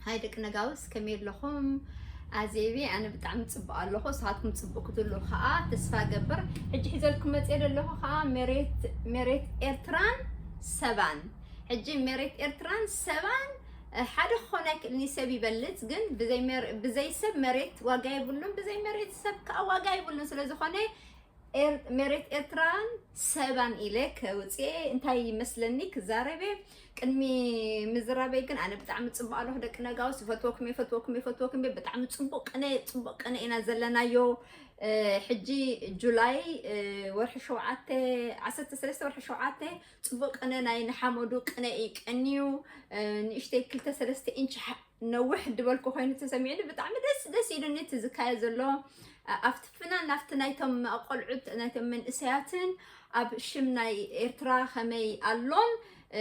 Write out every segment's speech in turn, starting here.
ሃይ ደቂ ነጋውስ፣ ከመይ ኣለኹም? ኣዜቢ፣ ኣነ ብጣዕሚ ጽቡቕ ኣለኹ። ንስኻትኩም ጽቡቕ ክትህልዉ ከኣ ተስፋ እገብር። ሕጂ ሒዘልኩም መጽየ ዘለኹ ከኣ መሬት፣ መሬት ኤርትራን ሰባን። ሕጂ መሬት ኤርትራን ሰባን፣ እ፣ ሓደ ክኾን ኣይክእልን እዩ፣ ሰብ ይበልጽ፣ ግን ብዘይ መር-፣ ብዘይ ሰብ መሬት ዋጋ የብሉን፣ ብዘይ መሬት ሰብ ከኣ ዋጋ የብሉን። ስለ ዝኾነ ኤር-፣ መሬት ኤርትራን ሰባን ኢለ ከውፅኤ እንታይ ይመስለኒ ክዛረበ። ቅድሚ ምዝራበይ ግን ኣነ ብጣዕሚ ጽቡቕ ኣለኹ ደቂ ነጋውስ፣ ይፈትወኩም፣ ይፈትወኩም፣ ይፈትወኩም። ብጣዕሚ ጽቡቕ ቅነ፣ ጽቡቕ ቅነ ኢና ዘለናዮ። እ፣ ሕጂ ጁላይ፣ እ፣ ወርሒ ሸውዓተ፣ ዓሰርተ ሰለስተ ወርሒ ሸውዓተ ጽቡቕ ቅነ ናይ ንሓመዱ ቅነ እዩ ቀንዩ። እ፣ ንእሽተይ ክልተ ሰለስተ ኢንች ሓ-፣ ነውሕ ድበልኩ ኮይኑ ተሰሚዕኒ። ብጣዕሚ ደስ፣ ደስ ኢሉኒ እቲ ዝካየ ዘሎ፣ ኣ-፣ ኣብቲ ፍናን ናብቲ ናይቶም ቆልዑት፣ ናይቶም መንእሰያትን ኣብ ሽም ናይ ኤርትራ ከመይ ኣሎን፣ እ፣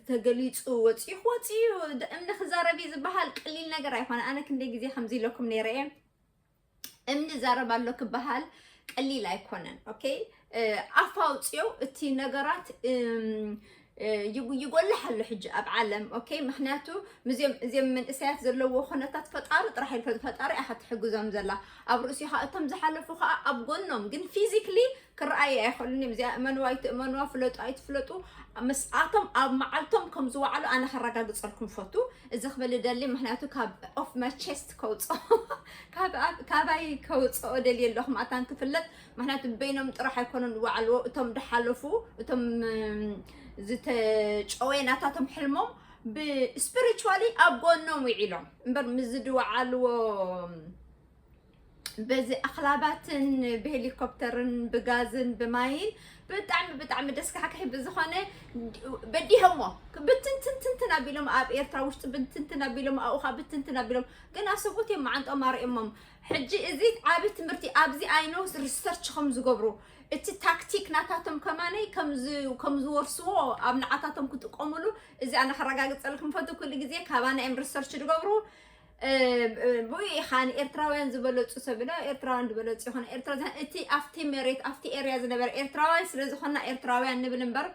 ተገሊጹ ወጺኡ፣ ወጺኡ ደ-፣ እምኒ ክዛረብ እዩ ዝበሃል ቀሊል ነገር ኣይኮነ። ኣነ ክንደይ ግዜ ከምዚ ኢለኩም ነይረ እየ። እምኒ ዛረብ ኣሎ ክበሃል ቀሊል ኣይኮነን። ኦኬ፣ እ፣ ኣፍ ኣውፅዮ እቲ ነገራት፣ እም፣ እ፣ ይጉ-፣ ይጎልሕ ኣሎ ሕጂ ኣብ ዓለም። ኦኬ፣ ምክንያቱ ምስዚኦም፣ እዚኦም መንእሰያት ዘለዎ ኩነታት ፈጣሪ ጥራሕ ይፈልጥ። ፈጣሪ ኣኻ ትሕግዞም ዘላ። ኣብ ርእሲኻ እቶም ዝሓለፉ ከዓ ኣብ ጎኖም፣ ግን ፊዚክሊ ክረኣዩ ኣይኽእሉን እዮም። እዚኣ እመንዋ ኣይትእመንዋ፣ ፍለጡ ኣይትፍለጡ፣ ምስኣቶም ኣብ መዓልቶም ከም ዝወዓሉ ኣነ ከረጋግጸልኩም ፈቱ። እዚ ክብል ደሊ፣ ምክንያቱ ካብ ኦፍ ማይ ቸስት ከውፅኦ፣ ካብ፣ ኣብ፣ ካባይ ከውፅኦ ደልየ ኣለኹ፣ ማእታን ክፍለጥ። ምክንያቱ በይኖም ጥራሕ ኣይኮኑን ዝወዓልዎ፣ እቶም ድሓለፉ፣ እቶም፣ እም፣ ዝተጨወየ ናታቶም ሕልሞም ብስፒሪቹዋሊ ኣብ ጎኖም ውዒሎም እምበር፣ ምስዚ ድወዓልዎ በዚ ኣኽላባትን ብሄሊኮፕተርን ብጋዝን ብማይን ብጣዕሚ፣ ብጣዕሚ ደስ ካሕካሒ ብዝኾነ በዲሆሞ ብትንትንትንትን ኣቢሎም፣ ኣብ ኤርትራ ውሽጢ ብትንትን ኣቢሎም፣ ኣብኡ ኸዓ ብትንትን ኣቢሎም፣ ግን ኣሰቡት እዮም መዓንጦም ኣርእዮሞም። ሕጂ እዚ ዓቢ ትምህርቲ፣ ኣብዚ ኣይነውስ ሪሰርች ከም ዝገብሩ፣ እቲ ታክቲክ ናታቶም ከማነይ ከም ዝ-፣ ከም ዝወርስዎ ኣብ ንዓታቶም ክጥቀሙሉ፣ እዚ ኣነ ከረጋግጸልኩም ፈቱ። ኩሉ ግዜ ካባና እዮም ሪሰርች ዝገብሩ። እ፣ እ፣ ብኡ ኢኻ ንኤርትራውያን ዝበለጹ ሰብ ኢለ፣ ኤርትራውያን ዝበለጹ ይኾነ ኤርትራ፣ እቲ ኣብቲ መሬት፣ ኣብቲ ኤርያ ዝነበረ ኤርትራውያን ስለ ዝኾንና ኤርትራውያን ንብል እምበር፣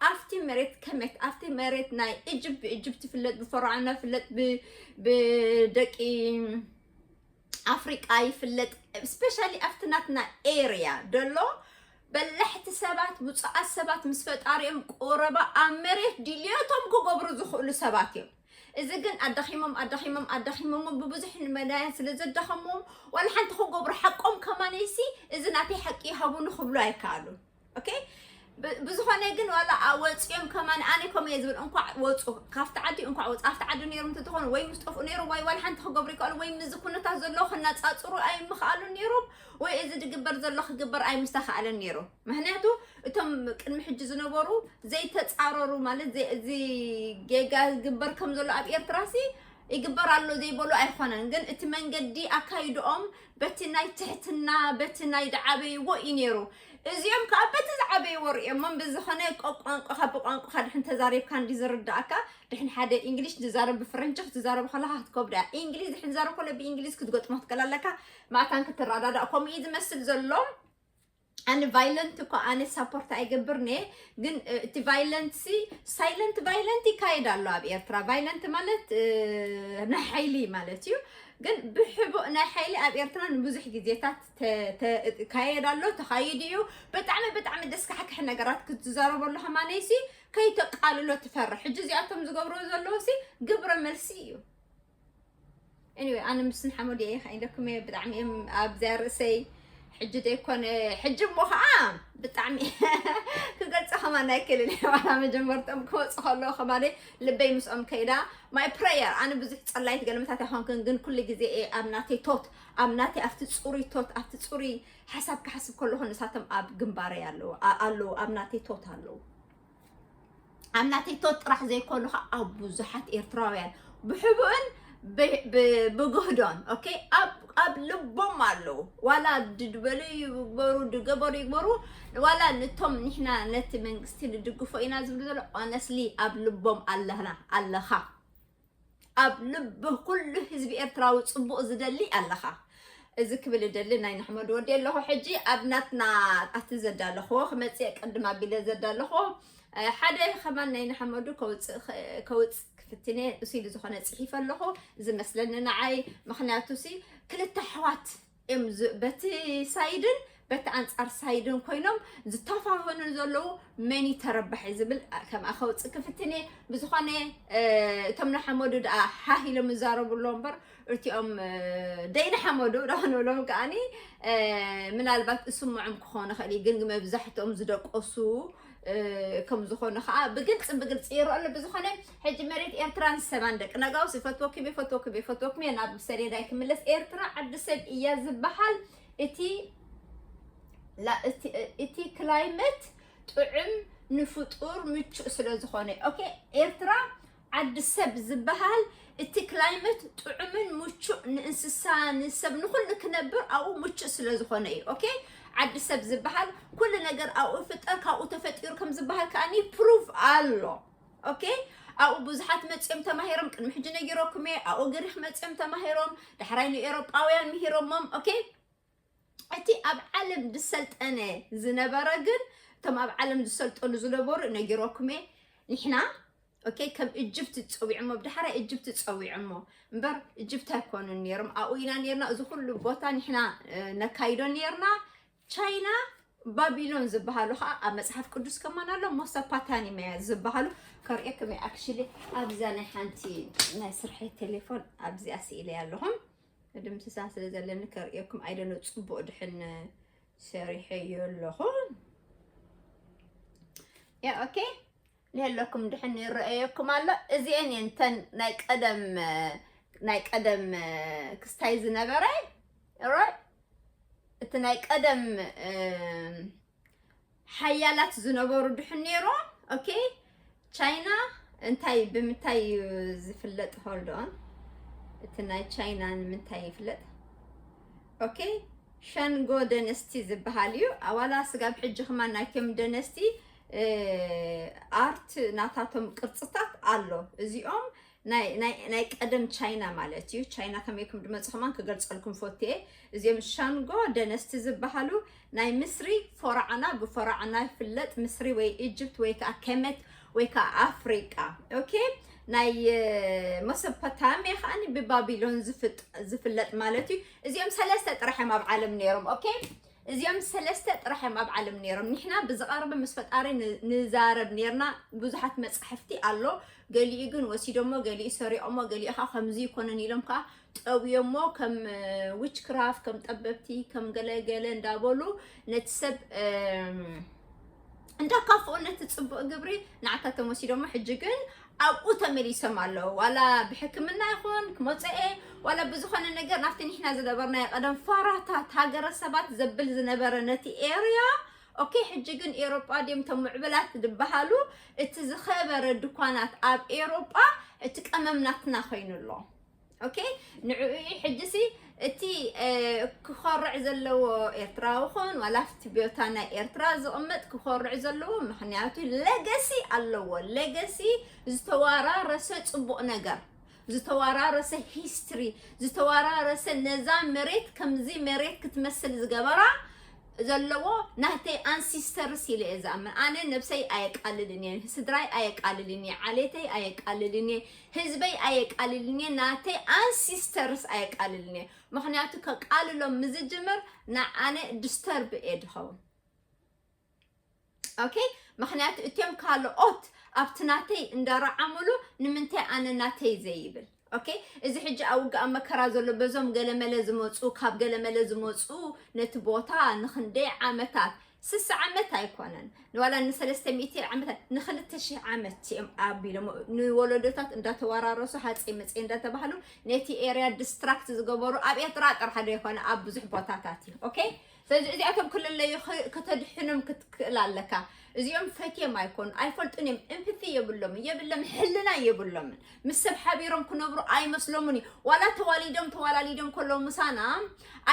ኣብቲ መሬት ከመት፣ ኣብቲ መሬት ናይ ኢጅፕት፣ ብኢጅፕት ይፍለጥ፣ ብፈርዖና ይፍለጥ፣ ብ-፣ ብደቂ ኣፍሪቃ ይፍለጥ። ስፔሻሊ ኣብቲ ናትና ኤርያ ደሎ በላሕቲ ሰባት፣ ብፁዓት ሰባት ምስ ፈጣሪኦም ቁረባ ኣብ መሬት ድልየቶም ክገብሩ ዝኽእሉ ሰባት እዮም። እዚ ግን ኣዳኺሞም፣ ኣዳኺሞም፣ ኣዳኺሞም ብብዙሕ መዳያ ስለ ዘዳኸሞም፣ ዋላ ሓንቲ ክገብሩ ሓቆም ከማነይሲ፣ እዚ ናተይ ሓቂ ይሃቡኒ ክብሉ ኣይከኣሉን። ኦኬ? ብ-፣ ብዝኾነ ግን ዋላ ኣ-፣ ወፂኦም ከማን ኣነ ከምኡ እየ ዝብል፣ እንኳዕ ወፁ፣ ካብቲ ዓዲ እንኳዕ ወፁ። ኣብቲ ዓዲ ነይሮም እንተትኾኑ ወይ ምስ ጠፍኡ ነይሮም ወይ ዋላ ሓንቲ ክገብሩ ይከኣሉ ወይ ምስዚ ኩነታት ዘሎ ክነፃፅሩ ኣይምኽኣሉን ነይሮም ወይ እዚ ዝግበር ዘሎ ክግበር ኣይምስተኻኣለን ነይሩ። ምክንያቱ እቶም ቅድሚ ሕጂ ዝነበሩ ዘይተፃረሩ ማለት ዘይ-፣ እዚ ጌጋ ዝግበር ከም ዘሎ ኣብ ኤርትራሲ ይግበር ኣሎ ዘይበሉ ኣይኮነን፣ ግን እቲ መንገዲ ኣካይድኦም በቲ ናይ ትሕትና፣ በቲ ናይ ዝዓበይዎ እዩ ነይሩ። እዚኦም ከዓ በቲ ዝዓበይዎ ርእዮሞም ብዝኾነ ቆ-፣ ቋንቋኻ ብቋንቋኻ ድሕን ተዛሪብካ እንዲ ዝርዳእካ፣ ድሕን ሓደ ኢንግሊሽ ትዛረብ፣ ብፍረንቺ ክትዛረብ ከለኻ ክትከብዳ። ኢንግሊዝ ድሕን ትዛረብ ከሎ ብኢንግሊዝ ክትገጥሞ ትክእል ኣለካ፣ ማእታን ክትረዳዳእ። ከምኡ እዩ ዝመስል ዘሎ። ኣነ ቫይለንት እኮ ኣነ ሳፖርት ኣይገብርን እየ፣ ግን፣ እ፣ እቲ ቫይለንት ሲ ሳይለንት ቫይለንት ይካየድ ኣሎ ኣብ ኤርትራ። ቫይለንት ማለት፣ እ፣ ናይ ሓይሊ ማለት እዩ። ግን ብሕቡእ ናይ ሓይሊ ኣብ ኤርትራ ንብዙሕ ግዜታት ተ-፣ ተ-፣ ይካየድ ኣሎ፣ ተኻይዱ እዩ። ብጣዕሚ፣ ብጣዕሚ ደስካሕክሒ ነገራት ክትዛረበሉ ከማነይ ሲ ከይተቃልሎ ትፈርሕ። ሕጂ እዚኣቶም ዝገብርዎ ዘለዉ ሲ ግብረ መልሲ እዩ። ኤኒወይ፣ ኣነ ምስ ንሓመዱ እየ ከዒደኩም እየ። ብጣዕሚ እዮም ኣብዚኣ ርእሰይ ሕጂ ደይኮነ፣ ሕጂ እሞ ኸዓ ብጣዕሚ ክገልጾ ከማን ኣይክእልን እየ። ዋላ መጀመርቶም ክወፁ ከለዉ ከማን ልበይ ምስኦም ከይዳ። ማይ ፕሬየር፣ ኣነ ብዙሕ ጸላይት ገልምታት ኣይኮንኩን፣ ግን ኩሉ ግዜ እየ ኣብ ናተይ ቶት፣ ኣብ ናተይ ኣብቲ ጽሩይ ቶት፣ ኣብቲ ጽሩይ ሓሳብ ክሓስብ ከለኹ ንሳቶም ኣብ ግንባረይ ኣለዉ፣ ኣ-፣ ኣለዉ፣ ኣብ ናተይ ቶት ኣለዉ። ኣብ ናተይ ቶት ጥራሕ ዘይኮኑ ኸዓ ኣብ ብዙሓት ኤርትራውያን ብሕቡእን ብ-፣ ብ-፣ ብግህዶን፣ ኦኬ፣ ኣብ፣ ኣብ ልቦም ኣለዉ። ዋላ ድድበሉ ይግበሩ፣ ድገበሩ ይግበሩ፣ ዋላ ንቶም ንሕና ነቲ መንግስቲ ንድግፎ ኢና ዝብሉ ዘሎ፣ ኦነስሊ ኣብ ልቦም ኣለና፣ ኣለኻ። ኣብ ልቢ ኩሉ ህዝቢ ኤርትራዊ ጽቡቕ ዝደሊ ኣለኻ። እዚ ክብል እደሊ ናይ ንሕመዱ ወዲ ኣለኹ። ሕጂ ኣብ ናትና ኣብቲ ዘዳለኽዎ ክመጽእ ቅድም ኣቢለ ዘዳለኽዎ ሓደ ከማን ናይ ንሓመዱ ከውፅእ ክፍትነ እሱ ኢሉ ዝኾነ ፅሒፈ ኣለኹ ዝመስለኒ ንዓይ። ምክንያቱ ሲ ክልተ ኣሕዋት እዮም፣ በቲ ሳይድን በቲ ኣንፃር ሳይድን ኮይኖም ዝተፋፈኑ ዘለዉ መን ተረባሒ ዝብል ከምኣ ከውፅእ ክፍትነ። ብዝኾነ እቶም ንሓመዱ ደኣ ሓሂሎም ይዛረቡ ኣለዉ እምበር እቲኦም ደይንሓመዱ ዶ ክንብሎም ከኣኒ ምናልባት እስምዖም ክኾኑ ይኽእል እዩ፣ ግን መብዛሕትኦም ዝደቀሱ ከም ዝኾነ ከዓ ብግልፂ ብግልፂ ይረአ ኣሎ። ብዝኾነ ሕጂ መሬት ኤርትራን ሰባን ደቂ ነጋውስ ይፈትወኩም ይፈትወኩም ይፈትወኩም እየ። ናብ ሰሌዳይ ክምለስ። ኤርትራ ዓዲ ሰብ እያ ዝበሃል። እቲ እቲ ክላይመት ጥዑም ንፍጡር ምቹእ ስለ ዝኾነ። ኦኬ፣ ኤርትራ ዓዲ ሰብ ዝበሃል እቲ ክላይመት ጥዑምን ምቹእ ንእንስሳ ንሰብ ንኹሉ ክነብር ኣብኡ ምቹእ ስለ ዝኾነ እዩ። ኦኬ፣ ዓዲ ሰብ ዝበሃል ኩሉ ነገር ኣብኡ ይፍጠር፣ ካብኡ ተፈጢሩ ከም ዝበሃል ከኣኒ ፕሩፍ ኣሎ። ኦኬ፣ ኣብኡ ብዙሓት መፅኦም ተማሂሮም፣ ቅድሚ ሕጂ ነጊረኩም እየ። ኣብኡ ግሪክ መፅኦም ተማሂሮም፣ ዳሕራይ ንኤሮጳውያን ምሂሮሞም። ኦኬ፣ እቲ ኣብ ዓለም ዝሰልጠነ ዝነበረ ግን እቶም ኣብ ዓለም ዝሰልጠኑ ዝነበሩ ነጊረኩም እየ። ንሕና ኦኬ፣ ከም እጅብት ጸዊዖሞ፣ ብድሓራ እጅብት ጸዊዖሞ እምበር እጅብት ኣይኮኑን ነይሮም። ኣብኡ ኢና ነርና፣ እዚ ኩሉ ቦታ ንሕና ነካይዶ ነርና። ቻይና ባቢሎን ዝበሃሉ ከዓ ኣብ መጽሓፍ ቅዱስ ከማን ኣሎ፣ ሞሶፓታኒም እያ ዝበሃሉ። ከርእየኩም እየ። ኣክሽሊ ኣብዛ ናይ ሓንቲ ናይ ስርሐይ ቴሌፎን ኣብዚኣ ስኢለ ኣለኹም። ድምስሳ ስለ ዘለኒ ከርእየኩም ኣይደሎ። ጽቡቅ ድሕን ሰሪሐዮ ኣለኹ። ያ ኦኬ፣ ንህለኩም ድሕን ይረኣየኩም ኣሎ። እዚአን እየን ተን ናይ ቀደም ናይ ቀደም ክስታይ ዝነበረ። ኦራይት፣ እቲ ናይ ቀደም ሓያላት ዝነበሩ ድሕን ነይሮም። ኦኬ፣ ቻይና እንታይ ብምንታይ እዩ ዝፍለጥ? ሆልድ ኦን፣ እቲ ናይ ቻይና ንምንታይ ይፍለጥ? ኦኬ፣ ሸንጎ ደነስቲ ዝበሃል እዩ። ኣዋላ ስጋብ ሕጂ ከማን ናይቶም ደነስቲ ኣርት ናታቶም ቅርፅታት ኣሎ። እዚኦም ናይ ቀደም ቻይና ማለት እዩ። ቻይና ከመይ ከም ድመፁ ከማን ክገልፀልኩም ፈትየ። እዚኦም ሻንጎ ደነስቲ ዝበሃሉ ናይ ምስሪ ፈራዕና፣ ብፈራዕና ይፍለጥ። ምስሪ ወይ ኢጅፕት ወይ ከዓ ከመት ወይ ከዓ ኣፍሪቃ። ኦኬ፣ ናይ መሶፖታሚያ ከዓኒ ብባቢሎን ዝፍለጥ ማለት እዩ። እዚኦም ሰለስተ ጥራሕ እዮም ኣብ ዓለም ነይሮም። ኦኬ፣ እዚኦም ሰለስተ ጥራሕ እዮም ኣብ ዓለም ነይሮም። ንሕና ብዝቐርብ ምስ ፈጣሪ ንዛረብ ነርና። ብዙሓት መጻሕፍቲ ኣሎ። ገሊኡ ግን ወሲዶሞ፣ ገሊኡ ሰሪቖሞ፣ ገሊኡ ከዓ ከምዚ ይኮነን ኢሎም ከዓ ጠውዮሞ፣ ከም ዊችክራፍት፣ ከም ጠበብቲ፣ ከም ገለገለ እንዳበሉ ነቲ ሰብ እንዳካፍኡ ነቲ ጽቡቕ ግብሪ ንዓታቶም ወሲዶሞ። ሕጂ ግን ኣብኡ ተመሊሶም ኣለዉ። ዋላ ብሕክምና ይኹን ክመፅአ ዋላ ብዝኾነ ነገር ናብቲ ንሕና ዝነበርናዮ ቀደም ፋራታት ሃገረሰባት ዘብል ዝነበረ ነቲ ኤርያ። ኦኬ፣ ሕጂ ግን ኤሮጳ ድዮም እቶም ምዕብላት ዝበሃሉ፣ እቲ ዝኸበረ ድኳናት ኣብ ኤሮጳ እቲ ቀመም ናትና ኮይኑ ኣሎ። ኦኬ፣ ንዕኡ እዩ። ሕጂ ሲ እቲ ክኾርዕ ዘለዎ ኤርትራዊ ኹን ዋላ ኣብቲ ቦታ ናይ ኤርትራ ዝቕመጥ ክኾርዕ ዘለዎ፣ ምኽንያቱ ሌገሲ ኣለዎ። ሌገሲ ዝተዋራረሰ ጽቡቕ ነገር፣ ዝተዋራረሰ ሂስትሪ፣ ዝተዋራረሰ ነዛ መሬት ከምዚ መሬት ክትመስል ዝገበራ ዘለዎ ናተይ ኣንሲስተርስ ኢለ እየ ዝኣምን። ኣነ ነብሰይ ኣየቃልልን እየ፣ ስድራይ ኣየቃልልን እየ፣ ዓሌተይ ኣየቃልልን እየ፣ ህዝበይ ኣየቃልልን እየ፣ ናተይ ኣንሲስተርስ ኣየቃልልን እየ። ምኽንያቱ ከቃልሎም ምዝጅምር ንኣነ ዲስተርብ እየ ድኸውን። ኦኬ፣ ምኽንያቱ እቲኦም ካልኦት ኣብቲ ናተይ እንዳረዓምሉ ንምንታይ ኣነ ናተይ ዘይብል? ኦኬ፣ እዚ ሕጂ ኣብ ውግእ ኣብ መከራ ዘሎ በዞም ገለመለ ዝመፁ፣ ካብ ገለመለ ዝመፁ ነቲ ቦታ ንኽንደይ ዓመታት፣ ስሳ ዓመት ኣይኮነን፣ ንዋላ ንሰለስተ ሚእቲ ዓመታት፣ ንኽልተ ሽሕ ዓመት እዮም ኣቢሎም ንወለዶታት እንዳተወራረሱ፣ ሃፀይ መፀይ እንዳተባህሉ ነቲ ኤርያ ዲስትራክት ዝገበሩ ኣብ ኤርትራ ጥራሕ ዶ ይኮነ፣ ኣብ ብዙሕ ቦታታት እዩ። ኦኬ፣ ስለዚ እዚኣቶም ክልለዩ ክ-፣ ከተድሕኖም ክትክእል ኣለካ። እዚኦም ፈትዮም ኣይኮኑ፣ ኣይፈልጡን እዮም፣ እምፕቲ የብሎምን፣ የብሎም ሕልና የብሎምን። ምስ ሰብ ሓቢሮም ክነብሩ ኣይመስሎምን እዩ። ዋላ ተዋሊዶም፣ ተዋላሊዶም ከለዉ ምሳና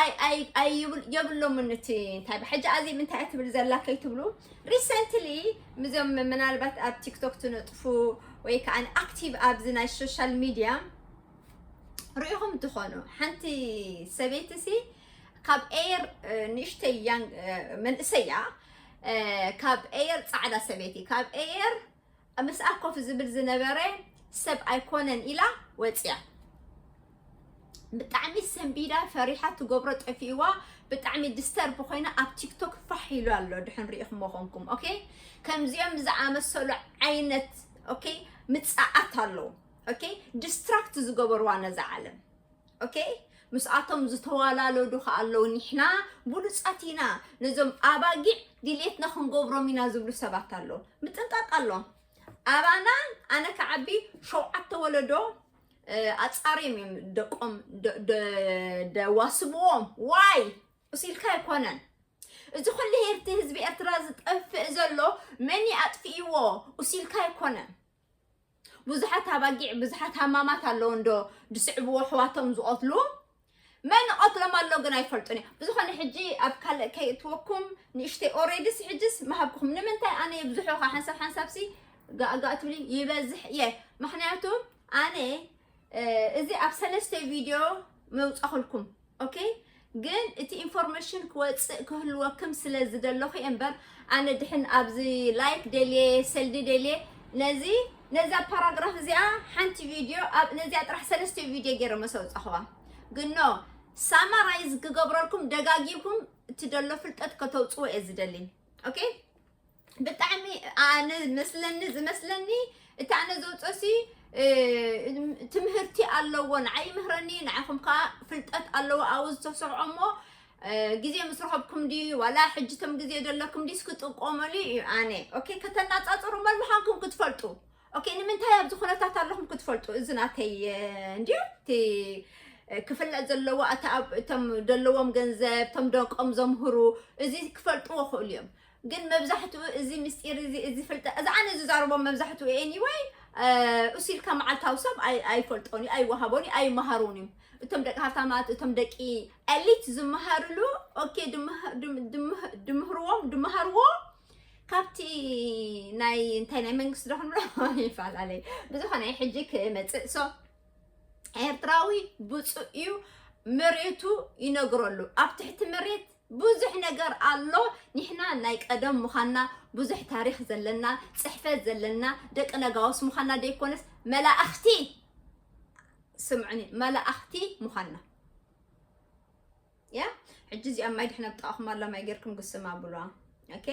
ኣይ-፣ ኣይ-፣ ኣይ-፣ የብል-፣ የብሎምን። እቲ እንታይ ብሕጂ ኣዚም እንታይ እያ ትብል ዘላ ከይትብሉ፣ ሪሰንትሊ ምዞም ምናልባት ኣብ ቲክቶክ ትነጥፉ ወይ ከዓ ኣክቲቭ ኣብዚ ናይ ሶሻል ሚድያ ርኢኹም ትኾኑ፣ ሓንቲ ሰበይቲ ሲ ካብ ኤር፣ እ፣ ንእሽተይ ያንግ፣ እ፣ መንእሰያ፣ ካብ ኤየር ፃዕዳ ሰበይቲ ካብ ኤየር ምስኣ ኮፍ ዝብል ዝነበረ ሰብ ኣይኮነን ኢላ ወፅያ። ብጣዕሚ ሰንቢዳ ፈሪሓ ትገብሮ ጠፊእዋ። ብጣዕሚ ዲስተርብ ኮይና ኣብ ቲክቶክ ፋሕ ኢሉ ኣሎ። ድሕን ሪኢኹሞ ኾንኩም ኦኬ። ከምዚኦም ዝኣመሰሉ ዓይነት ኦኬ ምጻኣት ኣለዉ። ኦኬ ዲስትራክት ዝገበርዋ ነዛ ዓለም ኦኬ ምስኣቶም ዝተዋላለዱ ከ ኣለዉ። ኒሕና ብሉጻት ኢና፣ ነዞም ኣባጊዕ ድሌትና ክንገብሮም ኢና ዝብሉ ሰባት ኣለዉ። ምጥንቃቅ ኣሎ። ኣባና ኣነ ክዓቢ ሸውዓተ ወለዶ ኣጻርዮም እዮም ደቆም ደዋስብዎም። ዋይ ኡሲልካ ኣይኮነን። እዚ ኩሉ ሄርቲ ህዝቢ ኤርትራ ዝጠፍእ ዘሎ መን ኣጥፍእዎ ኡሲልካ ኣይኮነን። ብዙሓት ኣባጊዕ ብዙሓት ሃማማት ኣለዉ እንዶ ዝስዕብዎ ኣሕዋቶም ዝቐትሉ። መን ይቐትሎም ኣሎ ግን ኣይፈልጡን እዮም። ብዝኾነ ሕጂ ኣብ ካልእ ከይእትወኩም ንእሽተይ ኦሬድስ ሕጅስ መሃብኩኹም። ንምንታይ ኣነ ይብዝሑ ኻ ሓንሳብ ሓንሳብሲ ጋእጋእ ትብሊ ይበዝሕ እየ። ምኽንያቱ ኣነ እዚ ኣብ ሰለስተ ቪድዮ መውፃኹልኩም ኦኬ። ግን እቲ ኢንፎርሜሽን ክወፅእ ክህልወክም ስለ ዝደለኹ እየ እምበር ኣነ ድሕን ኣብዚ ላይክ ደልየ ሰልዲ ደልየ ነዚ ነዛ ፓራግራፍ እዚኣ ሓንቲ ቪድዮ ኣብ ነዚኣ ጥራሕ ሰለስተ ቪድዮ ገይረ መሰ ውፃኹዋ። ግኖ ሳማራይዝ ክገብረልኩም ደጋጊምኩም እቲ ደሎ ፍልጠት ከተውፅዎ እየ ዝደሊ ኦኬ። ብጣዕሚ ኣነ መስለኒ ዝመስለኒ እቲ ኣነ ዘውፀሲ ትምህርቲ ኣለዎ ንዓይ ይምህረኒ ንዓኹም ከዓ ፍልጠት ኣለዎ ኣብኡ ዝተሰርዖ እሞ ግዜ ምስ ረኸብኩም ድዩ ዋላ ሕጅቶም ግዜ ዘለኩም ድዩ እስክጥቀመሉ እዩ ኣነ ኦኬ ከተናፃፅሩ መን ምዃንኩም ክትፈልጡ ኦኬ ንምንታይ ኣብዚ ኩነታት ኣለኹም ክትፈልጡ እዚ ናተይ እንድዩ እቲ ክፍለጥ ዘለዎ እቶም ዘለዎም ገንዘብ እቶም ደቆም ዘምህሩ እዚ ክፈልጥዎ ክእሉ እዮም ግን መብዛሕትኡ እዚ ምስጢር እዚ እዚ ፍልጠ እዚ ኣነ ዝዛረቦም መብዛሕትኡ anyway እሱ ኢልካ መዓልታዊ ሰብ ኣይፈልጦን እዩ ኣይወሃቦን እዩ ኣይመሃሩን እዩ እቶም ደቂ ሃብታማት እቶም ደቂ ኤሊት ዝመሃርሉ ኦኬ ድምህርዎም ድመሃርዎ ካብቲ ናይ እንታይ ናይ መንግስቲ ዶ ክንብሎ ይፈላለይ ብዝኾነ ሕጂ ክመፅእ so ኤርትራዊ ብፁእ እዩ መሬቱ ይነግረሉ ኣብ ትሕቲ መሬት ብዙሕ ነገር ኣሎ። ንሕና ናይ ቀደም ምዃንና፣ ብዙሕ ታሪኽ ዘለና፣ ጽሕፈት ዘለና ደቂ ነጋውስ ምዃንና ደይኮነስ መላእኽቲ፣ ስምዑኒ፣ መላእኽቲ ምዃንና። ያ ሕጂ እዚኣ ማይ ድሕን ኣብ ጥቓኹም ኣላ ማይ ጌርኩም ግስም ኣብሉዋ። ኦኬ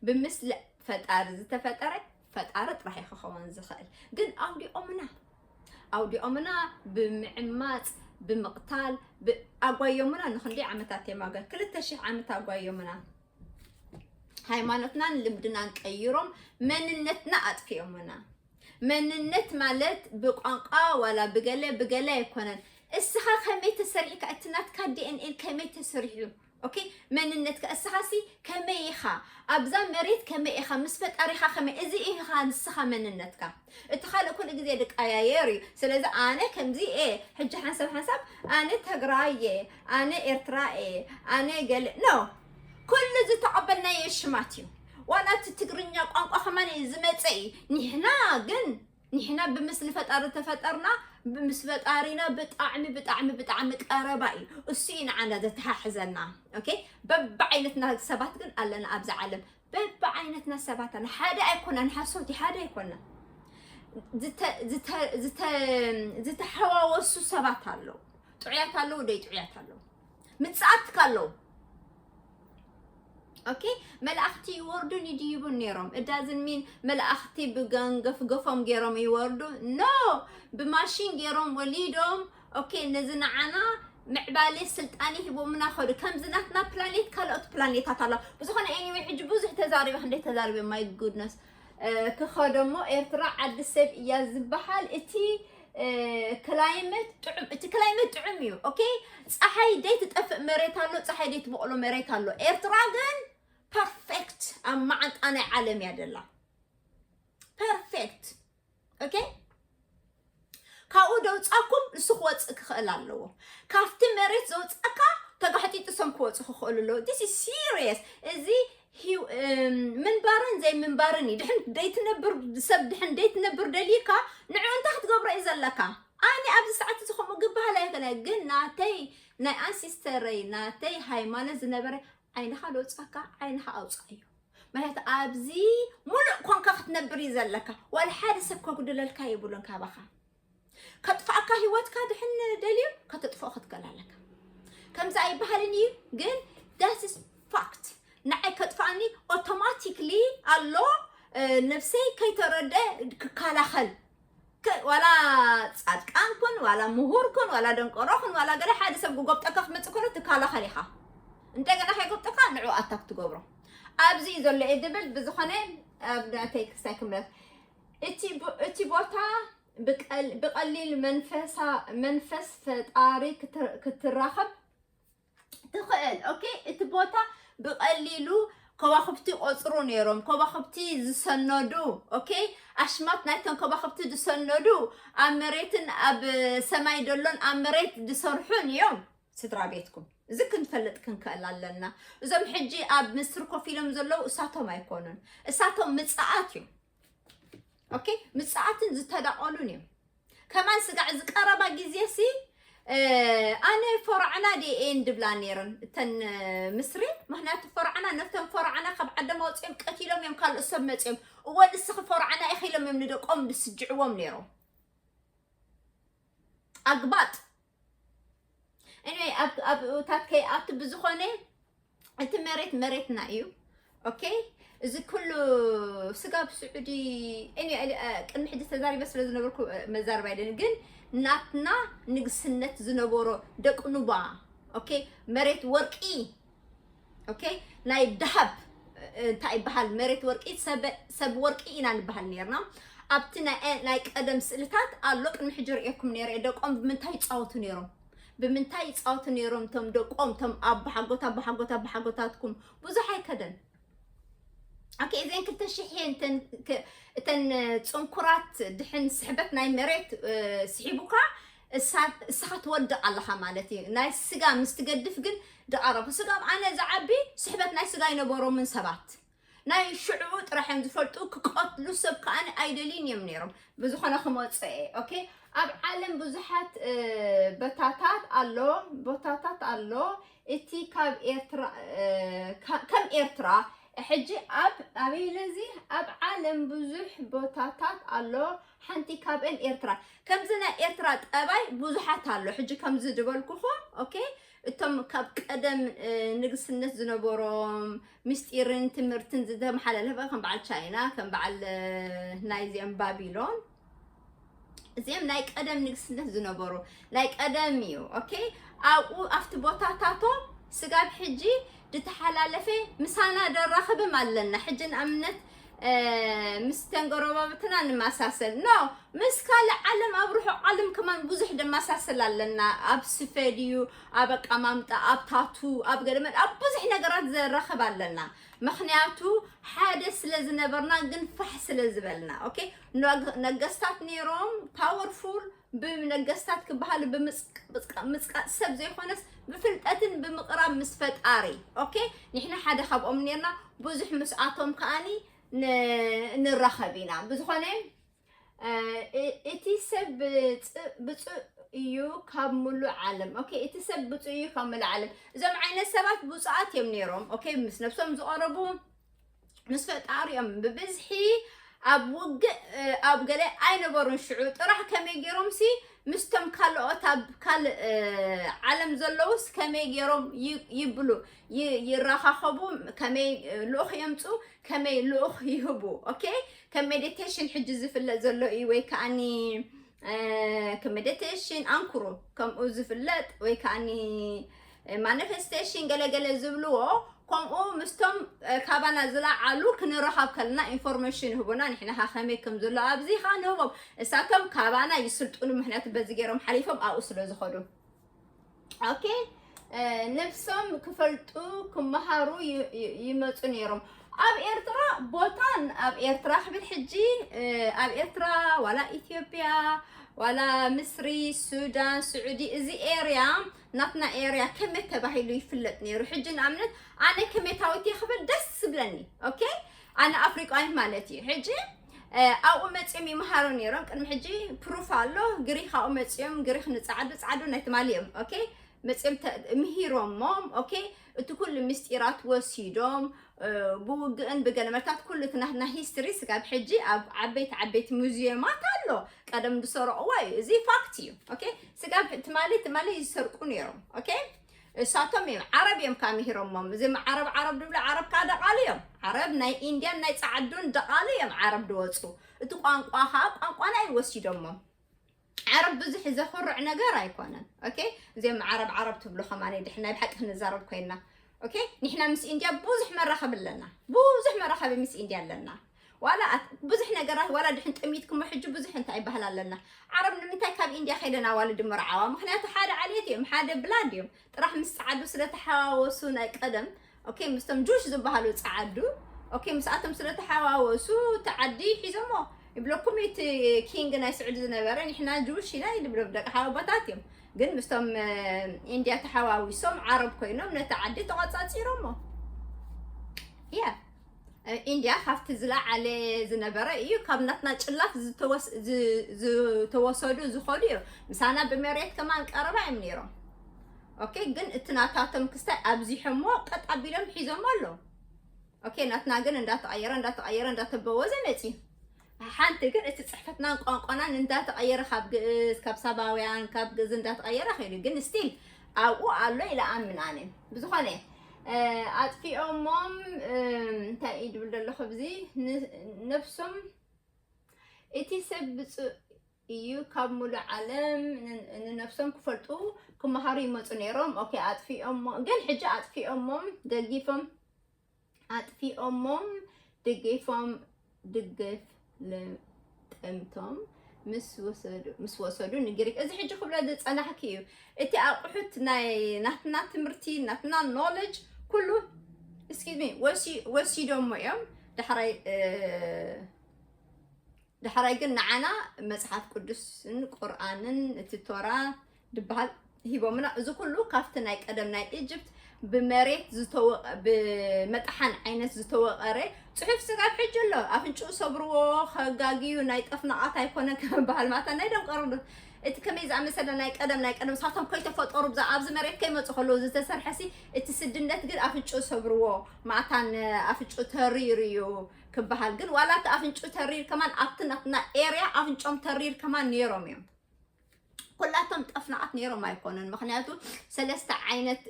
ብምስሊ ፈጣሪ ዝተፈጠረ ፈጣሪ ጥራሕ እዩ ክኸውን ዝኽእል። ግን ኣውዲኦምና ኣውዲኦምና ብምዕማፅ ብምቕታል ኣጓዮምና ንክንደይ ዓመታት እዮም ኣጓ ክልተ ሽሕ ዓመት ኣጓዮምና ሃይማኖትናን ልምድናን ቀይሮም መንነትና ኣጥፊኦምና መንነት ማለት ብቋንቋ ዋላ ብገለ ብገለ ኣይኮነን እስኻ ከመይ ተሰሪሕካ እቲ ናትካ ዲኤንኤ ከመይ ተሰሪሑ ኦኬ መንነትካ እስኻሲ ከመይ ኢኻ ኣብዛ መሬት ከመይ ኢኻ ምስ ፈጣሪኻ ከመይ እዚ ኢኻ ንስኻ መንነትካ እቲ ካልእ ኩሉ ግዜ ድቃያየር እዩ ስለዚ ኣነ ከምዚ እየ ሕጂ ሓንሳብ ሓንሳብ ኣነ ተግራየ ኣነ ኤርትራ እየ ኣነ ገለ ኖ ኩሉ ዝተቐበልናዮ ሽማት እዩ ዋላ እቲ ትግርኛ ቋንቋ ከማን ዝመፀ እዩ ንሕና ግን ንሕና ብምስሊ ፈጣሪ ተፈጠርና ምስ ፈጣሪና ብጣዕሚ ብጣዕሚ ብጣዕሚ ቀረባ እዩ እሱ እዩ ንዓና ዘተሓሕዘና ኦኬ በብዓይነትና ሰባት ግን ኣለና ኣብዚ ዓለም በብዓይነትና ሰባት ኣለ ሓደ ኣይኮናን ሓሶት ሓደ ኣይኮና ዝተሓዋወሱ ሰባት ኣለዉ ጥዑያት ኣለዉ ደይ ጥዑያት ኣለዉ ምፅኣትካ ኣለዉ ኦኬ መላእኽቲ ይወርዱን ይድይቡን ነይሮም እዳዝን ሚን መላእኽቲ ብገንገፍገፎም ገይሮም ይወርዱ ኖ ብማሽን ገይሮም ወሊዶም ኦኬ ነዚ ንዓና ምዕባሌ ስልጣኔ ሂቦምና ከዱ ከምዚ ናትና ፕላኔት ካልኦት ፕላኔታት ኣሎ ብዝኾነ anyway ሕጂ ብዙሕ ተዛሪበ ክንደይ ተዛሪበ my goodness ክኸደሞ ኤርትራ ዓዲ ሰብ እያ ዝበሃል እቲ ክላይመት ጥዑም እቲ ክላይመት ጥዑም እዩ ኦኬ ፀሓይ ደይ ትጠፍእ መሬት ኣሎ ፀሓይ ደይ ትበቕሎ መሬት ኣሎ ኤርትራ ግን ፐርፌክት ኣብ መዓንጣ ናይ ዓለም እያ ደላ ፐርፌክት ኦኬ ካብኡ ደውፃኩም ንሱ ክወፅእ ክኽእል ኣለዎ ካብቲ መሬት ዘውፃካ ተጋሕጢጡ ሰም ክወፁ ክኽእሉ ኣለዎ this is serious እዚ ምንባርን ዘይምንባርን እዩ ድሕን ደይትነብር ሰብ ድሕን ደይትነብር ደልይካ ንዕኡ እንታይ ክትገብሮ እዩ ዘለካ ኣነ ኣብዚ ሰዓት እዚ ከምኡ ግባሃል ኣይኮነ ግን ናተይ ናይ ኣንሲስተረይ ናተይ ሃይማኖት ዝነበረ ዓይንኻ ደውፃካ ዓይንኻ ኣውፃእዮ ማለት ኣብዚ ሙሉእ ኮንካ ክትነብር እዩ ዘለካ። ዋላ ሓደ ሰብ ከጉድለልካ የብሉን ካባኻ። ከጥፍኣካ ህይወትካ ድሕን ደልዩ ከተጥፍኦ ክትክእል ኣለካ። ከምዚ ኣይበሃልን እዩ፣ ግን that is fact። ንዓይ ከጥፍኣኒ automatically ኣሎ፣ እ፣ ነብሰይ ከይተረደ ክከላኸል። ከ-፣ ዋላ ጻድቃን ኩን፣ ዋላ ምሁር ኩን፣ ዋላ ደንቆሮ ኩን፣ ዋላ ገለ ሓደ ሰብ ክጎብጠካ ክመጽእ ከሎ ትከላኸል ኢኻ። እንደገና ከይጎብጠካ ንዑ ኣታክ ትገብሮ። ኣብዚ እዩ ዘሎ እየ ድብል። ብዝኾነ ኣብ ናተይ ክስታይ ክምለስ። እቲ ቦ-፣ እቲ ቦታ ብቀል-፣ ብቐሊል መንፈሳ-፣ መንፈስ ፈጣሪ ክትር-፣ ክትራኸብ ትኽእል። ኦኬ፣ እቲ ቦታ ብቐሊሉ ከዋኽብቲ ቆጽሩ ነይሮም፣ ከዋኽብቲ ዝሰነዱ፣ ኦኬ፣ ኣሽማት ናይተን ከዋኽብቲ ዝሰነዱ ኣብ መሬትን ኣብ ሰማይ ደሎን ኣብ መሬት ዝሰርሑን እዮም። ስድራ ቤትኩም እዚ ክንፈልጥ ክንክእል ኣለና። እዞም ሕጂ ኣብ ምስር ኮፍ ኢሎም ዘለዉ እሳቶም ኣይኮኑን፣ እሳቶም ምጽኣት እዮም። ኦኬ፣ ምጽኣትን ዝተዳቐሉን እዮም። ከማን ስጋዕ ዝቀረባ ግዜ ሲ፣ እ፣ ኣነ ፈራዕና ድየ እየን ድብላ ነይረን እተን፣ እ፣ ምስሪ። ምኽንያቱ ፈራዕና ነፍተን ፈራዕና ካብ ዓዶም ኣውፅኦም ቀቲሎም እዮም ካልኦት ሰብ መፅኦም። እወ ንስኺ ፈራዕና ኢኺ ኢሎም እዮም ንደቆም ድስጅዕዎም ነይሮም። ኣግባጥ። Anyway፣ ኣብ፣ ኣብ እታት ከይኣቱ ብዝኾነ እቲ መሬት መሬትና እዩ። ኦኬ፣ እዚ ኩሉ ስጋብ ስዑዲ፣ እኔ፣ እ፣ ቅድሚ ሕጂ ተዛሪበ ስለ ዝነበርኩ፣ እ፣ መዛረብ ኣይደልን፣ ግን ናትና ንግስነት ዝነበሮ ደቂ ኑባ፣ ኦኬ፣ መሬት ወርቂ፣ ኦኬ፣ ናይ ደሃብ፣ እ፣ እንታይ ይበሃል፣ መሬት ወርቂ፣ ሰብ፣ ሰብ ወርቂ ኢና ንበሃል ነርና። ኣብቲ ናይ፣ እ፣ ናይ ቀደም ስእልታት ኣሎ፣ ቅድሚ ሕጂ ርእየኩም ነይረ እየ። ደቆም ብምንታይ ይጻወቱ ነይሮም? ብምንታይ ይጻወቱ ነይሮም እቶም ደቆም፣ እቶም ኣቦሓጎት፣ ኣቦሓጎት፣ ኣቦሓጎታትኩም? ብዙሕ ኣይከደን። ኦኬ፣ እዘን ክልተ ሽሕ እተን ክ-፣ እተን ጽንኩራት ድሕን ስሕበት ናይ መሬት፣ እ፣ ስሒቡካ እሳ-፣ እስኻ ትወድቕ ኣለኻ ማለት እዩ። ናይ ስጋ ምስ ትገድፍ ግን ድቓረፉ። ስጋብ ኣነ ዝዓቢ ስሕበት ናይ ስጋ ኣይነበሮምን ሰባት። ናይ ሽዕኡ ጥራሕ እዮም ዝፈልጡ፣ ክቀትሉ ሰብ ከኣ ኣይደልዩን እዮም ነይሮም። ብዝኾነ ክመጽእ እየ። ኦኬ፣ ኣብ ዓለም ብዙሓት፣ እ፣ ቦታታት ኣሎ፣ ቦታታት ኣሎ። እቲ ካብ ኤርትራ፣ እ፣ ከ-፣ ከም ኤርትራ፣ ሕጂ ኣብ፣ ኣበይ ኢለ እዚ፣ ኣብ ዓለም ብዙሕ ቦታታት ኣሎ፣ ሓንቲ ካብአን ኤርትራ። ከምዚ ናይ ኤርትራ ጠባይ ብዙሓት ኣሎ። ሕጂ ከምዚ ዝበልኩኹም፣ ኦኬ፣ እቶም ካብ ቀደም፣ እ፣ ንግስነት ዝነበሮም ምስጢርን ትምህርትን ዝተመሓላለፈ ከም በዓል ቻይና፣ ከም በዓል፣ እ፣ ናይዚኦም ባቢሎን፣ እዚኦም ናይ ቀደም ንግስነት ዝነበሩ ናይ ቀደም እዩ። ኦኬ፣ ኣብኡ ኣብቲ ቦታታቶም ስጋብ ሕጂ ዝተሓላለፈ ምሳና ደራኽብም ኣለና። ሕጂ ንኣብነት፣ እ፣ ምስ ተንጎረባብትና ንመሳሰል። ኖ፣ ምስ ካልእ ዓለም ኣብ ርሑቕ ዓለም ከማን ብዙሕ ደመሳሰል ኣለና። ኣብ ስፈ ድዩ፣ ኣብ ኣቀማምጣ፣ ኣብ ታቱ፣ ኣብ ገለመል፣ ኣብ ብዙሕ ነገራት ዘራኽብ ኣለና። ምኽንያቱ ሓደ ስለ ዝነበርና ግን ፋሕ ስለ ዝበልና። ኦኬ፣ ነግ-፣ ነገስታት ነይሮም፣ ፓወርፉል፣ ብነገስታት ክበሃሉ ብምጽቅ-፣ ምጽቃ-፣ ምጽቃጥ ሰብ ዘይኮነስ ብፍልጠትን ብምቕራብ ምስ ፈጣሪ። ኦኬ፣ ንሕና ሓደ ካብኦም ነርና፣ ብዙሕ ምስኣቶም ከኣኒ ን-፣ ንራኸብ ኢና። ብዝኾነ፣ እ፣ እ-፣ እቲ ሰብ ብጽ-፣ ብጹእ እዩ ካብ ሙሉእ ዓለም። ኦኬ፣ እቲ ሰብ ብጹእ እዩ ካብ ሙሉእ ዓለም። እዞም ዓይነት ሰባት ብጹኣት እዮም ነይሮም። ኦኬ፣ ምስ ነብሶም ዝቐረቡ፣ ምስ ፈጣሪኦም ብብዝሒ ኣብ ውግእ፣ እ፣ ኣብ ገለ ኣይነበሩን። ሽዑ ጥራሕ ከመይ ገይሮም ሲ ምስቶም ካልኦት ኣብ ካልእ፣ እ፣ ዓለም ዘለውስ ከመይ ገይሮም ይ-፣ ይብሉ፣ ይ-፣ ይረኻኸቡ፣ ከመይ፣ እ፣ ልኡኽ የምጹ፣ ከመይ ልኡኽ ይህቡ። ኦኬ፣ ከም ሜዲቴሽን ሕጂ ዝፍለጥ ዘሎ እዩ፣ ወይ ከኣኒ፣ እ፣ ከም ሜዲቴሽን ኣንክሮ ከምኡ ዝፍለጥ፣ ወይ ከኣኒ፣ እ፣ ማኒፌስቴሽን ገለገለ ዝብልዎ፣ ከምኡ ምስቶም፣ እ፣ ካባና ዝለዓሉ ክንረኻብ ከለና ኢንፎርሜሽን ይህቡና። ንሕና ኸ ከመይ ከም ዘሎ ኣብዚ ኸኣ ንህቦም። እሳቶም ካባና ይስልጥኑ፣ ምኽንያቱ በዚ ገይሮም ሓሊፎም ኣብኡ ስለ ዝኸዱ። ኦኬ፣ እ፣ ነብሶም ክፈልጡ ክመሃሩ ይ-፣ ይ-፣ ይመጹ ነይሮም። ኣብ ኤርትራ ቦታን፣ ኣብ ኤርትራ ክብል ሕጂ፣ እ፣ ኣብ ኤርትራ ዋላ ኢትዮጵያ፣ ዋላ ምስሪ፣ ሱዳን፣ ስዑዲ፣ እዚ ኤርያ፣ ናትና ኤርያ ከመይ ተባሂሉ ይፍለጥ ነይሩ? ሕጂ ንኣብነት ኣነ ከመታዊት እየ ክብል ደስ ዝብለኒ። ኦኬ፣ ኣነ ኣፍሪቃዊት ማለት እዩ። ሕጂ፣ እ፣ ኣብኡ መጺኦም ይመሃሩ ነይሮም። ቅድሚ ሕጂ ፕሩፍ ኣሎ። ግሪክ ኣብኡ መጺኦም፣ ግሪክ ንጻዕዱ፣ ጻዕዱ ናይ ትማሊ እዮም። ኦኬ፣ መፅኦም ምሂሮሞም። ኦኬ፣ እቲ ኩሉ ምስጢራት ወሲዶም ብውግእን ብገለመታት ኩሉ እቲ ናትና ሂስትሪ ስጋብ ሕጂ ኣብ ዓበይቲ ዓበይቲ ሙዚየማት ኣሎ። ቀደም ዝሰረቕዎ እዩ። እዚ ፋክት እዩ። ኦኬ፣ ስጋብ ትማሊ ትማሊ ይሰርቁ ነይሮም። ኦኬ፣ እሳቶም እዮም ዓረብ እዮም ካብ ምሂሮሞም። እዚ ዓረብ ዓረብ ድብሉ ዓረብ ካብ ደቓሉ እዮም። ዓረብ ናይ ኢንድያን ናይ ፃዓዱን ደቓሉ እዮም ዓረብ ድወፁ። እቲ ቋንቋ ከዓ ቋንቋና እዩ ወሲዶሞም። ዓረብ ብዙሕ ዘኹርዕ ነገር ኣይኮነን። ኦኬ፣ እዚኦም ዓረብ ዓረብ ትብሉ ከማን ድሕና ናይ ብሓቂ ክንዛረብ ኮይና። ኦኬ፣ ንሕና ምስ ኢንድያ ብዙሕ መራኸብ ኣለና። ብዙሕ መራኸቢ ምስ ኢንድያ ኣለና። ዋላ ብዙሕ ነገራት ዋላ ድሕን ጥሚት ክሞ ሕጂ ብዙሕ እንታይ ይበሃል ኣለና። ዓረብ ንምንታይ ካብ ኢንድያ ከይደን ኣዋልድ መርዓዋ? ምክንያቱ ሓደ ዓሌት እዮም፣ ሓደ ብላድ እዮም። ጥራሕ ምስ ፃዓዱ ስለተሓዋወሱ ናይ ቀደም። ኦኬ፣ ምስቶም ጁሽ ዝበሃሉ ፃዓዱ። ኦኬ፣ ምስኣቶም ስለተሓዋወሱ እቲ ዓዲ ሒዞሞ ይብለኩም። እቲ ኪንግ ናይ ስዑዲ ዝነበረ ንሕና ጁሽ ኢና ይብሎም፣ ደቂ ሓወቦታት እዮም። ግን ምስቶም ኢንድያ ተሓዋዊሶም ዓረብ ኮይኖም ነቲ ዓዲ ተቆፃፂሮሞ። ያ ኢንድያ ካብቲ ዝለዓለ ዝነበረ እዩ። ካብ ናትና ጭላፍ ዝተወሰዱ ዝኸዱ እዮም። ምሳና ብመሬት ከማን ቀረባ እዮም ነይሮም። ኦኬ፣ ግን እቲ ናታቶም ክስታይ ኣብዚሖሞ ቀጥ ኣቢሎም ሒዞሞ ኣለዉ። ኦኬ፣ ናትና ግን እንዳተቐየረ እንዳተቐየረ እንዳተበወዘ መፅዩ። ሓንቲ ግን እቲ ፅሕፈትናን ቋንቋናን እንዳተቐየረ ካብ ግእዝ ካብ ሳባውያን ካብ ግእዝ እንዳተቐየረ ከይዱ ግን ስቲል ኣብኡ ኣሎ ኢለ ኣምን ኣነ። ብዝኾነ ኣጥፊኦሞም እንታይ እዩ ድብል ዘለኹ ብዚ ነብሶም እቲ ሰብ ብፁእ እዩ ካብ ሙሉእ ዓለም ንነብሶም ክፈልጡ ክመሃሩ ይመፁ ነይሮም። ኦኬ ኣጥፊኦሞ ግን ሕጂ ኣጥፊኦሞም ደጊፎም ኣጥፊኦሞም ድጌፎም ድገፍ ለጠምቶም ምስ ወሰዱ ምስ ወሰዱ ንግሪክ እዚ ሕጂ ክብሎ ዝጸናሕኪ እዩ። እቲ ኣቑሑት ናይ ናትና ትምህርቲ ናትና ኖሌጅ ኩሉ እስኪ ወሲዶሞ እዮም። ዳሕራይ ዳሕራይ ግን ንዓና መጽሓፍ ቅዱስን ቁርኣንን እቲ ቶራ ድበሃል ሂቦምና። እዚ ኩሉ ካብቲ ናይ ቀደም ናይ ኢጅፕት ብመሬት ብመጥሓን ዓይነት ዝተወቐረ ጽሑፍ ስጋብ ሕጂ ኣሎ። ኣፍንጭኡ ሰብርዎ ከጋግዩ ናይ ጠፍናቓት ኣይኮነ ከበሃል ማታ ናይ ደም ቀርዱ እቲ ከመይ ዝኣመሰለ ናይ ቀደም ናይ ቀደም ሳቶም ከይተፈጠሩ ብዛ ኣብዚ መሬት ከይመፁ ከለዉ ዝተሰርሐ ሲ እቲ ስድነት ግን ኣፍንጭኡ ሰብርዎ ማእታን ኣፍንጭኡ ተሪሩ እዩ። ክበሃል ግን ዋላ እቲ ኣፍንጭኡ ተሪር ከማን ኣብቲ ናትና ኤርያ ኣፍንጮም ተሪር ከማን ነይሮም እዮም። ኩላቶም ጠፍናቓት ነይሮም ኣይኮኑን። ምክንያቱ ሰለስተ ዓይነት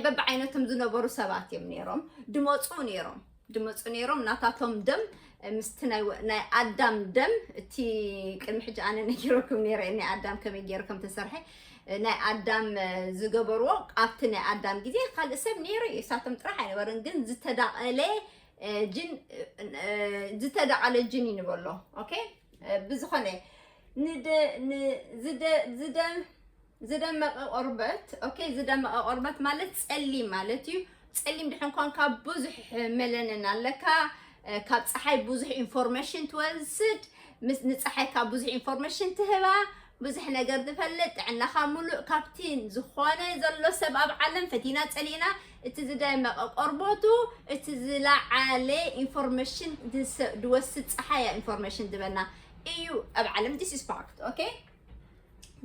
በብዓይነቶም ዝነበሩ ሰባት እዮም ነይሮም። ድመፁ ነይሮም ድመፁ ነይሮም ናታቶም ደም ምስቲ ናይ ኣዳም ደም እቲ ቅድሚ ሕጂ ኣነ ነጊረኩም ነይረ ናይ ኣዳም ከመይ ገይሩ ከም ተሰርሐ ናይ ኣዳም ዝገበርዎ ኣብቲ ናይ ኣዳም ግዜ ካልእ ሰብ ነይሩ እዩ። እሳቶም ጥራሕ ኣይነበርን ግን ዝተዳቐለ ጅን ዝተዳቐለ ጅን ይንበሎ። ኦኬ ብዝኾነ ዝደመቐ ቆርበት ኦኬ ዝደመቐ ቆርበት ማለት ጸሊም ማለት እዩ። ጸሊም ድሕን ኮንካ ብዙሕ መለንን ኣለካ። ካብ ፀሓይ ብዙሕ ኢንፎርሜሽን ትወስድ። ንፀሓይ ካብ ብዙሕ ኢንፎርሜሽን ትህባ። ብዙሕ ነገር ትፈልጥ ጥዕናኻ ሙሉእ ካብቲ ዝኾነ ዘሎ ሰብ ኣብ ዓለም ፈቲና ጸሊእና እቲ ዝደመቐ ቆርበቱ እቲ ዝለዓለ ኢንፎርሜሽን ዝወስድ ፀሓይ እያ ኢንፎርሜሽን ዝበና እዩ ኣብ ዓለም this is fact okay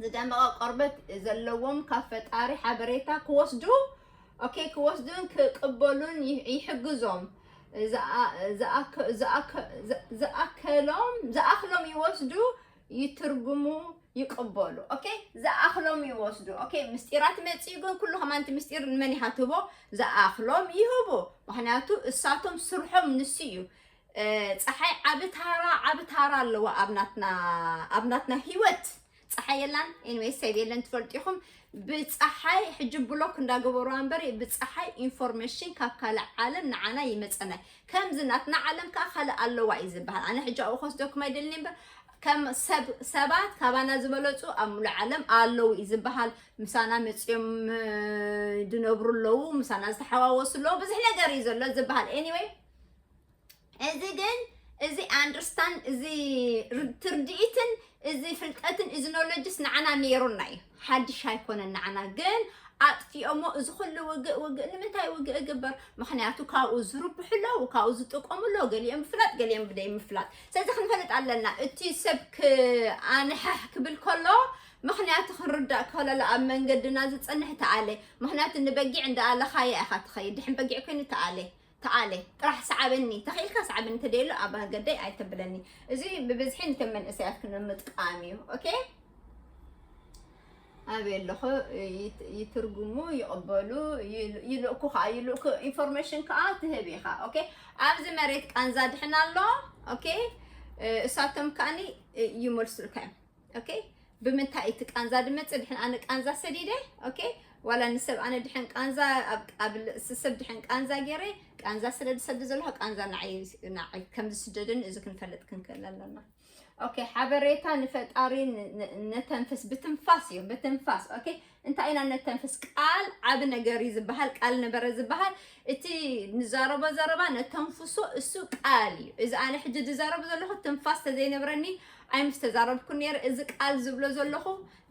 ዝደመቐ ቆርበት ዘለዎም ካብ ፈጣሪ ሓበሬታ ክወስዱ okay ክወስዱን ክቅበሉን ይሕግዞም ዝኣከሎም ዝኣክሎም ይወስዱ ይትርጉሙ ይቅበሉ okay ዝኣክሎም ይወስዱ okay ምስጢራት መፅኡ ግን ኩሉ ከማንቲ ምስጢር ንመን ይሃትቦ ዝኣክሎም ይህቡ ምክንያቱ እሳቶም ስርሖም ንሱ እዩ ፀሓይ ዓቢ ታራ ዓቢ ታራ ኣለዋ ኣብ ናትና ኣብ ናትና ህይወት ፀሓይ የላን anyway ሰብ የለን ትፈልጡ ኢኹም ብፀሓይ ሕጂ ብሎክ እንዳገበሩ እምበር ብፀሓይ ኢንፎርሜሽን ካብ ካልእ ዓለም ንዓና ይመፀና ከምዚ ናትና ዓለም ከዓ ካልእ ኣለዋ እዩ ዝበሃል ኣነ ሕጂ ኣብኡ ከወስደኩም ኣይደልን እምበር ከም ሰባት ካባና ዝበለፁ ኣብ ሙሉእ ዓለም ኣለዉ እዩ ዝበሃል ምሳና መፅኦም ድነብሩ ኣለዉ ምሳና ዝተሓዋወሱ ኣለዉ ብዙሕ ነገር እዩ ዘሎ ዝበሃል anyway እዚ ግን እዚ ኣንደርስታንድ እዚ ትርድኢትን እዚ ፍልጠትን እዚ ኖለጅስ ንዓና ነይሩና እዩ ሓድሽ ኣይኮነን ንዓና ግን ኣጥፊኦሞ እዚ ኩሉ ውግእ ውግእ ንምንታይ ውግእ እግበር ምክንያቱ ካብኡ ዝርብሑ ኣለዉ ካብኡ ዝጥቀሙ ኣለዉ ገሊኦም ምፍላጥ ገሊኦም ብደይ ምፍላጥ ስለዚ ክንፈልጥ ኣለና እቲ ሰብ ኣንሕሕ ክብል ከሎ ምኽንያቱ ክንርዳእ ከለና ኣብ መንገድና ዝጸንሕ ተኣለ። ምኽንያቱ ንበጊዕ እንዳኣለኻያ ኢኻ ትኸይድ። ድሕን በጊዕ ኮይኑ ተኣለ። ተኣለ። ጥራሕ ሰዓበኒ። ተኽኢልካ ሰዓበኒ፣ እንተደይሉ ኣብ መንገደይ ኣይተብለኒ። እዚ ብብዝሒ ንቶም መንእሰያት ክንምጥቃም እዩ። ኦኬ? ኣበይ ኣለኹ? ይት-፣ ይትርጉሙ፣ ይቕበሉ፣ ይል-፣ ይልእኩ ከዓ፣ ይልእኩ ኢንፎርሜሽን ከዓ ትህብ ኢኻ። ኦኬ? ኣብዚ መሬት ቃንዛ ድሕን ኣሎ። ኦኬ? እ፣ እሳቶም ከኣኒ፣ እ፣ ይመልሱልካ እዮም። ኦኬ? ብምንታይ እቲ ቃንዛ ድመጽእ? ድሕን ኣነ ቃንዛ ሰዲደ? ኦኬ? ዋላ ንሰብ ኣነ ድሕን ቃንዛ፣ ኣብ፣ ኣብ ርእሲ ሰብ ድሕን ቃንዛ ገይረ፣ ቃንዛ ስለ ዝሰዲ ዘለኹ፣ ቃንዛ ንዓይ፣ ንዓይ ከም ዝስደደኒ እዚ ክንፈልጥ ክንክእል ኣለና። ኦኬ፣ ሓበሬታ ንፈጣሪ ን-፣ ን-፣ ነተንፍስ፣ ብትንፋስ እዩ፣ ብትንፋስ። ኦኬ፣ እንታይ ኢና ነተንፍስ? ቃል ዓቢ ነገር እዩ ዝበሃል፣ ቃል ነበረ ዝበሃል። እቲ ንዛረቦ ዘረባ ነተንፍሶ፣ እሱ ቃል እዩ። እዚ ኣነ ሕጂ ዝዛረብ ዘለኹ ትንፋስ ተዘይነብረኒ ኣይምስ ተዛረብኩ ነይረ። እዚ ቃል ዝብሎ ዘለኹ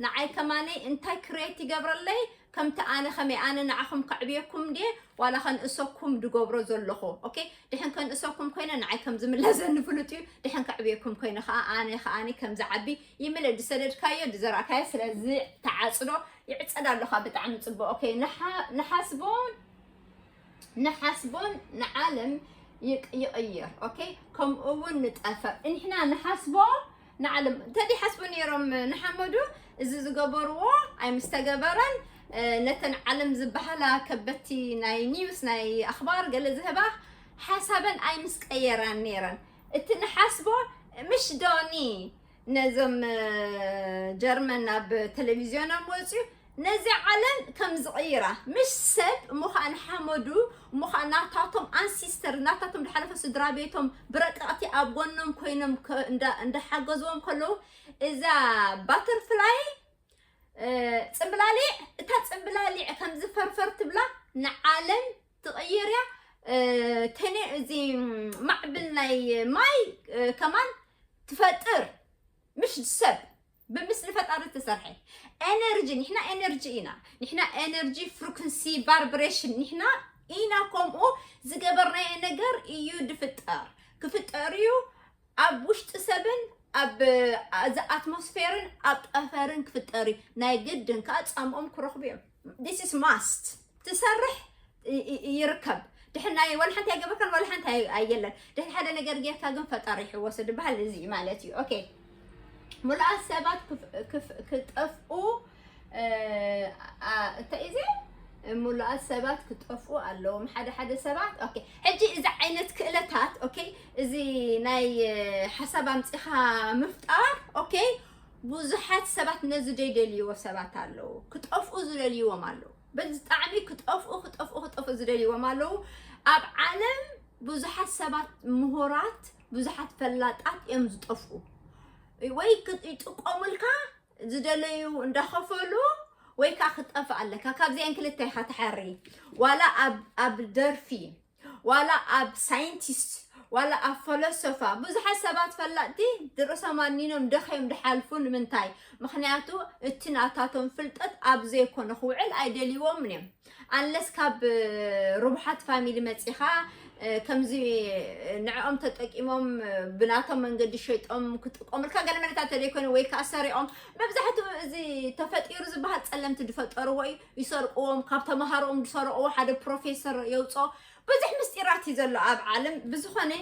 ንዓይ ከማነይ እንታይ ክሬት ይገብረለይ? ከምቲ ኣነ ከመይ ኣነ ንዓኹም ከዕብየኩም ድየ ዋላ ከንእሰኩም ድገብሮ ዘለኹ? ኦኬ፣ ድሕን ከንእሰኩም ኮይነ ንዓይ ከም ዝምለሰኒ ፍሉጥ እዩ። ድሕን ከዕብየኩም ኮይነ ከዓ ኣነ ከዓኒ ከም ዝዓቢ ይምለ። ዝሰደድካዮ ዝዘራእካዮ ስለ ዝተዓጽዶ ይዕጸድ ኣለኻ። ብጣዕሚ ጽቡቅ። ኦኬ፣ ንሓ-፣ ንሓስቦን ንሓስቦን ንዓለም ይቅ-፣ ይቕይር። ኦኬ፣ ከምኡ እውን ንጠፈር። ንሕና ንሓስቦ ንዓለም እንተዲ ሓስቡ ነይሮም ንሓመዱ እዚ ዝገበርዎ ኣይምስተገበረን፣ እ፣ ነተን ዓለም ዝበሃላ ከበቲ ናይ ኒውስ ናይ ኣኽባር ገለ ዝህባ ሓሳበን ኣይምስቀየራን ነይረን። እቲ ንሓስቦ ምሽ ዶኒ ነዞም፣ እ፣ ጀርመን ናብ ቴሌቪዝዮኖም ወፅዩ ነዚ ዓለም ከም ዝቕይራ፣ ምሽ ሰብ እሞ ኸኣ ንሓመዱ እሞ ኸኣ ናታቶም ኣንሲስተር፣ ናታቶም ዝሓለፈ ስድራ ቤቶም ብረቀቕቲ ኣብ ጎኖም ኮይኖም ከ-፣ እንዳ-፣ እንዳሓገዝዎም ከለዉ፣ እዛ ባተርፍላይ፣ እ፣ ጽምብላሊዕ፣ እታ ጽምብላሊዕ ከም ዝፈርፈር ትብላ ንዓለም ትቕይር እያ። እ፣ ተነ-፣ እዚ ማዕብል ናይ ማይ፣ እ፣ ከማን ትፈጥር። ምሽ ሰብ ብምስሊ ፈጣሪ ዝተሰርሐ ኤነርጂ። ንሕና ኤነርጂ ኢና። ንሕና ኤነርጂ፣ ፍሪኩንሲ፣ ቫይብሬሽን። ንሕና ኢና ከምኡ ዝገበርናዮ ነገር እዩ ድፍጠር። ክፍጠር እዩ። ኣብ ውሽጢ ሰብን ኣብ፣ እዚ ኣትሞስፌርን ኣብ ጠፈርን ክፍጠር እዩ። ናይ ግድን ከዓ ጻምኦም ክረኽቡ እዮም። This is must። ትሰርሕ ይ-፣ ይ-፣ ይርከብ። ድሕን ናይ ወላ ሓንቲ ኣይገበርካን፣ ወላ ሓንቲ ኣይ-፣ ኣየለን። ድሕን ሓደ ነገር ጌርካ ግን ፈጣሪ ይሕወሶ ድበሃል እዚ እዩ ማለት እዩ። ኦኬ። ሙሉኣት ሰባት ክፍ-፣ ክፍ-፣ ክጠፍኡ፣ እ፣ ኣ-፣ እንታይ እዩ እዚ? ሙሉኣት ሰባት ክጠፍኡ ኣለዎም። ሓደ ሓደ ሰባት፣ ኦኬ። ሕጂ እዚ ዓይነት ክእለታት፣ ኦኬ፣ እዚ ናይ፣ እ፣ ሓሳብ ኣምጺኻ ምፍጣር፣ ኦኬ፣ ብዙሓት ሰባት ነዚ ዘይደልይዎ ሰባት ኣለዉ። ክጠፍኡ ዝደልይዎም ኣለዉ። ብጣዕሚ ክጠፍኡ፣ ክጠፍኡ፣ ክጠፍኡ ዝደልይዎም ኣለዉ። ኣብ ዓለም ብዙሓት ሰባት ምሁራት፣ ብዙሓት ፈላጣት እዮም ዝጠፍኡ። ወይ ክ-፣ ይጥቀሙልካ ዝደለዩ እንዳኸፈሉ፣ ወይ ከዓ ክትጠፍእ ኣለካ። ካብዚኣን ክልተ ኢኻ ትሓሪ። ዋላ ኣብ፣ ኣብ ደርፊ፣ ዋላ ኣብ ሳይንቲስት፣ ዋላ ኣብ ፈለሰፋ፣ ብዙሓት ሰባት ፈላጥቲ ድርእሶም ኣኒኖም ደኸዮም ድሓልፉ። ንምንታይ? ምኽንያቱ እቲ ናታቶም ፍልጠት ኣብ ዘይኮነ ክውዕል ኣይደልይዎምን እዮም። ኣንለስ ካብ፣ እ፣ ርቡሓት ፋሚሊ መጺኻ፣ እ፣ ከምዚ፣ እ፣ ንዕኦም ተጠቂሞም፣ እ፣ ብናቶም መንገዲ ሸይጦም ክጥቀሙልካ ገለ መለታት ተደይኮነ ወይ ከዓ ሰሪቖም። መብዛሕትኡ እዚ ተፈጢሩ ዝበሃል ጸለምቲ ዝፈጠርዎ እዩ። ይሰርቅዎም፣ ካብ ተምሃሮኦም ዝሰረቕዎ ሓደ ፕሮፌሰር የውፅኦ። ብዙሕ ምስጢራት እዩ ዘሎ ኣብ ዓለም። ብዝኾነ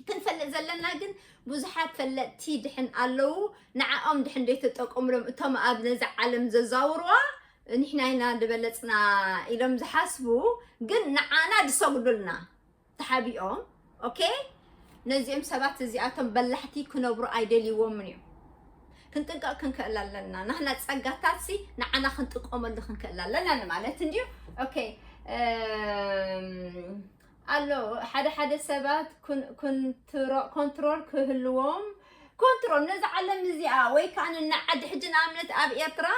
ክንፈልጥ ዘለና ግን ብዙሓት ፈለጥቲ ድሕን ኣለዉ። ንዓኦም ድሕን ዘይተጠቀሙሎም እቶም ኣብ ነዚ ዓለም ዘዛውርዋ ንሕና ኢና ዝበለጽና ኢሎም ዝሓስቡ ግን ንዓና ዝሰግዱልና ተሓቢኦም። ኦኬ፣ ነዚኦም ሰባት እዚኣቶም በላሕቲ ክነብሩ ኣይደልይዎምን እዮም። ክንጥንቀቕ ክንክእል ኣለና። ናህና ጸጋታት ሲ ንዓና ክንጥቀመሉ ክንክእል ኣለና ንማለት እንድዩ። ኦኬ፣ እም፣ ኣሎ ሓደ ሓደ ሰባት ኩን-፣ ኩንትሮ-፣ ኮንትሮል ክህልዎም፣ ኮንትሮል ነዛ ዓለም እዚኣ ወይ ከዓ ንና ዓዲ ሕጂ ንኣብነት ኣብ ኤርትራ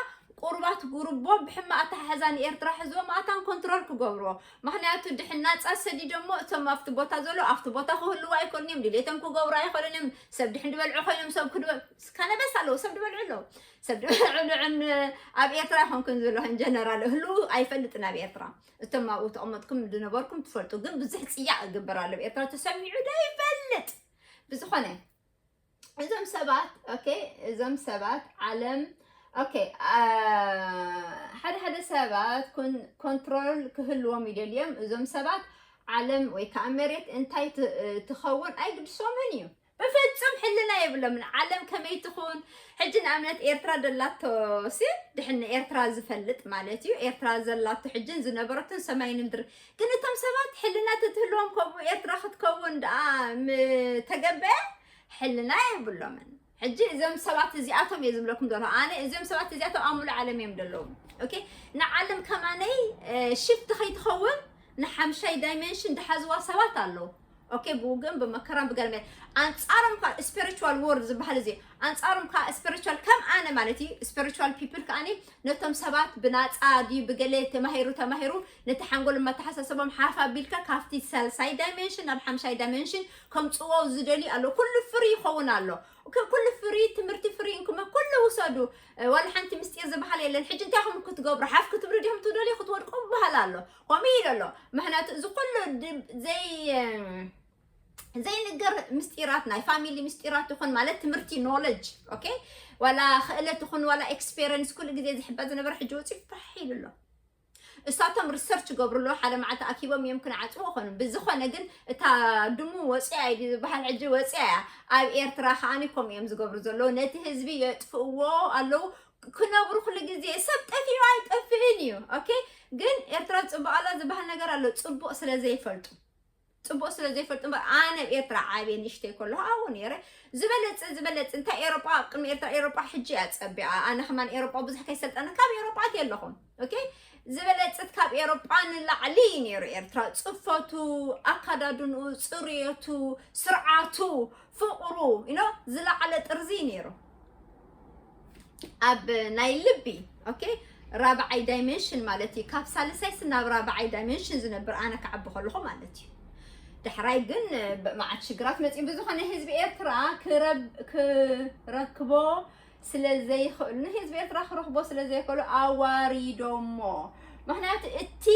ቁሩባት ጉርቦ ብሕማቕ ኣተሓሕዛ ንኤርትራ ሕዝቦም ኣታን ኮንትሮል ክገብርዎ። ምኽንያቱ ድሕን ናጻ ሰዲዶሞ እቶም ኣብቲ ቦታ ዘሎ ኣብቲ ቦታ ክህልዉ ኣይኮኑን እዮም። ድሌቶም ክገብሩ ኣይኸሉን እዮም። ሰብ ድሕን ድበልዑ ኮይኖም ሰብ ክድበ-፣ ከነበስ ኣለዉ፣ ሰብ ድበልዑ ኣለዉ። ሰብ ድበልዑ ድዕን ኣብ ኤርትራ ይኾንኩን ዘለኹን ጀነራል ህልዉ ኣይፈልጥን ኣብ ኤርትራ። እቶም ኣብኡ ተቐመጥኩም ድነበርኩም ትፈልጡ። ግን ብዙሕ ጽያቕ እግበር ኣሎ። ኣብ ኤርትራ ተሰሚዑ ዶ ይፈልጥ? ብዝኾነ እዞም ሰባት okay፣ እዞም ሰባት ዓለም okay፣ ሓደ ሓደ ሰባት ኮንትሮል ክህልዎም ይደልዮም። እዞም ሰባት ዓለም ወይ ከዓ መሬት እንታይ ትኸውን ኣይግድሶምን እዩ። ብፍጹም ሕልና የብሎምን። ዓለም ከመይ ትኹን? ሕጂ ንኣብነት ኤርትራ ደላቶ ሲ ድሕን ኤርትራ ዝፈልጥ ማለት እዩ። ኤርትራ ዘላቶ ሕጅን ዝነበረቱን ሰማይን ምድሪ። ግን እቶም ሰባት ሕልና ተትህልዎም ከምኡ ኤርትራ ክትከውን ደኣ ምተገበአ ሕልና የብሎምን። ሕጂ እዞም ሰባት እዚኣቶም እየ ዝብለኩም ዘሎ። ኣነ እዞም ሰባት እዚኣቶም ኣብ ሙሉእ ዓለም እዮም ዘለዉ። okay፣ ንዓለም ከማነይ ሽፍት ከይትኸውን ንሓምሻይ ዳይሜንሽን ድሓዝዋ ሰባት ኣለዉ። okay፣ ብውግእን ብመከራን ብገርመ ኣንጻሮም ከዓ spiritual world ዝበሃል እዚ ኣንጻሮም ከዓ spiritual ከም ኣነ ማለት እዩ። Spiritual people ከዓኒ ነቶም ሰባት ብናጻ ድዩ ብገለ ተማሂሩ ተማሂሩ ነቲ ሓንጎል መተሓሳሰቦም ሓፍ ኣቢልካ ካብቲ ሳልሳይ ዳይሜንሽን ናብ ሓምሻይ ዳይሜንሽን ከምጽዎ ዝደልዩ ኣሎ። ኩሉ ፍሪ ይኸውን ኣሎ። ኩሉ ፍሪ፣ ትምህርቲ ፍሪ እንኩመ ኩሉ ውሰዱ። ዋላ ሓንቲ ምስጢር ዝበሃል የለን። ሕጂ እንታይ ኹም ክትገብሩ ሓፍ ክትብሉ ዲኹም ትደልዩ ክትወድቁ ዝበሃል ኣሎ። ከምኡ ኢሉ ኣሎ። ምክንያቱ እዚ ኩሉ ዘይ ዘይንገር ምስጢራት ናይ ፋሚሊ ምስጢራት ይኹን ማለት ትምህርቲ ኖለጅ okay፣ ዋላ ክእለት ይኹን ዋላ ኤክስፔሪንስ ኩሉ ግዜ ዝሕበ ዝነበረ ሕጂ ወፂኡ ፋሕ ኢሉ ኣሎ። እሳቶም ሪሰርች ገብሩ ኣለዉ። ሓደ መዓልቲ ኣኪቦም እዮም ክንዓፅዎ ኾኑ። ብዝኾነ ግን እታ ድሙ ወፂኣ እዩ ዝበሃል ሕጂ ወፂኣ እያ። ኣብ ኤርትራ ከዓኒ ከምኡ እዮም ዝገብሩ ዘለዉ። ነቲ ህዝቢ የጥፍእዎ ኣለዉ። ክነብሩ ኩሉ ግዜ ሰብ ጠፊኡ ኣይጠፍእን እዩ። okay፣ ግን ኤርትራ ፅቡቅ ኣላ ዝበሃል ነገር ኣሎ። ፅቡቅ ስለ ዘይፈልጡ ፅቡቅ ስለ ዘይፈልጡ እምበር ኣነ ኣብ ኤርትራ ዓብየ ንእሽተይ ከለኹ ኣብኡ ነይረ። ዝበለፀ ዝበለፀ እንታይ ኤሮጳ ኣብ ቅድሚ ኤርትራ ኤሮጳ ሕጂ እያ ፀቢቃ። ኣነ ከማን ኤሮጳ ብዙሕ ከይሰልጠነ ካብ ኤሮጳ ኣትየ ኣለኹ። okay፣ ዝበለፀት ካብ ኤሮጳ ንላዕሊ እዩ ነይሩ ኤርትራ። ፅፈቱ፣ ኣካዳድንኡ፣ ፅርየቱ፣ ስርዓቱ፣ ፍቅሩ you know ዝለዓለ ጥርዚ እዩ ነይሩ። ኣብ ናይ ልቢ okay ራብዓይ ዳይሜንሽን ማለት እዩ። ካብ ሳልሳይ ናብ ራብዓይ ዳይሜንሽን ዝነብር ኣነ ክዓቢ ከለኹ ማለት እዩ። ዳሕራይ ግን መዓት ሽግራት መፅኡ። ብዝኾነ ህዝቢ ኤርትራ ክረክቦ ስለ ዘይኽእሉ ንህዝቢ ኤርትራ ክረኽቦ ስለ ዘይኽእሉ ኣዋሪዶሞ። ምክንያቱ እቲ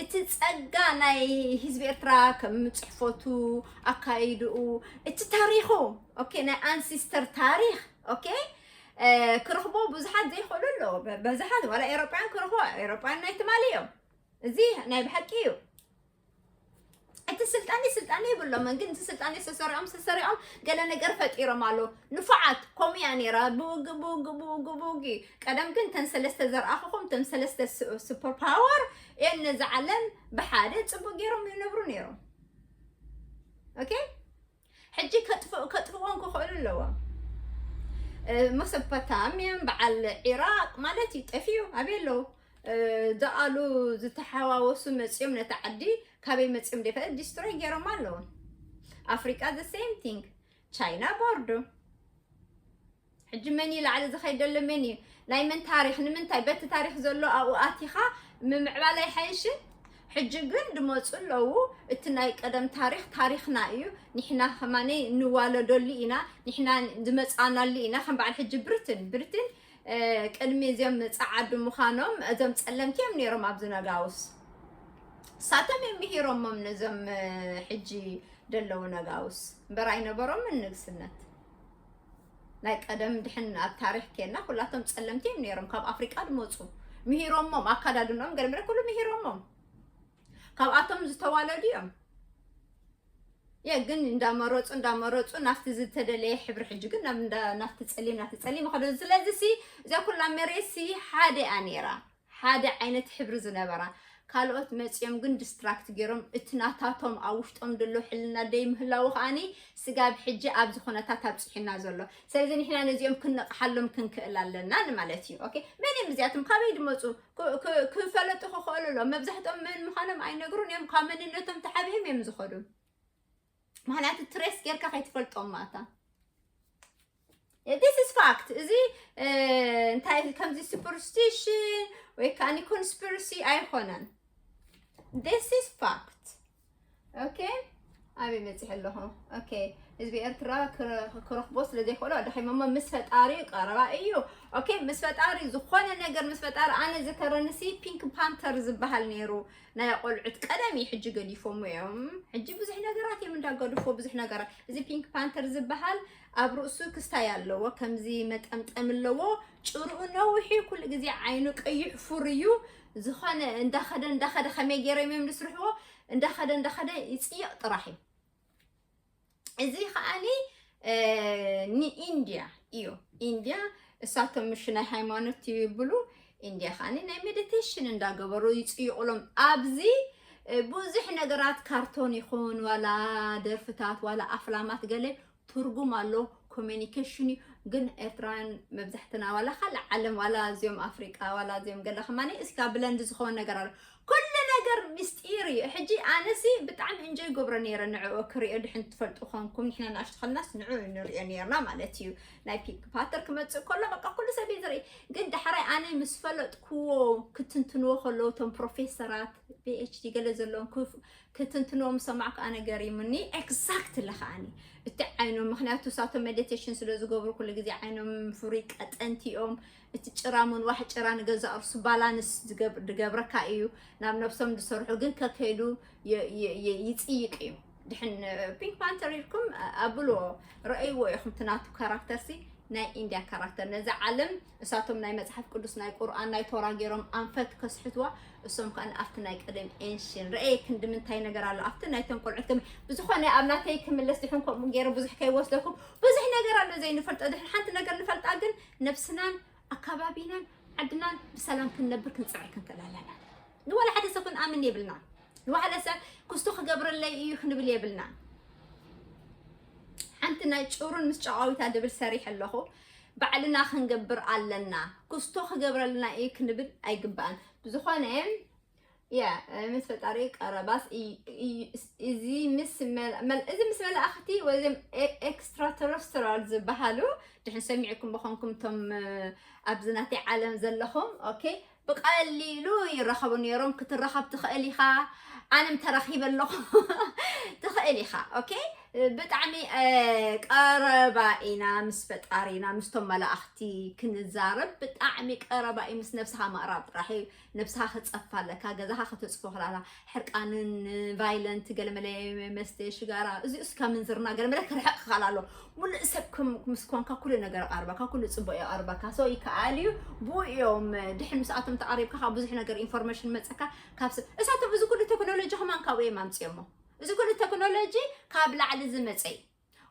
እቲ ጸጋ ናይ ህዝቢ ኤርትራ ከም ጽሕፈቱ፣ ኣካይድኡ፣ እቲ ታሪኹ okay ናይ ኣንሲስተር ታሪኽ okay ክረኽቦ ብዙሓት ዘይኽእሉ ኣለዉ። በዝሓት ዋላ ኤሮጳያን ክረኽቦ ኤሮጳያን ናይ ትማሊ እዮም። እዚ ናይ ብሓቂ እዩ። እቲ ስልጣኔ ስልጣኔ ይብሎምን ግን እቲ ስልጣኔ ሰሰሪዖም ሰሰሪዖም ገለ ነገር ፈጢሮም ኣለዉ። ንፉዓት ከምኡ እያ ነይራ። ብውጊ ብውጊ ብውጊ ብውጊ ቀደም ግን ተን ሰለስተ ዘርኣኹኹም ተን ሰለስተ ሱፐር ፓወር እየን ነዚ ዓለም ብሓደ ጽቡቅ ገይሮም ይነብሩ ነይሮም። okay ሕጂ ከጥፍእዎም ክኽእሉ ኣለዎም። መሰፖታምያን በዓል ዒራቅ ማለት እዩ ጠፊኡ ኣበይ ኣለዉ? ደኣሉ ዝተሓዋወሱ መፅኦም ነቲ ዓዲ ካበይ መፅኦም ደፈ ዲስትሮይ ገይሮም ኣለዉ። ኣፍሪቃ the same thing ቻይና ቦርዱ። ሕጂ መን እዩ ላዕሊ ዝኸይድ ዘሎ መን እዩ? ናይ መን ታሪኽ ንምንታይ በቲ ታሪኽ ዘሎ ኣብኡ ኣቲኻ ምምዕባል ኣይሓይሽን? ሕጂ ግን ድመፁ ኣለዉ። እቲ ናይ ቀደም ታሪኽ ታሪኽና እዩ። ንሕና ከማነይ ንዋለደሉ ኢና። ንሕና ዝመፃናሉ ኢና። ከም በዓል ሕጂ ብርትን ብርትን ቅድሚ እዚኦም ፃዓዱ ምዃኖም እዞም ፀለምቲ እዮም ነይሮም ኣብዚ ነጋውስ። እሳቶም እዮም ምሂሮሞም ነዞም ሕጂ ደለዉ ነጋውስ እምበር ኣይነበሮምን ንግስነት። ናይ ቀደም ድሕን ኣብ ታሪኽ ኬና ኩላቶም ፀለምቲ እዮም ነይሮም። ካብ ኣፍሪቃ ድመፁ ምሂሮሞም ኣካዳድኖም ገርምረ ኩሉ ምሂሮሞም ካብኣቶም ዝተዋለዱ እዮም። የ ግን እንዳመረፁ እንዳመረፁ ናፍቲ ዝተደለየ ሕብሪ ሕጂ ግን ናፍቲ ፀሊም ናፍቲ ፀሊም ይኸዱ። ስለዚ ሲ እዚኣ ኩላ መሬት ሲ ሓደ እያ ነይራ። ሓደ ዓይነት ሕብሪ ዝነበራ ካልኦት መፂኦም ግን ዲስትራክት ገይሮም እቲ ናታቶም ኣብ ውሽጦም ዘሎ ሕልና ደይ ምህላው ከዓኒ ስጋብ ሕጂ ኣብዚ ኩነታት ኣብፅሑና ዘሎ። ስለዚ ንሕና ነዚኦም ክንነቕሓሎም ክንክእል ኣለና ንማለት እዩ። okay መን እዮም እዚኣቶም ካበይ ድመፁ ክፈለጡ ክኽእሉ ኣለዎም። መብዛሕትኦም መን ምዃኖም ኣይነግሩን እዮም። ካብ መንነቶም ተሓቢኦም እዮም ዝኸዱ። ምክንያቱ ትሬስ ጌርካ ከይትፈልጦም ማታ this is fact። እዚ እንታይ ከምዚ ሱፐርስቲሽን ወይ ከዓ ኮንስፒረሲ ኣይኮነን። this is fact። okay ኣበይ በፂሐ ኣለኹ? okay ህዝቢ ኤርትራ ክረ- ክረኽቦ ስለ ዘይክእሎ ደኺሞሞ ምስ ፈጣሪ ቀረባ እዩ። ኦኬ፣ ምስ ፈጣሪ ዝኾነ ነገር ምስ ፈጣሪ። ኣነ ዝከረንሲ ፒንክ ፓንተር ዝበሃል ነይሩ ናይ ቆልዑት ቀደም እዩ። ሕጂ ገዲፎም እዮም። ሕጂ ብዙሕ ነገራት እዮም እንዳገድፎ ብዙሕ ነገራት። እዚ ፒንክ ፓንተር ዝበሃል ኣብ ርእሱ ክስታይ ኣለዎ፣ ከምዚ መጠምጠም ኣለዎ። ጭርኡ ነዊሕ እዩ፣ ኩሉ ግዜ ዓይኑ ቀይሕ ፉር እዩ። ዝኾነ እንዳኸደ እንዳኸደ ከመይ ገይሮም እዮም ዝስርሕዎ? እንዳኸደ እንዳኸደ ይፅይቕ ጥራሕ እዩ። እዚ ከዓኒ ንኢንድያ እዩ። ኢንድያ እሳቶም ምሽ ናይ ሃይማኖት ይብሉ። ኢንድያ ከዓኒ ናይ ሜዲቴሽን እንዳገበሩ ይፅይቑሎም። ኣብዚ ብዙሕ ነገራት ካርቶን ይኹን ዋላ ደርፍታት ዋላ ኣፍላማት ገለ ትርጉም ኣሎ፣ ኮሚኒኬሽን እዩ። ግን ኤርትራውያን መብዛሕትና ዋላ ካልእ ዓለም ዋላ እዚኦም ኣፍሪቃ ዋላ እዚኦም ገለ ከማኒ እስካ ብለንድ ዝኾን ነገር ኣሎ። ኩሉ ነገር ምስጢር እዩ። ሕጂ ኣነሲ ብጣዕሚ እንጆይ ገብሮ ነይረ ንዕኡ ክሪኦ። ድሕን ትፈልጡ ኮንኩም ንሕና ንኣሽቱ ከልናስ ንዕኡ ንሪኦ ነርና ማለት እዩ። ናይ ፒንክ ፓንተር ክመጽእ ከሎ በቃ ኩሉ ሰብ እዩ ዝርኢ። ግን ዳሕራይ ኣነ ምስ ፈለጥኩዎ ክትንትንዎ ከለዉ እቶም ፕሮፌሰራት ፒኤችዲ ገለ ዘለዎም ክፍ- ክትንትንዎም ሰማዕኩ ኣነ ገሪሙኒ። ኤግዛክትሊ ከዓኒ እቲ ዓይኖም ምክንያቱ እሳቶም ሜዲቴሽን ስለ ዝገብሩ ኩሉ ግዜ ዓይኖም ፍሩይ ቀጠንቲ እዮም። እቲ ጭራም እውን ዋሕ ጭራ ንገዛ እርሱ ባላንስ ዝገብ- ዝገብረካ እዩ። ናብ ነብሶም ዝሰርሑ ግን ከከይዱ የ- የ- የ- ይፅይቅ እዩ። ድሕን ፒንክ ፓንተር ኢልኩም ኣብልዎ ረእይዎ ኢኹም ትናቱ ካራክተር ሲ ናይ ኢንድያ ካራክተር ነዚ ዓለም እሳቶም ናይ መጽሓፍ ቅዱስ ናይ ቁርኣን ናይ ቶራ ገይሮም ኣንፈት ከስሕትዋ እሶም ከኣ ኣብቲ ናይ ቀደም ኤንሽን ረኤ ክንዲ ምንታይ ነገር ኣሎ ኣብቲ ናይቶም ቆልዑት ከም ብዝኾነ ኣብ ናተይ ክምለስ ድሕን ከምኡ ገይረ ብዙሕ ከይወስደኩም ብዙሕ ነገር ኣሎ ዘይንፈልጦ ድሕን ሓንቲ ነገር ንፈልጣ ግን ነብስናን ኣካባቢናን ዓድናን ብሰላም ክንነብር ክንጽዕር ክንክእል ኣለና ንወላ ሓደ ሰብ ክንኣምን የብልና ንወላ ሰብ ክስቶ ክገብረለይ እዩ ክንብል የብልና ሓንቲ ናይ ጭሩን ምስ ጨቓዊታ ድብል ሰሪሕ ኣለኹ ባዕልና ክንገብር ኣለና ክስቶ ክገብረልና እዩ ክንብል ኣይግባእን ብዝኾነ ያ ምስ ፈጣሪ ቀረባስ እዚ ምስ እዚ ምስ መላእኽቲ ወይም ኤክስትራተረስትራል ዝበሃሉ ድሕን ሰሚዕኩም በኾንኩም ቶም ኣብዚ ናተይ ዓለም ዘለኹም ኦኬ ብቐሊሉ ይራኸቡ ነይሮም ክትራኸብ ትኽእል ኢኻ ኣነም ተራኺበ ኣለኹ ትኽእል ኢኻ ኦኬ ብጣዕሚ ቀረባ ኢና ምስ ፈጣሪና ምስቶም መላእኽቲ ክንዛረብ ብጣዕሚ ቀረባ እዩ ምስ ነብስኻ ምቕራብ ጥራሕ እዩ ነብስኻ ክጸፋ ኣለካ ገዛኻ ከተጽፎ ክላላ ሕርቃንን ቫይለንት ገለመለ መስተ ሽጋራ እዚ እስካ ምንዝርና ገለመለ ክርሕቅ ክኻል ኣሎ ሙሉእ ሰብ ምስ ኮንካ ኩሉ ነገር ኣርባካ ኩሉ ጽቡቅ የቀርበካ ሰው ይከኣል እዩ ብኡ እዮም ድሕን ምስኣቶም ተቃሪብካ ካብ ብዙሕ ነገር ኢንፎርሜሽን መጸካ ካብ እሳቶም እዚ ኩሉ ቴክኖሎጂ ከማን ካብኡ እዮም ኣምፅዮሞ እዚ ኩሉ ቴክኖሎጂ ካብ ላዕሊ ዝመፀ እዩ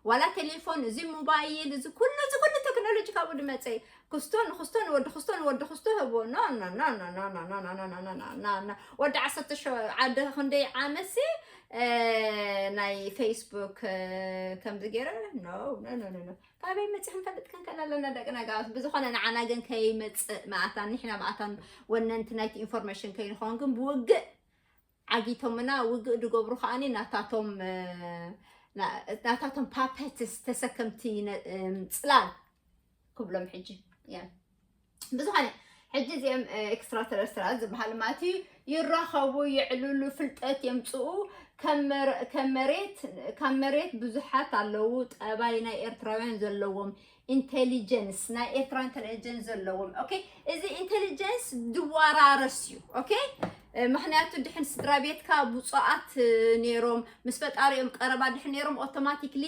ዋላ ቴሌፎን እዚ ሞባይል እዚ ኩሉ እዚ ኩሉ ቴክኖሎጂ ካብኡ ዝመፀ እዩ ክስቶ ንክስቶ ንወዲ ክስቶ ንወዲ ክስቶ ህቦ ወዲ ዓሰርተ ዓዲ ክንደይ ዓመሲ ናይ ፌስቡክ ከምዚ ገይረ ካበይ መፂ ክንፈልጥ ክንክእል ኣለና ደቂ ነጋውስ ብዝኮነ ንዓና ግን ከይመፅእ መኣታን ንሕና መኣታን ወነንቲ ናይቲ ኢንፎርሜሽን ከይንኸውን ግን ብውግእ ዓጊቶምና ውግእ ዝገብሩ ከዓኒ ናታቶም ናታቶም ፓፐትስ ተሰከምቲ ጽላል ክብሎም ሕጂ ብዝኾነ ሕጂ እዚኦም ኤክስትራ ተረስትራል ዝበሃል ማለት እዩ ይራኸቡ ይዕልሉ ፍልጠት የምፅኡ ካብ መሬት ብዙሓት ኣለዉ ጠባይ ናይ ኤርትራውያን ዘለዎም ኢንቴሊጀንስ ናይ ኤርትራ ኢንቴሊጀንስ ዘለዎም ኦኬ እዚ ኢንቴሊጀንስ ድዋራረስ እዩ ኦኬ ምክንያቱ ድሕን ስድራ ቤትካ ብፁዓት ነይሮም ምስ ፈጣሪኦም ቀረባ ድሕን ነይሮም ኦቶማቲክሊ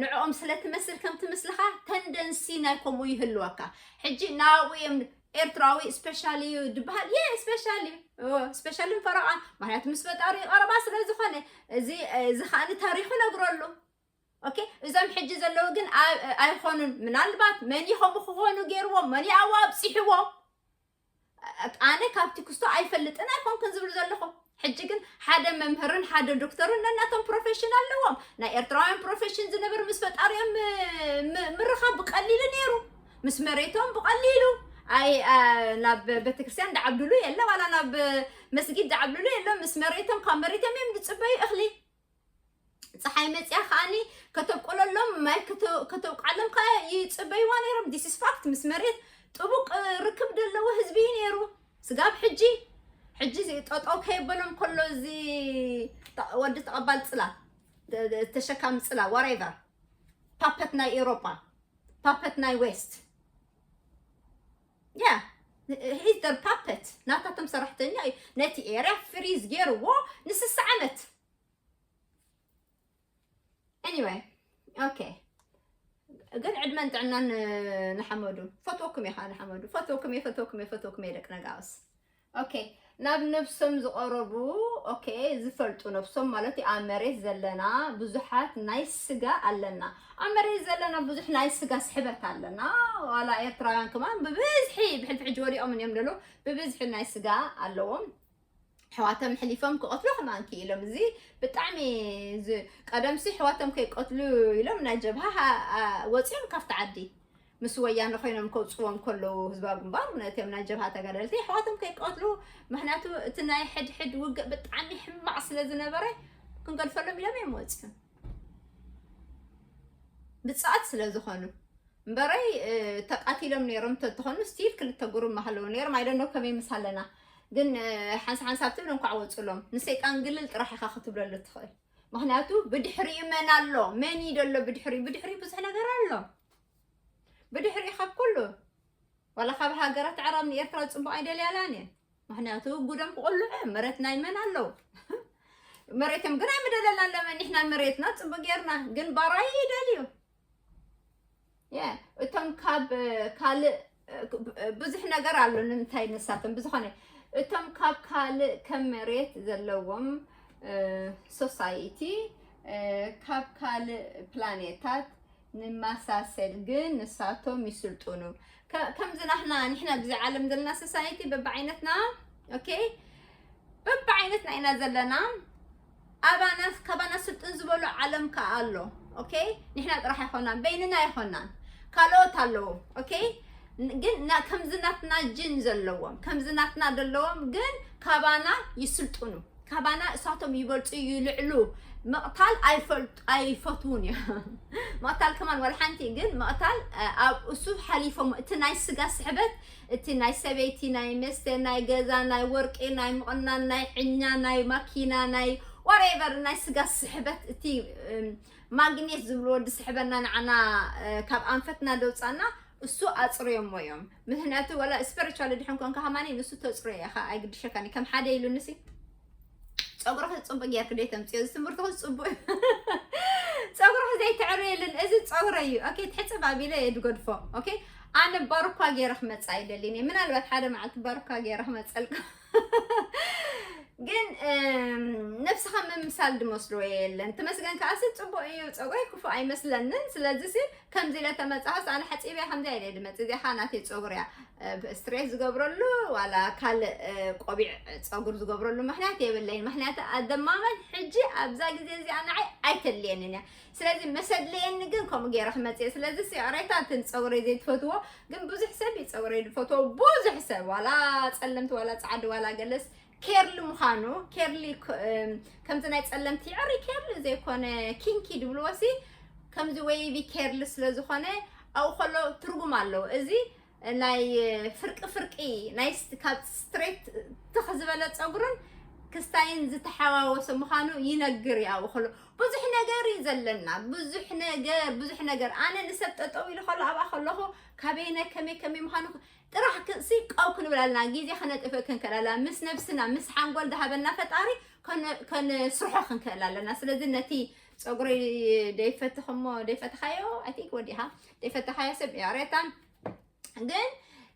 ንዕኦም ስለ ትመስል ከም ትምስልኻ ተንደንሲ ናይ ከምኡ ይህልወካ ሕጂ ናብኡ እዮም ኤርትራዊ ስፔሻሊ እዩ ድበሃል የ ስፔሻሊ ስፔሻሊ ፈረቃ ምክንያቱ ምስ ፈጣሪ ቀረባ ስለ ዝኾነ እዚ እዚ ከዓ ንታሪኹ ነግረሉ ኦኬ እዞም ሕጂ ዘለዉ ግን ኣይኾኑን ምናልባት መን ይኸሙ ክኾኑ ገይርዎም መን ይኣዋ ኣብፂሕዎም ኣነ ካብቲ ክስቶ ኣይፈልጥን ኣይኮንክን ዝብል ዘለኹ ሕጂ ግን ሓደ መምህርን ሓደ ዶክተርን ነናቶም ፕሮፌሽን ኣለዎም ናይ ኤርትራውያን ፕሮፌሽን ዝነበር ምስ ፈጣሪኦም ምርኻብ ብቀሊሉ ነይሩ ምስ መሬቶም ብቀሊሉ ኣይ ናብ ቤተክርስትያን ዳዓብድሉ የለ ዋላ ናብ መስጊድ ዳዓብድሉ የለ ምስ መሬቶም ካብ መሬቶም እዮም ዝፅበዩ እኽሊ ፀሓይ መፅያ ከዓኒ ከተብቆለሎም ማይ ከተውቃሎም ከዓ ይፅበይዋ ነይሮም this is fact ምስ መሬት ጥቡቅ ርክብ ዘለዎ ህዝቢ እዩ ነይሩ ስጋብ ሕጂ ሕጂ ጠጠው ከይበሎም ከሎ እዚ ወዲ ተቐባል ፅላት ተሸካሚ ጽላ whatever፣ ፓፐት ናይ ኤውሮጳ፣ ፓፐት ናይ ዌስት። Yeah, he's their puppet። ናታቶም ሰራሕተኛ እዩ። ነቲ ኤርያ ፍሪዝ ገይርዎ ንስሳ ዓመት። Anyway, okay። ግን ዕድመን ጥዕናን ንሓመዱ። ፈትወኩም እየ ከዓ ንሓመዱ። ፈትወኩም እየ፣ ፈትወኩም እየ፣ ፈትወኩም እየ ደቂ ነጋውስ። Okay፣ ናብ ነብሶም ዝቐረቡ፣ okay፣ ዝፈልጡ ነብሶም ማለት እዩ። ኣብ መሬት ዘለና ብዙሓት ናይ ስጋ ኣለና። ኣብ መሬት ዘለና ብዙሕ ናይ ስጋ ስሕበት ኣለና። ዋላ ኤርትራውያን ከማን ብብዝሒ ብሕልፊ ሕጂ ወዲኦም እዮም ዘለዉ። ብብዝሒ ናይ ስጋ ኣለዎም። ኣሕዋቶም ሕሊፎም ክቐትሉ ከማን ክኢሎም። እዚ ብጣዕሚ ዝ-፣ ቀደምሲ ኣሕዋቶም ከይቀትሉ ኢሎም ናይ ጀብሃ ሃ-፣ ኣ-፣ ወፂኦም ካብቲ ዓዲ ምስ ወያነ ኮይኖም ከውፅዎም ከለዉ ህዝባዊ ግንባር ነቲኦም ናይ ጀብሃ ተጋደልቲ ኣሕዋቶም ከይቀትሉ፣ ምክንያቱ እቲ ናይ ሕድሕድ ውግእ ብጣዕሚ ሕማቕ ስለ ዝነበረ ክንገድፈሎም ኢሎም እዮም ወፂኦም። ብፅኣት ስለ ዝኾኑ እምበረይ፣ እ፣ ተቃቲሎም ነይሮም እንተትኾኑ ስቲል ክልተ ጉሩብ ምሃለዉ ነይሮም። I don't know ከመይ ምስ ኣለና። ግን፣ እ፣ ሓንሳ ሓንሳብ ትብል እንኳዕ ወፁሎም። ንሰይጣን ግልል ጥራሕ ኢኻ ክትብለሉ ትኽእል። ምክንያቱ ብድሕሪኡ መን ኣሎ? መን እዩ ደሎ ብድሕሪኡ? ብድሕሪኡ ብዙሕ ነገር ኣሎ። ብድሕሪኡ ካብ ኩሉ፣ ዋላ ካብ ሃገራት ዓረብ ንኤርትራ ፅቡቕ ኣይደልያላን እየን። ምክንያቱ ጉዶም ክቕልዑ መሬት ናይ መን ኣለዉ? መሬቶም ግን ኣይምደለላን ኣለመን። ንሕና መሬትና ፅቡቕ ጌርና፣ ግን ባራይ ይደልዩ። የ፣ እቶም ካብ፣ እ፣ ካልእ፣ እ፣ ብዙሕ ነገር ኣሎ ንምንታይ ንሳቶም። ብዝኾነ፣ እቶም ካብ ካልእ ከም መሬት ዘለዎም፣ እ፣ ሶሳይቲ፣ እ፣ ካብ ካልእ ፕላኔታት ንመሳሰል፣ ግን ንሳቶም ይስልጥኑ። ከ-፣ ከምዚ ናህና፣ ንሕና ብዚ ዓለም ዘለና ሶሳይቲ በብዓይነትና፣ ኦኬ፣ በብዓይነትና ኢና ዘለና። ኣባና፣ ካባና ስልጡን ዝበሎ ዓለም ከኣ ኣሎ። ኦኬ፣ ንሕና ጥራሕ ኣይኮናን፣ በይንና ኣይኮናን፣ ካልኦት ኣለዉ። ኦኬ፣ ን-፣ ግን ና-፣ ከምዚ ናትና ጅን ዘለዎም፣ ከምዚ ናትና ዘለዎም ግን ካባና ይስልጥኑ፣ ካባና እሳቶም ይበልጹ፣ ይልዕሉ። ምቕታል ኣይፈልጥ-፣ ኣይፈትዉን እዮም። ምቕታል ከማን ዋላ ሓንቲ፣ ግን ምቕታል፣ እ፣ ኣብ እሱ ሓሊፎም፣ እቲ ናይ ስጋ ስሕበት፣ እቲ ናይ ሰበይቲ፣ ናይ መስተ፣ ናይ ገዛ፣ ናይ ወርቂ፣ ናይ ምቕናን፣ ናይ ዕኛ፣ ናይ ማኪና፣ ናይ whatever፣ ናይ ስጋ ስሕበት፣ እቲ፣ እም፣ ማግኔት ዝብልዎ ዝስሕበና ንዓና፣ እ፣ ካብ ኣንፈትና ደውጻና፣ እሱ ኣጽርዮሞ እዮም። ምክንያቱ ዋላ ስፒሪቹዋል ድሕን ኮንካ ከማኒ ንሱ ተጽርዮ ኢኻ፣ ኣይግድሸካን እዩ። ከም ሓደ ኢሉኒ ሲ፣ ጸጉርኺ ጽቡቅ ጌርኪ ደይ ተምጽዮ፣ እዚ ትምህርትኺ ጽቡቅ እዩ። ጸጉርኺ ዘይትዕርየልን፣ እዚ ጸጉረይ እዩ። ኦኬ፣ ትሕጽብ ኣቢለ እየ ዝገድፎ። ኦኬ፣ ኣነ ባሩኳ ገይረ ክመጽእ ኣይደልን እየ። ምናልባት ሓደ መዓልቲ ባሩኳ ገይረ ክመጸልኩም። ግን፣ እም፣ ነብስኻ ምምሳል ዝመስልዎ የለን። ተመስገን ከኣ ሲ ጽቡቅ እዩ፣ ጸጉረይ ክፉእ ኣይመስለንን። ስለዚ ሲ ከምዚ ኢለ ተመጻኹስ ኣነ ሓጺበ ከምዚ ኢለ ድመጽእ፣ እዚኣ ኸኣ ናተይ ጸጉሪ እያ። እ፣ ስትሬት ዝገብረሉ ዋላ ካልእ፣ እ፣ ቆቢዕ ጸጉር ዝገብረሉ ምኽንያት የብለይን። ምኽንያቱ ኣደማመን ሕጂ ኣብዛ ግዜ እዚኣ ንዓይ ኣይተድልየንን እያ። ስለዚ መሰድልየኒ ግን ከምኡ ገይረ ክመጽእ እየ። ስለዚ ሲ ይቕሬታ፣ እተን ጸጉረይ ዘይትፈትዎ፣ ግን ብዙሕ ሰብ እዩ ጸጉረይ ዝፈትዎ፣ ብዙሕ ሰብ፣ ዋላ ጸለምቲ ዋላ ጻዕዲ ዋላ ገለስ ኬርሊ ምዃኑ፣ ኬርሊ ክ-፣ እም፣ ከምዚ ናይ ጸለምቲ ይዕሪ ኬርሊ ዘይኮነ ኪንኪ ድብልዎ ሲ፣ ከምዚ ዌይቪ ኬርሊ ስለ ዝኾነ ኣብኡ ከሎ ትርጉም ኣለዎ። እዚ ናይ ፍርቂ ፍርቂ፣ ናይ ስት-፣ ካብ ስትሬት ትኽ ዝበለ ጸጉርን ክስታይን ዝተሓዋወሰ ምዃኑ ይነግር እዩ። ኣብኡ ከሎ ብዙሕ ነገር እዩ ዘለና፣ ብዙሕ ነገር፣ ብዙሕ ነገር። ኣነ ንሰብ ጠጠው ኢሉ ከሎ ኣብኣ ከለኹ ካበይነ ከመይ ከመይ ምዃኑ ጥራሕ ክሲ ቀው ክንብል ኣለና፣ ግዜ ከነጥፍእ ክንክእል ኣለና። ምስ ነብስና፣ ምስ ሓንጎል ዝሃበና ፈጣሪ ከነ-፣ ከነስርሖ ክንክእል ኣለና። ስለዚ ነቲ ጸጉሪ ደይፈትኽሞ፣ ደይፈትኻዮ፣ I think ወዲኻ፣ ደይፈትኻዮ ሰብ ይቕሬታ። ግን፣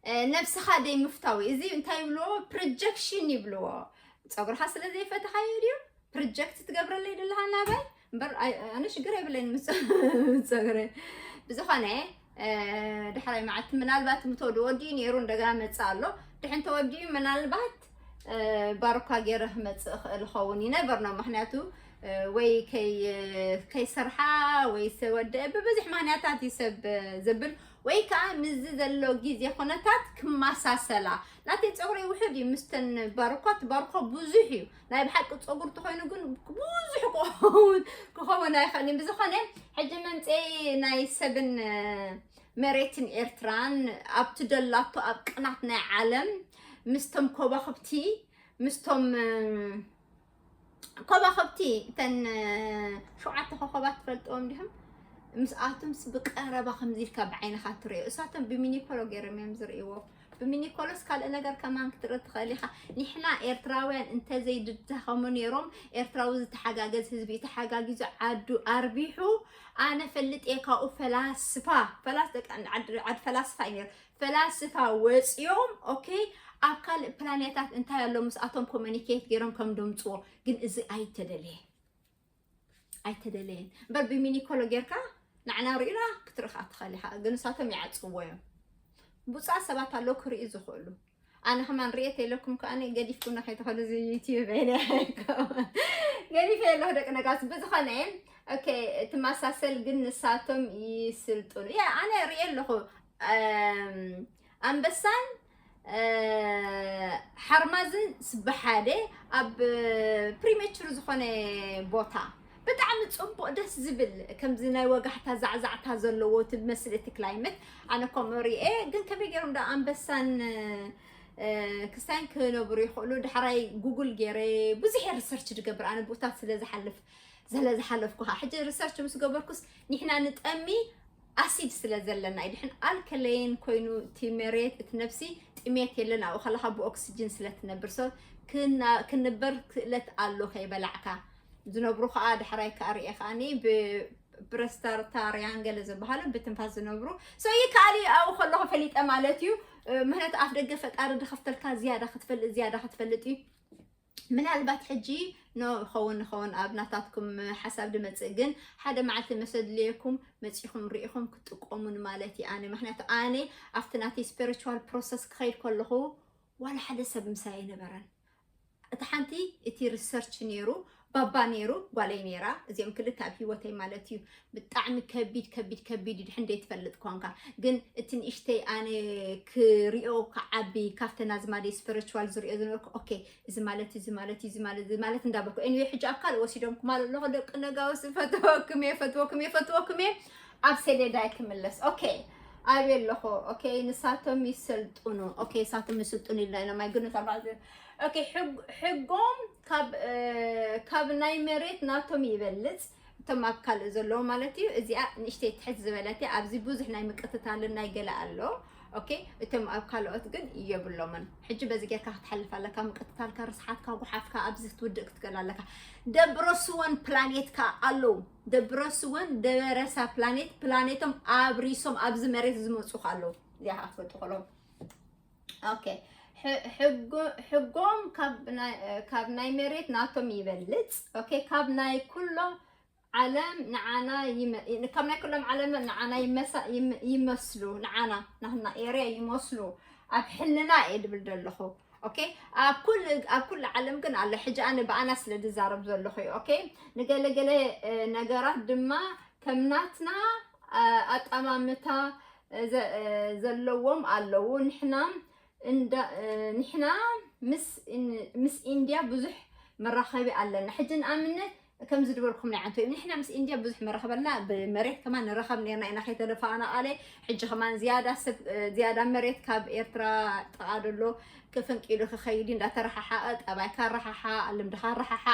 እ፣ ነብስኻ ደይምፍታው እዩ። እዚ እንታይ ይብልዎ? ፕሮጀክሽን ይብልዎ። ጸጉርኻ ስለ ዘይፈትኻዮ ድዩ ፕሮጀክት ትገብረለይ ዘለኻ ናባይ? እምበር፣ ኣይ-፣ ኣነ ሽግር የብለይን ምስ ጸ-፣ ምስ ጸጉሪ። ብዝኾነ፣ እ፣ ዳሕራይ መዓልቲ ምናልባት ምተወዲ ወዲኡ ነይሩ እንደገና መጽእ ኣሎ። ድሕን ተወዲኡ ምናልባት፣ እ፣ ባሩካ ገይረ ክመጽእ እኽእል እኸውን እዩ። ነበር ነው። ምኽንያቱ፣ እ፣ ወይ ከይ-፣ ከይሰርሓ ወይ ዝተወደአ ብብዙሕ ምኽንያታት እዩ ሰብ ዘብል፣ ወይ ከዓ ምስዚ ዘሎ ግዜ ኩነታት ክመሳሰላ። ናተይ ጸጉረይ ውሑድ እዩ፣ ምስተን ባሩኳ፣ እቲ ባሩኳ ብዙሕ እዩ። ናይ ብሓቂ ጸጉር ተኾይኑ ግን ብዙሕ ክኸውን፣ ክኸውን ኣይኽእልን። ብዝኾነ፣ ሕጂ መምጽኤ ናይ ሰብን፣ እ፣ መሬትን ኤርትራን ኣብቲ ደላቶ ኣብ ቅናት ናይ ዓለም ምስቶም ኮባኽብቲ፣ ምስቶም፣ እ፣ ኮባኸብቲ እተን ሸውዓተ ኮኸባት ትፈልጥዎም ዲኹም? ምስኣቶምስ ብቀረባ ከምዚ ኢልካ ብዓይንኻ ትሪኦ። እሳቶም ብሚኒኮሎ ገይሮም እዮም ዝርእይዎ። ብሚኒኮሎስ ካልእ ነገር ከማን ክትርኢ ትኽእል ኢኻ። ንሕና ኤርትራውያን እንተዘይድዳኸሙ ነይሮም፣ ኤርትራዊ ዝተሓጋገዝ ህዝቢ እዩ። ተሓጋጊዙ ዓዱ ኣርቢሑ፣ ኣነ ፈልጥ እየ ካብኡ ፈላስፋ፣ ፈላስ-፣ ደቂ ዓድ፣ ዓድ ፈላስፋ እዩ ነይሩ። ፈላስፋ ወፂኦም፣ ኦኬ፣ ኣብ ካልእ ፕላኔታት እንታይ ኣሎ ምስኣቶም ኮሚኒኬት ገይሮም ከም ደምፅዎ። ግን እዚ ኣይተደለየ፣ ኣይተደለየን። እምበር ብሚኒኮሎ ጌርካ ንዓና ርኢና ክትርኢ ከኣ ትኽእል ኢኻ። ግን ንሳቶም ይዓጽዎ እዮም። ብፁዓት ሰባት ኣለዉ ክርእዩ ዝኽእሉ። ኣነ ከማን ርእየ ተይለኩም ከኣ ገዲፍኩና ከይትኸዱ እዚ ዩቲዩብ ገዲፈ ኣለኹ ደቂ ነጋስ። ብዝኾነ፣ ኦኬ፣ ትመሳሰል ግን ንሳቶም ይስልጥኑ። ያ፣ ኣነ ርእየ ኣለኹ። ኣም፣ ኣንበሳን፣ እ፣ ሓርማዝን ስብሓደ ኣብ ፕሪሜቹር ዝኾነ ቦታ ብጣዕሚ ጽቡቕ ደስ ዝብል ከምዚ ናይ ወጋሕታ ዛዕዛዕታ ዘለዎ ትመስል እቲ ክላይመት። ኣነ ከምኡ ርእየ፣ ግን ከመይ ገይሮም ዳ ኣንበሳን፣ እ፣ ክስታይን ክነብሩ ይኽእሉ? ዳሕራይ ጉግል ገይረ ብዙሕ እየ ሪሰርች ዝገብር ኣነ ብኡታት ስለ ዝሓልፍ፣ ስለ ዝሓለፍኩ ኸዓ። ሕጂ ሪሰርች ምስ ገበርኩስ ንሕና ንጠሚ ኣሲድ ስለ ዘለና እዩ። ድሕን ኣልከለይን ኮይኑ እቲ መሬት፣ እቲ ነፍሲ ጥሜት የለን፣ ኣብኡ ከለኻ ብኦክስጅን ስለ ትነብር። So ክና-፣ ክንበር ክእለት ኣሎ ከይበላዕካ ዝነብሩ ኸዓ። ዳሕራይ ከኣ ርእየ ከኣኒ ብ-፣ ብረስታርታርያን ገለ ዝበሃሉ ብትንፋስ ዝነብሩ። So ይከኣል እዩ፣ ኣብኡ ከለኹ ፈሊጠ ማለት እዩ። እ፣ ምኽንያቱ ኣፍ ደገ ፈጣሪ ድኸፍተልካ ዝያዳ ክትፈልጥ፣ ዝያዳ ክትፈልጥ እዩ። ምናልባት ሕጂ ኖ፣ ይኸውን ይኸውን ኣብ ናታትኩም ሓሳብ ድመጽእ፣ ግን ሓደ መዓልቲ መሰ ድልየኩም መጺኹም ርኢኹም ክትጥቀሙን ማለት እዩ። ኣነ፣ ምኽንያቱ ኣነ ኣብቲ ናተይ ስፒሪቹዋል ፕሮሰስ ክኸይድ ከለኹ ዋላ ሓደ ሰብ ምሳይ ኣይነበረን። እቲ ሓንቲ እቲ ሪሰርች ነይሩ፣ ባባ ነይሩ፣ ጓለይ ነይራ። እዚኦም ክልተ ኣብ ህይወተይ ማለት እዩ። ብጣዕሚ ከቢድ፣ ከቢድ፣ ከቢድ እዩ። ድሕን ዘይትፈልጥ ኮንካ። ግን እቲ ንእሽተይ ኣነ ክሪኦ ክዓቢ ካብተን ኣዝማደይ ስፒሪቹዋል ዝሪኦ ዝነበርኩ፣ ኦኬ፣ እዚ ማለት፣ እዚ ማለት፣ እዚ ማለት፣ እዚ ማለት እንዳበልኩ። ኤኒዌይ፣ ሕጂ ኣብ ካልእ ወሲዶም ክማል ኣለኹ። ደቂ ነጋውስ፣ ፈትወኩም እየ፣ ፈትወኩም እየ፣ ፈትወኩም እየ። ኣብ ሰሌዳይ ክምለስ። ኦኬ፣ ኣብየ ኣለኹ። ኦኬ፣ ንሳቶም ይሰልጥኑ። ኦኬ፣ ንሳቶም ይስልጥኑ ኢልና ኢና። ማይ ጉድነስ፣ ኣብ ኦኬ፣ ሕግ-፣ ሕጎም ካብ፣ እ፣ ካብ ናይ መሬት ናቶም ይበልጽ፣ እቶም ኣብ ካልእ ዘለዉ ማለት እዩ። እዚኣ ንእሽተይ ትሕት ዝበለት እያ። ኣብዚ ብዙሕ ናይ ምቅትታልን ናይ ገለ ኣሎ። ኦኬ፣ እቶም ኣብ ካልኦት ግን የብሎምን። ሕጂ በዚ ጌርካ ክትሓልፍ ኣለካ። ምቅትታልካ፣ ርስሓትካ፣ ጉሓፍካ ኣብዚ ክትውድእ ክትክእል ኣለካ። ደብረስወን ፕላኔትካ ኣለዉ። ደብረስወን ደበረሳ ፕላኔት፣ ፕላኔቶም ኣብሪሶም ኣብዚ መሬት ዝመጹ ኣለዉ። እዚኣ ክትፈልጡ ከለኹም። ኦኬ። ሕ-፣ ሕጎ-፣ ሕጎም ካብ ናይ፣ ካብ ናይ መሬት ናቶም ይበልጽ። ኦኬ። ካብ ናይ ኩሎም ዓለም ንዓና ይመ-፣ ካብ ናይ ኩሎም ዓለም ንዓና ይመሳ-፣ ይም-፣ ይመስሉ። ንዓና፣ ናህና ኤርያ ይመስሉ። ኣብ ሕልና እየ ድብል ዘለኹ። ኦኬ። ኣብ ኩል-፣ ኣብ ኩሉ ዓለም ግን ኣሎ። ሕጂ ኣነ ብኣና ስለ ድዛረብ ዘለኹ እዩ። ኦኬ። ንገለ ገለ፣ እ፣ ነገራት ድማ ከም ናትና፣ እ፣ ኣጠማምታ፣ እ፣ ዘ-፣ እ፣ ዘለዎም ኣለዉ። ንሕና እንዳ-፣ እ፣ ንሕና ምስ ኢን-፣ ምስ ኢንድያ ብዙሕ መራኸቢ ኣለና። ሕጂ ንኣብነት ከምዚ ዝበልኩም ናይ ዓንቶ፣ ንሕና ምስ ኢንድያ ብዙሕ መራኸቢ ኣለና። ብመሬት ከማን ንረኸብ ነርና ኢና ከይተደፋእና ቃለ። ሕጂ ከማን ዝያዳ ሰብ፣ እ፣ ዝያዳ መሬት ካብ ኤርትራ ጥቓ ደሎ ክፍንቂሉ ክኸይድ እዩ። እንዳተረሓሓቐ ጠባይካ ረሓሓ፣ ልምድኻ ረሓሓ።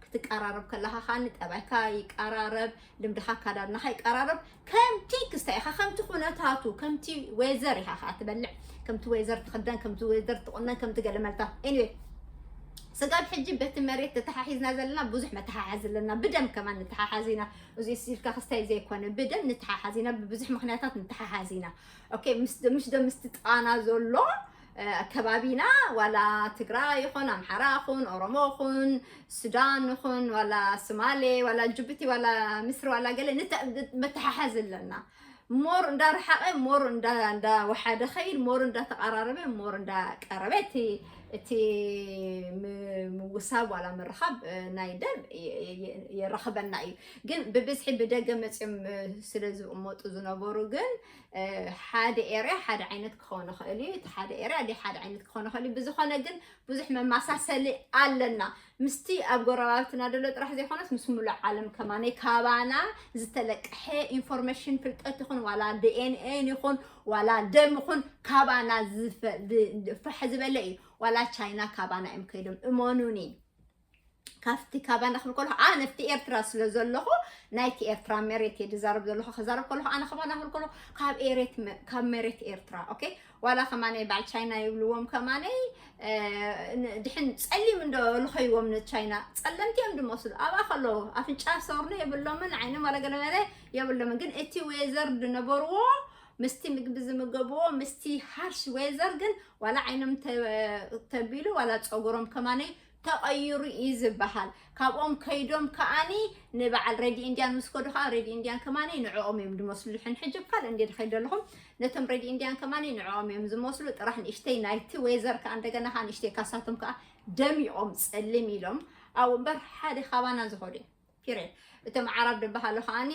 ክትቀራረብ ከለኻ ከኣ ጠባይካ ይቀራረብ፣ ልምድኻ ኣካዳድናኻ ይቀራረብ። ከምቲ ክስታይ ኢኻ፣ ከምቲ ኩነታቱ፣ ከምቲ ዌዘር ኢኻ ከኣ ትበልዕ፣ ከምቲ ዌዘር ትኽደን፣ ከምቲ ዌዘር ትቑነን፣ ከምቲ ገለ መልታት። ኤኒዌይ፣ ስጋብ ሕጂ በቲ መሬት ተተሓሒዝና ዘለና ብዙሕ መተሓሓዚ ኣለና። ብደም ከማን ንተሓሓዝ ኢና። እዚ ኢልካ ክስታይ ዘይኮነ፣ ብደም ንተሓሓዝ ኢና፣ ብብዙሕ ምኽንያታት ንተሓሓዝ ኢና። ኦኬ፣ ምስ ደ-፣ ምስ ደም ምስቲ ጥቓና ዘሎ፣ እ፣ ከባቢና፣ ዋላ ትግራይ ይኹን፣ ኣምሓራ ይኹን፣ ኦሮሞ ይኹን፣ ሱዳን ይኹን፣ ዋላ ሶማሌ፣ ዋላ ጅቡቲ፣ ዋላ ምስሪ፣ ዋላ ገለ ንተ-፣ መተሓሓዝ ኣለና። ሞር እንዳረሓቐ፣ ሞር እንዳ-፣ እንዳወሓደ ኸይድ፣ ሞር እንዳተቐራረበ፣ ሞር እንዳቀረበ፣ እቲ፣ እቲ ም-፣ ምውሳብ ዋላ ምርኻብ፣ እ፣ ናይ ደም የ-፣ የ-፣ የ-፣ የራኽበና እዩ። ግን ብብዝሒ ብደገ መፅዮም፣ እ፣ ስለ ዝቕመጡ ዝነበሩ ግን፣ እ፣ ሓደ ኤርያ ሓደ ዓይነት ክኸውን ይኽእል እዩ። እቲ ሓደ ኤርያ ኣደ ሓደ ዓይነት ክኸውን ይኽእል እዩ። ብዝኾነ ግን ብዙሕ መመሳሰሊ ኣለና። ምስቲ ኣብ ጎረባብትና ደሎ ጥራሕ ዘይኮነስ ምስ ሙሉእ ዓለም ከማነይ ካባና ዝተለቀሐ ኢንፎርሜሽን ፍልጠት ይኹን ዋላ ዲ ኤን ኤን ይኹን ዋላ ደም ይኹን ካባና ዝፈ-፣ ድ-፣ ድ-፣ ፋሕ ዝበለ እዩ። ዋላ ቻይና ካባና እዮም ከይዶም። እመኑኒ። ካብቲ ካባና ክብል ከለኹ ኣነ ኣብቲ ኤርትራ ስለ ዘለኹ ናይቲ ኤርትራ መሬት እየ ዝዛረብ ዘለኹ። ክዛረብ ከለኹ ኣነ ካባና ክብል ከለኹ ካብ ኤሬት መ- ካብ መሬት ኤርትራ። ኦኬ፣ ዋላ ከማነይ በዓል ቻይና ይብልዎም ከማነይ እ፣ ን- ድሕን ጸሊም እንዶ ልኸይዎም ንቻይና ጸለምቲ እዮም ዝመስሉ። ኣብኣ ከለዉ ኣፍንጫ ሰርኖ የብሎምን፣ ዓይኖም ዋላ ገለመለ የብሎምን። ግን እቲ ዌዘር ዝነበርዎ ምስቲ ምግቢ ዝምገብዎ ምስቲ ሃርሽ ዌዘር ግን ዋላ ዓይኖም ተ- ተቢሉ ዋላ ጸጉሮም ከማነይ ተቐይሩ እዩ ዝበሃል። ካብኦም ከይዶም ከኣኒ ንበዓል ሬድ ኢንዲያን ምስ ከዱ ከዓ ሬድ ኢንዲያን ከማኒ ንዕኦም እዮም ዝመስሉ። ድሕን ሕጂ ካልእ እንደ ድኸይድ ዘለኹም ነቶም ሬድ ኢንዲያን ከማኒ ንዕኦም እዮም ዝመስሉ። ጥራሕ ንእሽተይ ናይቲ ዌዘር ከዓ እንደገና ከዓ ንእሽተይ ካሳቶም ከዓ ደሚቖም ጸልም ኢሎም ኣብኡ እምበር ሓደ ካባና ዝኸዱ እዮም። ፒሪየድ። እቶም ዓረብ ዝበሃሉ ከዓኒ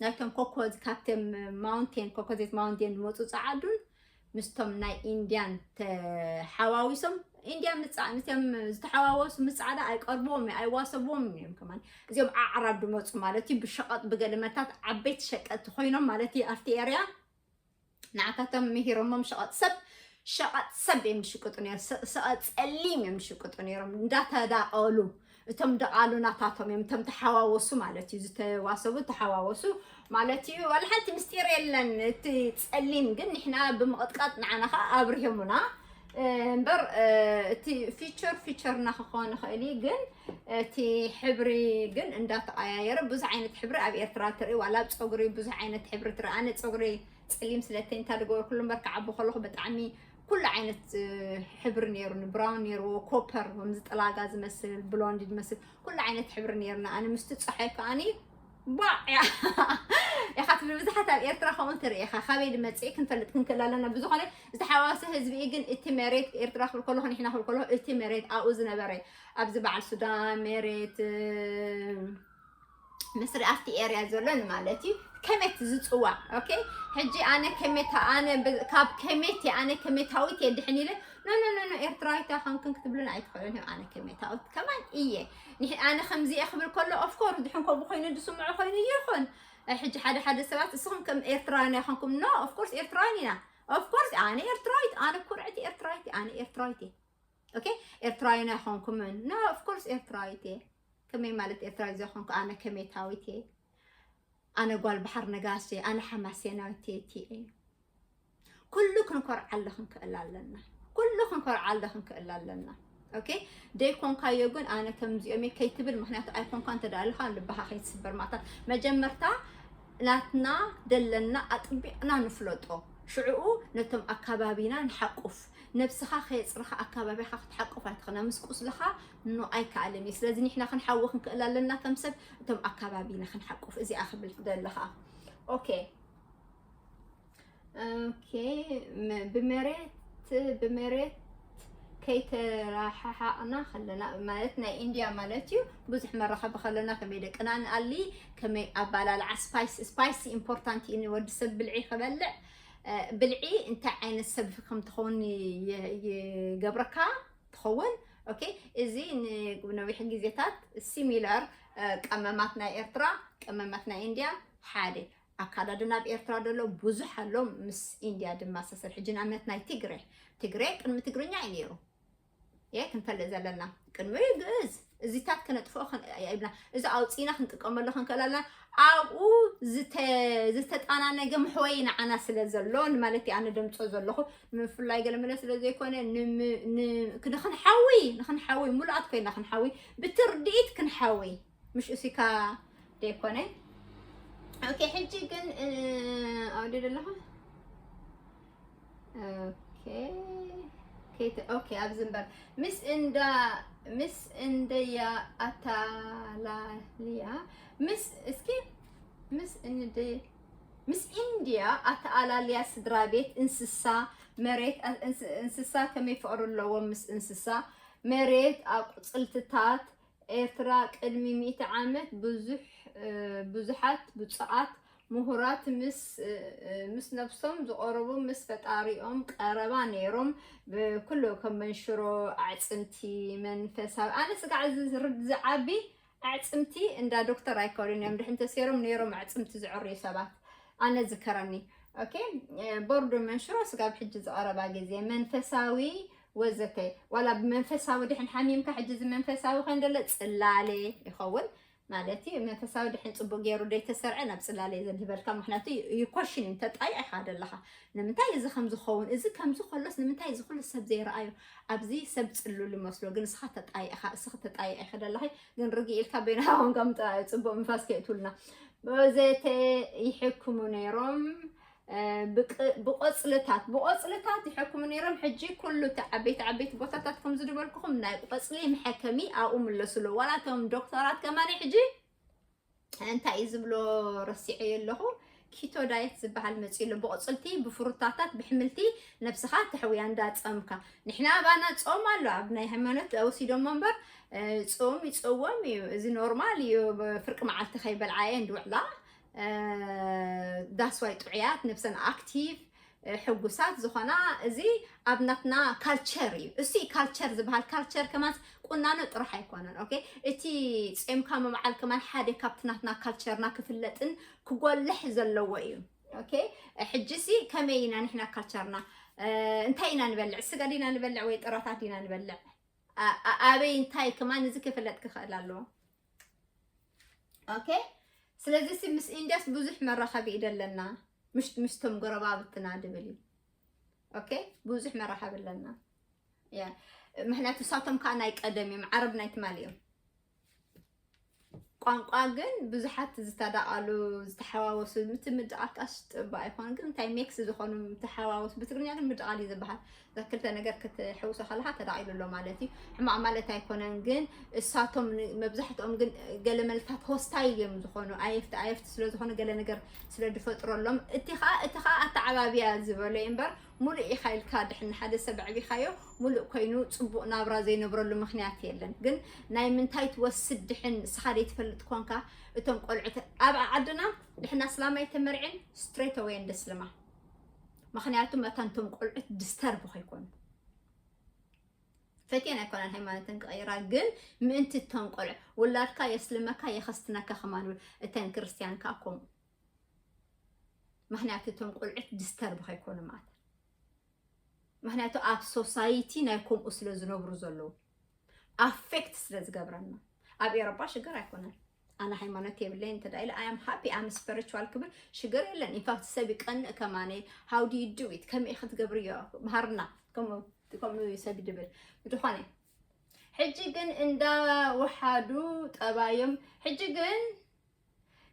ናይቶም ኮኮዝ ካብቶም ማውንቴን ኮኮዜት ማውንቴን ዝመፁ ፃዓዱን ምስቶም ናይ ኢንዲያን ተሓዋዊሶም ኢንዲያ ምፃ ምስቶም ዝተሓዋወሱ ምፃዕዳ ኣይቀርብዎም እዩ ኣይዋሰብዎም እዮም ከማን እዚኦም ኣዕራብ ዝመፁ ማለት እዩ ብሸቐጥ ብገለመታት ዓበይቲ ሸቀጥቲ ኮይኖም ማለት እዩ ኣብቲ ኤርያ ንዓታቶም ምሂሮሞም ሸቐጥ ሰብ ሸቐጥ ሰብ እዮም ዝሽቅጡ ነይሮም ሸቐጥ ፀሊም እዮም ዝሽቅጡ ነይሮም እንዳተዳቐሉ እቶም ደቓሉ ናታቶም እዮም እቶም ተሓዋወሱ ማለት እዩ ዝተዋሰቡ ተሓዋወሱ ማለት እዩ ዋላ ሓንቲ ምስጢር የለን እቲ ፀሊም ግን ንሕና ብምቕጥቃጥ ንዓና ከዓ ኣብርሂሙና እምበር እቲ ፊቸር ፊቸርና ክኾን ይኽእል እዩ ግን እቲ ሕብሪ ግን እንዳተቐያየረ ብዙሕ ዓይነት ሕብሪ ኣብ ኤርትራ ትርኢ ዋላ ኣብ ፀጉሪ ብዙሕ ዓይነት ሕብሪ ትርኢ ኣነ ፀጉሪ ፀሊም ስለተይ እንታይ ዝገበርኩሉ እምበር ክዓቢ ከለኹ ብጣዕሚ ኩሉ ዓይነት ሕብሪ ነይሩኒ ብራውን ነይርዎ ኮፐር ከምዚ ጥላጋ ዝመስል ብሎንድ ዝመስል ኩሉ ዓይነት ሕብሪ ነይርና ኣነ ምስቲ ፀሓይ ከዓኒ ባዕ ኢኻ ትብል ብዙሓት ኣብ ኤርትራ ከምኡ ትርኢ ኢኻ ካበይ ድመፅእ ክንፈልጥ ክንክእል ኣለና ብዝኾነ ዝተሓዋወሰ ህዝቢ እዩ ግን እቲ መሬት ኤርትራ ክብል ከለኹ ንሕና ክብል ከለኹ እቲ መሬት ኣብኡ ዝነበረ ኣብዚ በዓል ሱዳን መሬት ምስሪ ኣብቲ ኤርያ ዘሎ ንማለት እዩ ከሜት ዝፅዋዕ ኦኬ ሕጂ ኣነ ከሜታ ኣነ ካብ ከሜት ኣነ ከሜታዊት እየ ድሕን ኢለ ኖ ኖ ኖ ኖ ኤርትራዊት ኣይኮንክን ክትብሉን ኣይትኽእሉን እዮም ኣነ ከሜታዊት ከማን እየ ኣነ ከምዚ እየ ክብል ከሎ ኦፍኮርስ ድሕን ከምኡ ኮይኑ ዝስምዖ ኮይኑ ይኹን ሕጂ ሓደ ሓደ ሰባት እስኹም ከም ኤርትራውያን ኣይኮንኩም ኖ ኦፍኮርስ ኤርትራውያን ኢና ኦፍኮርስ ኣነ ኤርትራዊት ኣነ ኩርዕቲ ኤርትራዊት ኣነ ኤርትራዊት እየ ኦኬ ኤርትራዊን ኣይኮንኩምን ኖ ኦፍኮርስ ኤርትራዊት እየ ከመይ ማለት ኤርትራዊት ዘይኮንኩ ኣነ ከሜታዊት እየ ኣነ ጓል ባሕር ነጋሽ እየ ኣነ ሓማሴናዊት እየ ኩሉ ክንኮርዓሉ ክንክእል ኣለና ኩሉ ክንኮርዓሉ ክንክእል ኣለና ኦኬ ደይኮንካዮ ግን ኣነ ከምዚኦም እየ ከይትብል ምክንያቱ ኣይኮንካ እንተዳልካ ልባኻ ከይትስበር ማእታት መጀመርታ ናትና ደለና ኣጥቢቕና ንፍለጦ ሽዕኡ ነቶም ኣካባቢና ንሓቁፍ ነብስኻ ከየፅርኻ ኣካባቢኻ ክትሓቁፍ ኣይትኽእልና ምስ ቁስልኻ ኖ ኣይከኣልን እዩ ስለዚ ንሕና ክንሓዊ ክንክእል ኣለና ከም ሰብ እቶም ኣካባቢና ክንሓቁፍ እዚኣ ክብል ደለኻ ኦኬ ኦኬ ብመሬት ብመሬት ከይተረሓሓቕና ከለና ማለት ናይ ኢንድያ ማለት እዩ ብዙሕ መራኸቢ ከለና ከመይ ደቅና ንኣሊ ከመይ ኣባላልዓ ስፓይስ ስፓይስ ኢምፖርታንት እዩ ንወዲ ሰብ ብልዒ ክበልዕ ብልዒ እንታይ ዓይነት ሰብ ከም ትኸውን ይገብረካ ትኸውን ኦኬ እዚ ንነዊሕ ግዜታት ሲሚላር ቀመማት ናይ ኤርትራ ቀመማት ናይ ኢንድያ ሓደ ኣካዳድና ኣብ ኤርትራ ዘሎ ብዙሕ ኣሎ ምስ ኢንድያ ድመሳሰል ሕጂ ንኣብነት ናይ ትግረ ትግረ ቅድሚ ትግርኛ እዩ ነይሩ የ ክንፈልጥ ዘለና ቅድሚ ግእዝ እዚታት ክነጥፍኦ ይብልና እዚ ኣውፂና ክንጥቀመሉ ክንክእል ኣለና ኣብኡ ዝተጣናነገ መሕወይ ንዓና ስለ ዘሎ ንማለት ኣነ ደምፆ ዘለኹ ንምፍላይ ገለመለ ስለ ዘይኮነ ንክንሓዊ ንክንሓዊ ሙሉኣት ኮይና ክንሓዊ ብትርድኢት ክንሓዊ ምሽ እሲካ ደይኮነ ኦኬ ሕጂ ግን ኣውዲ ዘለኹ ኦኬ ከይተ ኦኬ ኣብዚ እምበር ምስ እንዳ ምስ እንደያ ኣታላልያ ምስ እስኪ ምስ እንደ ምስ ኢንድያ ኣተኣላልያ ስድራ ቤት እንስሳ መሬት እንስሳ ከመይ ፍቕሪ ኣለዎም ምስ እንስሳ መሬት ኣቁፅልትታት ኤርትራ ቅድሚ ሚእቲ ዓመት ብዙሕ ብዙሓት ብፁዓት ምሁራት ምስ ምስ ነብሶም ዝቐረቡ ምስ ፈጣሪኦም ቀረባ ነይሮም ብኩሉ ከም መንሽሮ ኣዕፅምቲ መንፈሳዊ ኣነ ስጋዕ ዝዓቢ ኣዕፅምቲ እንዳ ዶክተር ኣይከዱን እዮም ድሕን ተሰይሮም ነይሮም ኣዕፅምቲ ዝዕርዩ ሰባት ኣነ ዝከረኒ ኦኬ ቦርዶ መንሽሮ ስጋብ ሕጂ ዝቐረባ ግዜ መንፈሳዊ ወዘተ። ዋላ ብመንፈሳዊ ድሕን ሓሚምካ፣ ሕጂ እዚ መንፈሳዊ ከንደለ ጽላለ ይኸውን ማለት እዩ። መንፈሳዊ ድሕን ጽቡቅ ገይሩ ደይተሰርዐ ናብ ጽላለ ዘድህበልካ፣ ምክንያቱ ይኮሽን እዩ፣ ተጣይዕኻ ደለኻ። ንምንታይ እዚ ከም ዝኸውን፣ እዚ ከምዚ ከሎስ ንምንታይ እዚ ኩሉ ሰብ ዘይረኣዮ? ኣብዚ ሰብ ጽሉል ይመስሎ፣ ግን እስኻ ተጣይዕኻ፣ እስኺ ተጣይዕኺ ደለኺ፣ ግን ርግእ ኢልካ በይንኻ ኮንካ ምጥራይ እዩ፣ ጽቡቅ መንፈስ ከይእትውልና። ወዘተ ይሕክሙ ነይሮም። እ፣ ብቅ-፣ ብቆጽልታት፣ ብቆጽልታት ይሕክሙ ነይሮም። ሕጂ ኩሉ እቲ ዓበይቲ ዓበይቲ ቦታታት ከም ዝድበልኩኹም ናይ ቆጽሊ መሐከሚ ኣብኡ ምለሱ ኣለዉ። ዋላ እቶም ዶክተራት ከማን ሕጂ እንታይ እዩ ዝብሎ ረሲዐዮ ኣለኹ። ኪቶ ዳየት ዝበሃል መጺኡ ኣሎ። ብቆጽልቲ፣ ብፍሩታታት፣ ብሕምልቲ ነብስኻ ተሕውያ እንዳጸምካ። ንሕና ኣባና ጾም ኣሎ፣ ኣብ ናይ ሃይማኖት ወሲዶሞ እምበር፣ እ፣ ጾም ይጸወም እዩ። እዚ ኖርማል እዩ። ፍርቂ መዓልቲ ከይበልዓ እየን ዝውዕላ። እ፣ ዳስዋይ ጥዑያት፣ ነብሰን ኣክቲቭ፣ እ፣ ሕጉሳት ዝኾና፣ እዚ ኣብ ናትና ካልቸር እዩ። እሱ እዩ ካልቸር ዝበሃል። ካልቸር ከማን ቁናኖ ጥራሕ ኣይኮነን። ኦኬ፣ እቲ ጾምካ ምብዓል ከማን ሓደ ካብቲ ናትና ካልቸርና ክፍለጥን ክጎልሕ ዘለዎ እዩ። ኦኬ፣ ሕጂ ሲ ከመይ ኢና ንሕና ካልቸርና፣ እ፣ እንታይ ኢና ንበልዕ? ስጋ ዲና ንበልዕ ወይ ጥራታት ዲና ንበልዕ? ኣ-፣ ኣ-፣ ኣበይ እንታይ ከማን እዚ ክፍለጥ ክኽእል ኣለዎ። ኦኬ፣ ስለዚ ሲ ምስ ኢንድያስ ብዙሕ መራኸቢ እዩ ደለና፣ ምሽ-፣ ምስቶም ጎረባብትና ድብል እዩ። ኦኬ፣ ብዙሕ መራኸቢ ኣለና። ያ፣ ምክንያቱ እሳቶም ከዓ ናይ ቀደም እዮም፣ ዓረብ ናይ ትማሊ እዮም። ቋንቋ ግን ብዙሓት ዝተዳቐሉ፣ ዝተሓዋወሱ፣ ምት ምድቓል ቃሽ ጥባ ኣይኮን፣ ግን እንታይ ሜክስ ዝኾኑ ተሓዋወሱ፣ ብትግርኛ ግን ምድቓል እዩ ዝበሃል። እዛ ክልተ ነገር ክትሕውሶ ከለኻ ተዳቒሉ ኣሎ ማለት እዩ። ሕማቕ ማለት ኣይኮነን፣ ግን እሳቶም ን-፣ መብዛሕትኦም ግን ገለ መልታት ሆስታይል እዮም ዝኾኑ፣ ኣየፍቲ ኣየፍቲ ስለ ዝኾኑ ገለ ነገር ስለ ዝፈጥረሎም፣ እቲ ኸኣ፣ እቲ ኸኣ ኣተዓባብያ ዝበሎ እዩ እምበር፣ ሙሉእ ኢኻ ኢልካ ድሕን ሓደ ሰብ ኣዕቢኻዮ፣ ሙሉእ ኮይኑ ጽቡቕ ናብራ ዘይነብረሉ ምኽንያት የለን። ግን ናይ ምንታይ ትወስድ ድሕን ንስኻ ዘይትፈልጥ ኮንካ፣ እቶም ቆልዑት ኣብ ዓድና ድሕን ኣስላማይ ተመርዕን ስትሬት ኣወይ እንደ እስልማ። ምኽንያቱ መታን እቶም ቆልዑት ዲስተርብ ከይኮኑ። ፈትየን ኣይኮነን ሃይማኖተን ክቐይራ፣ ግን ምእንቲ እቶም ቆልዑ፣ ውላድካ የስልመካ የኸስትነካ ከማን እተን ክርስትያን ከኣ ከምኡ። ምኽንያቱ እቶም ቆልዑት ዲስተርብ ከይኮኑ ማለት። ምኽንያቱ ኣብ ሶሳይቲ ናይ ከምኡ ስለ ዝነብሩ ዘለዉ፣ ኣፌክት ስለ ዝገብረና። ኣብ ኤሮጳ ሽግር ኣይኮነን። ኣነ ሃይማኖት የብለይን እንተ ደኣ ኢለ፣ I am happy፣ I'm spiritual ክብል ሽግር የለን። ኢንፋክት ሰብ ይቀንእ ከማነ፣ how do you do it? ከመይ ክትገብርዮ? መሃርና፣ ከምኡ፣ ከምኡ እዩ ሰብ ድብል። ብድኾነ፣ ሕጂ ግን እንዳ ወሓዱ ጠባዮም፣ ሕጂ ግን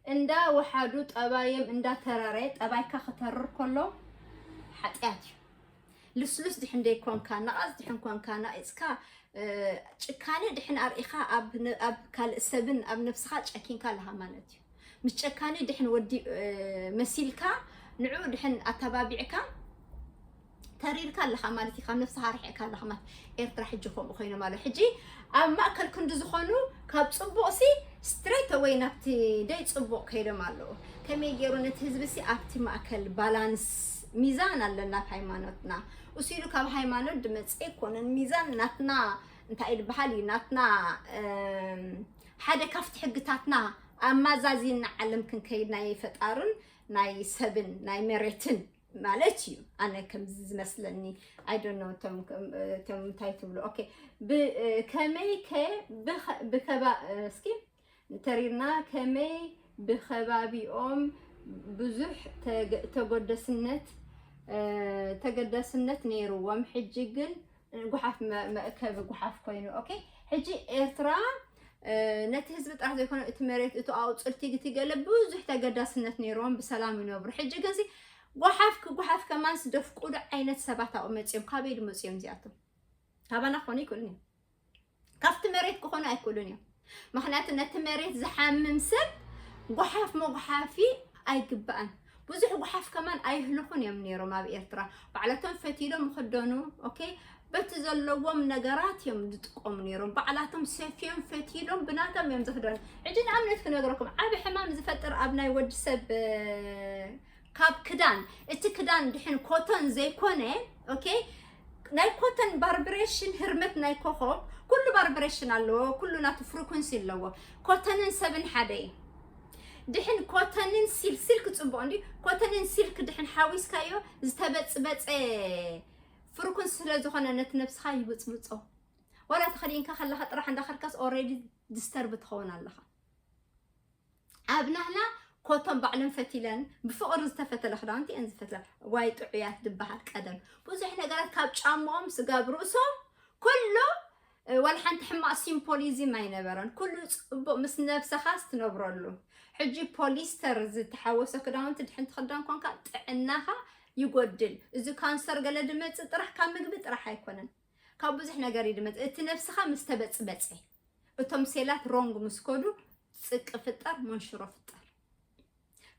እንዳ ወሓዱ ጠባዮም እንዳተረረ፣ ጠባይካ ክተርር ከሎ ሓጢኣት እዩ። ልስሉስ ድሕን ደይኮንካ፣ ነቓጽ ድሕን ኮንካ፣ ነቒጽካ፣ እ፣ ጭካኔ ድሕን ኣርኢኻ፣ ኣብ ነ-፣ ኣብ ካልእ ሰብን ኣብ ነብስኻ ጨኪንካ ኣለኻ ማለት እዩ። ምስ ጨካኔ ድሕን ወዲ፣ እ፣ መሲልካ፣ ንዕኡ ድሕን ኣተባቢዕካ፣ ተሪርካ ኣለኻ ማለት እዩ፣ ካብ ነብስኻ ርሒቕካ ኣለኻ ማለት። ኤርትራ ሕጂ ከምኡ ኮይኖም ኣለዉ። ሕጂ ኣብ ማእከል ክንዲ ዝኾኑ ካብ ጽቡቕ ሲ ስትሬት ኣወይ ናብቲ ደይ ጽቡቕ ከይዶም ኣለዉ። ከመይ ገይሩ ነቲ ህዝቢ ሲ ኣብቲ ማእከል ባላንስ ሚዛን ኣለና ኣብ ሃይማኖትና። እሱ ኢሉ ካብ ሃይማኖት ድመጽእ ኣይኮነን። ሚዛን ናትና እንታይ እዩ ዝበሃል እዩ፣ ናትና፣ እም፣ ሓደ ካብቲ ሕግታትና ኣማዛዚና ዓለም ክንከይድ ናይ ፈጣርን ናይ ሰብን ናይ መሬትን ማለት እዩ። ኣነ ከምዚ ዝመስለኒ፣ I don't know፣ እቶም፣ እቶም እንታይ ትብሉ? ኦኬ፣ ብ-፣ ከመይ ከ ብኸ-፣ ብከባ-፣ እስኪ እንተሪርና፣ ከመይ ብከባቢኦም ብዙሕ ተገ-፣ ተጎደስነት፣ እ፣ ተገዳስነት ነይርዎም፣ ሕጂ ግን ጉሓፍ መ-፣ መእከቢ ጉሓፍ ኮይኑ። ኦኬ፣ ሕጂ ኤርትራ፣ እ፣ ነቲ ህዝቢ ጥራሕ ዘይኮነ እቲ መሬት፣ እቲ ኣውጽልቲ፣ እቲ ገለ ብዙሕ ተገዳስነት ነይርዎም፣ ብሰላም ይነብሩ። ሕጂ ግን ሲ ጓሓፍ ክጓሓፍ ከማን ዝደፍቁ ዶ ዓይነት ሰባት ኣብኡ መጺኦም? ካበይ ድመጹ እዮም እዚኣቶም? ካባና ክኾኑ ይክእሉን እዮም። ካብቲ መሬት ክኾኑ ኣይክእሉን እዮም። ምኽንያቱ ነቲ መሬት ዝሓምም ሰብ ጓሓፍ መጉሓፊ ኣይግባእን። ብዙሕ ጓሓፍ ከማን ኣይህልኹን እዮም ነይሮም ኣብ ኤርትራ። ባዕላቶም ፈቲሎም ይኽደኑ፣ ኦኬ፣ በቲ ዘለዎም ነገራት እዮም ዝጥቀሙ ነይሮም። ባዕላቶም ሰፍዮም ፈቲሎም ብናቶም እዮም ዝኽደኑ። ሕጂ ንኣብነት ክነግረኩም፣ ዓቢ ሕማም ዝፈጥር ኣብ ናይ ወዲ ሰብ፣ እ፣ ካብ ክዳን፣ እቲ ክዳን ድሕን ኮተን ዘይኮነ፣ ኦኬ፣ ናይ ኮተን ባርብሬሽን ህርመት ናይ ኮኾብ፣ ኩሉ ባርብሬሽን ኣለዎ፣ ኩሉ ናቱ ፍሪኩንሲ ኣለዎ። ኮተንን ሰብን ሓደ እዩ። ድሕን ኮተንን ሲል-፣ ሲልክ ጽቡቕ እንዲ፣ ኮተንን ሲልክ ድሕን ሓዊስካዮ ዝተበጽበጸ ፍርኩን ስለ ዝኾነ ነቲ ነብስኻ ይብጽብጾ። ዋላ ተኸዲንካ ከለኻ ጥራሕ እንዳኸድካስ ኦሬዲ ዲስተርብ ትኸውን ኣለኻ። ኣብ ናህና ኮቶም ባዕለን ፈቲለን ብፍቕሪ ዝተፈተለ ክዳውንቲ እየን ዝፈትላ። ዋይ ጥዑያት ድበሃል ቀደም ብዙሕ ነገራት ካብ ጫምኦም ስጋብ ርእሶም ኩሉ፣ እ፣ ዋላ ሓንቲ ሕማቕ ሲምፖሊዝም ኣይነበረን። ኩሉ ጽቡቕ ምስ ነብሰኻ ስትነብረሉ። ሕጂ ፖሊስተር ዝተሓወሶ ክዳውንቲ ድሕን ትኽዳን ኮንካ ጥዕናኻ ይጎድል። እዚ ካንሰር ገለ ድመጽእ ጥራሕ ካብ ምግቢ ጥራሕ ኣይኮነን፣ ካብ ብዙሕ ነገር እዩ ድመጽእ። እቲ ነብስኻ ምስ ተበጽበጸ፣ እቶም ሴላት ሮንግ ምስ ከዱ ጽቂ ፍጠር፣ መንሽሮ ፍጠር።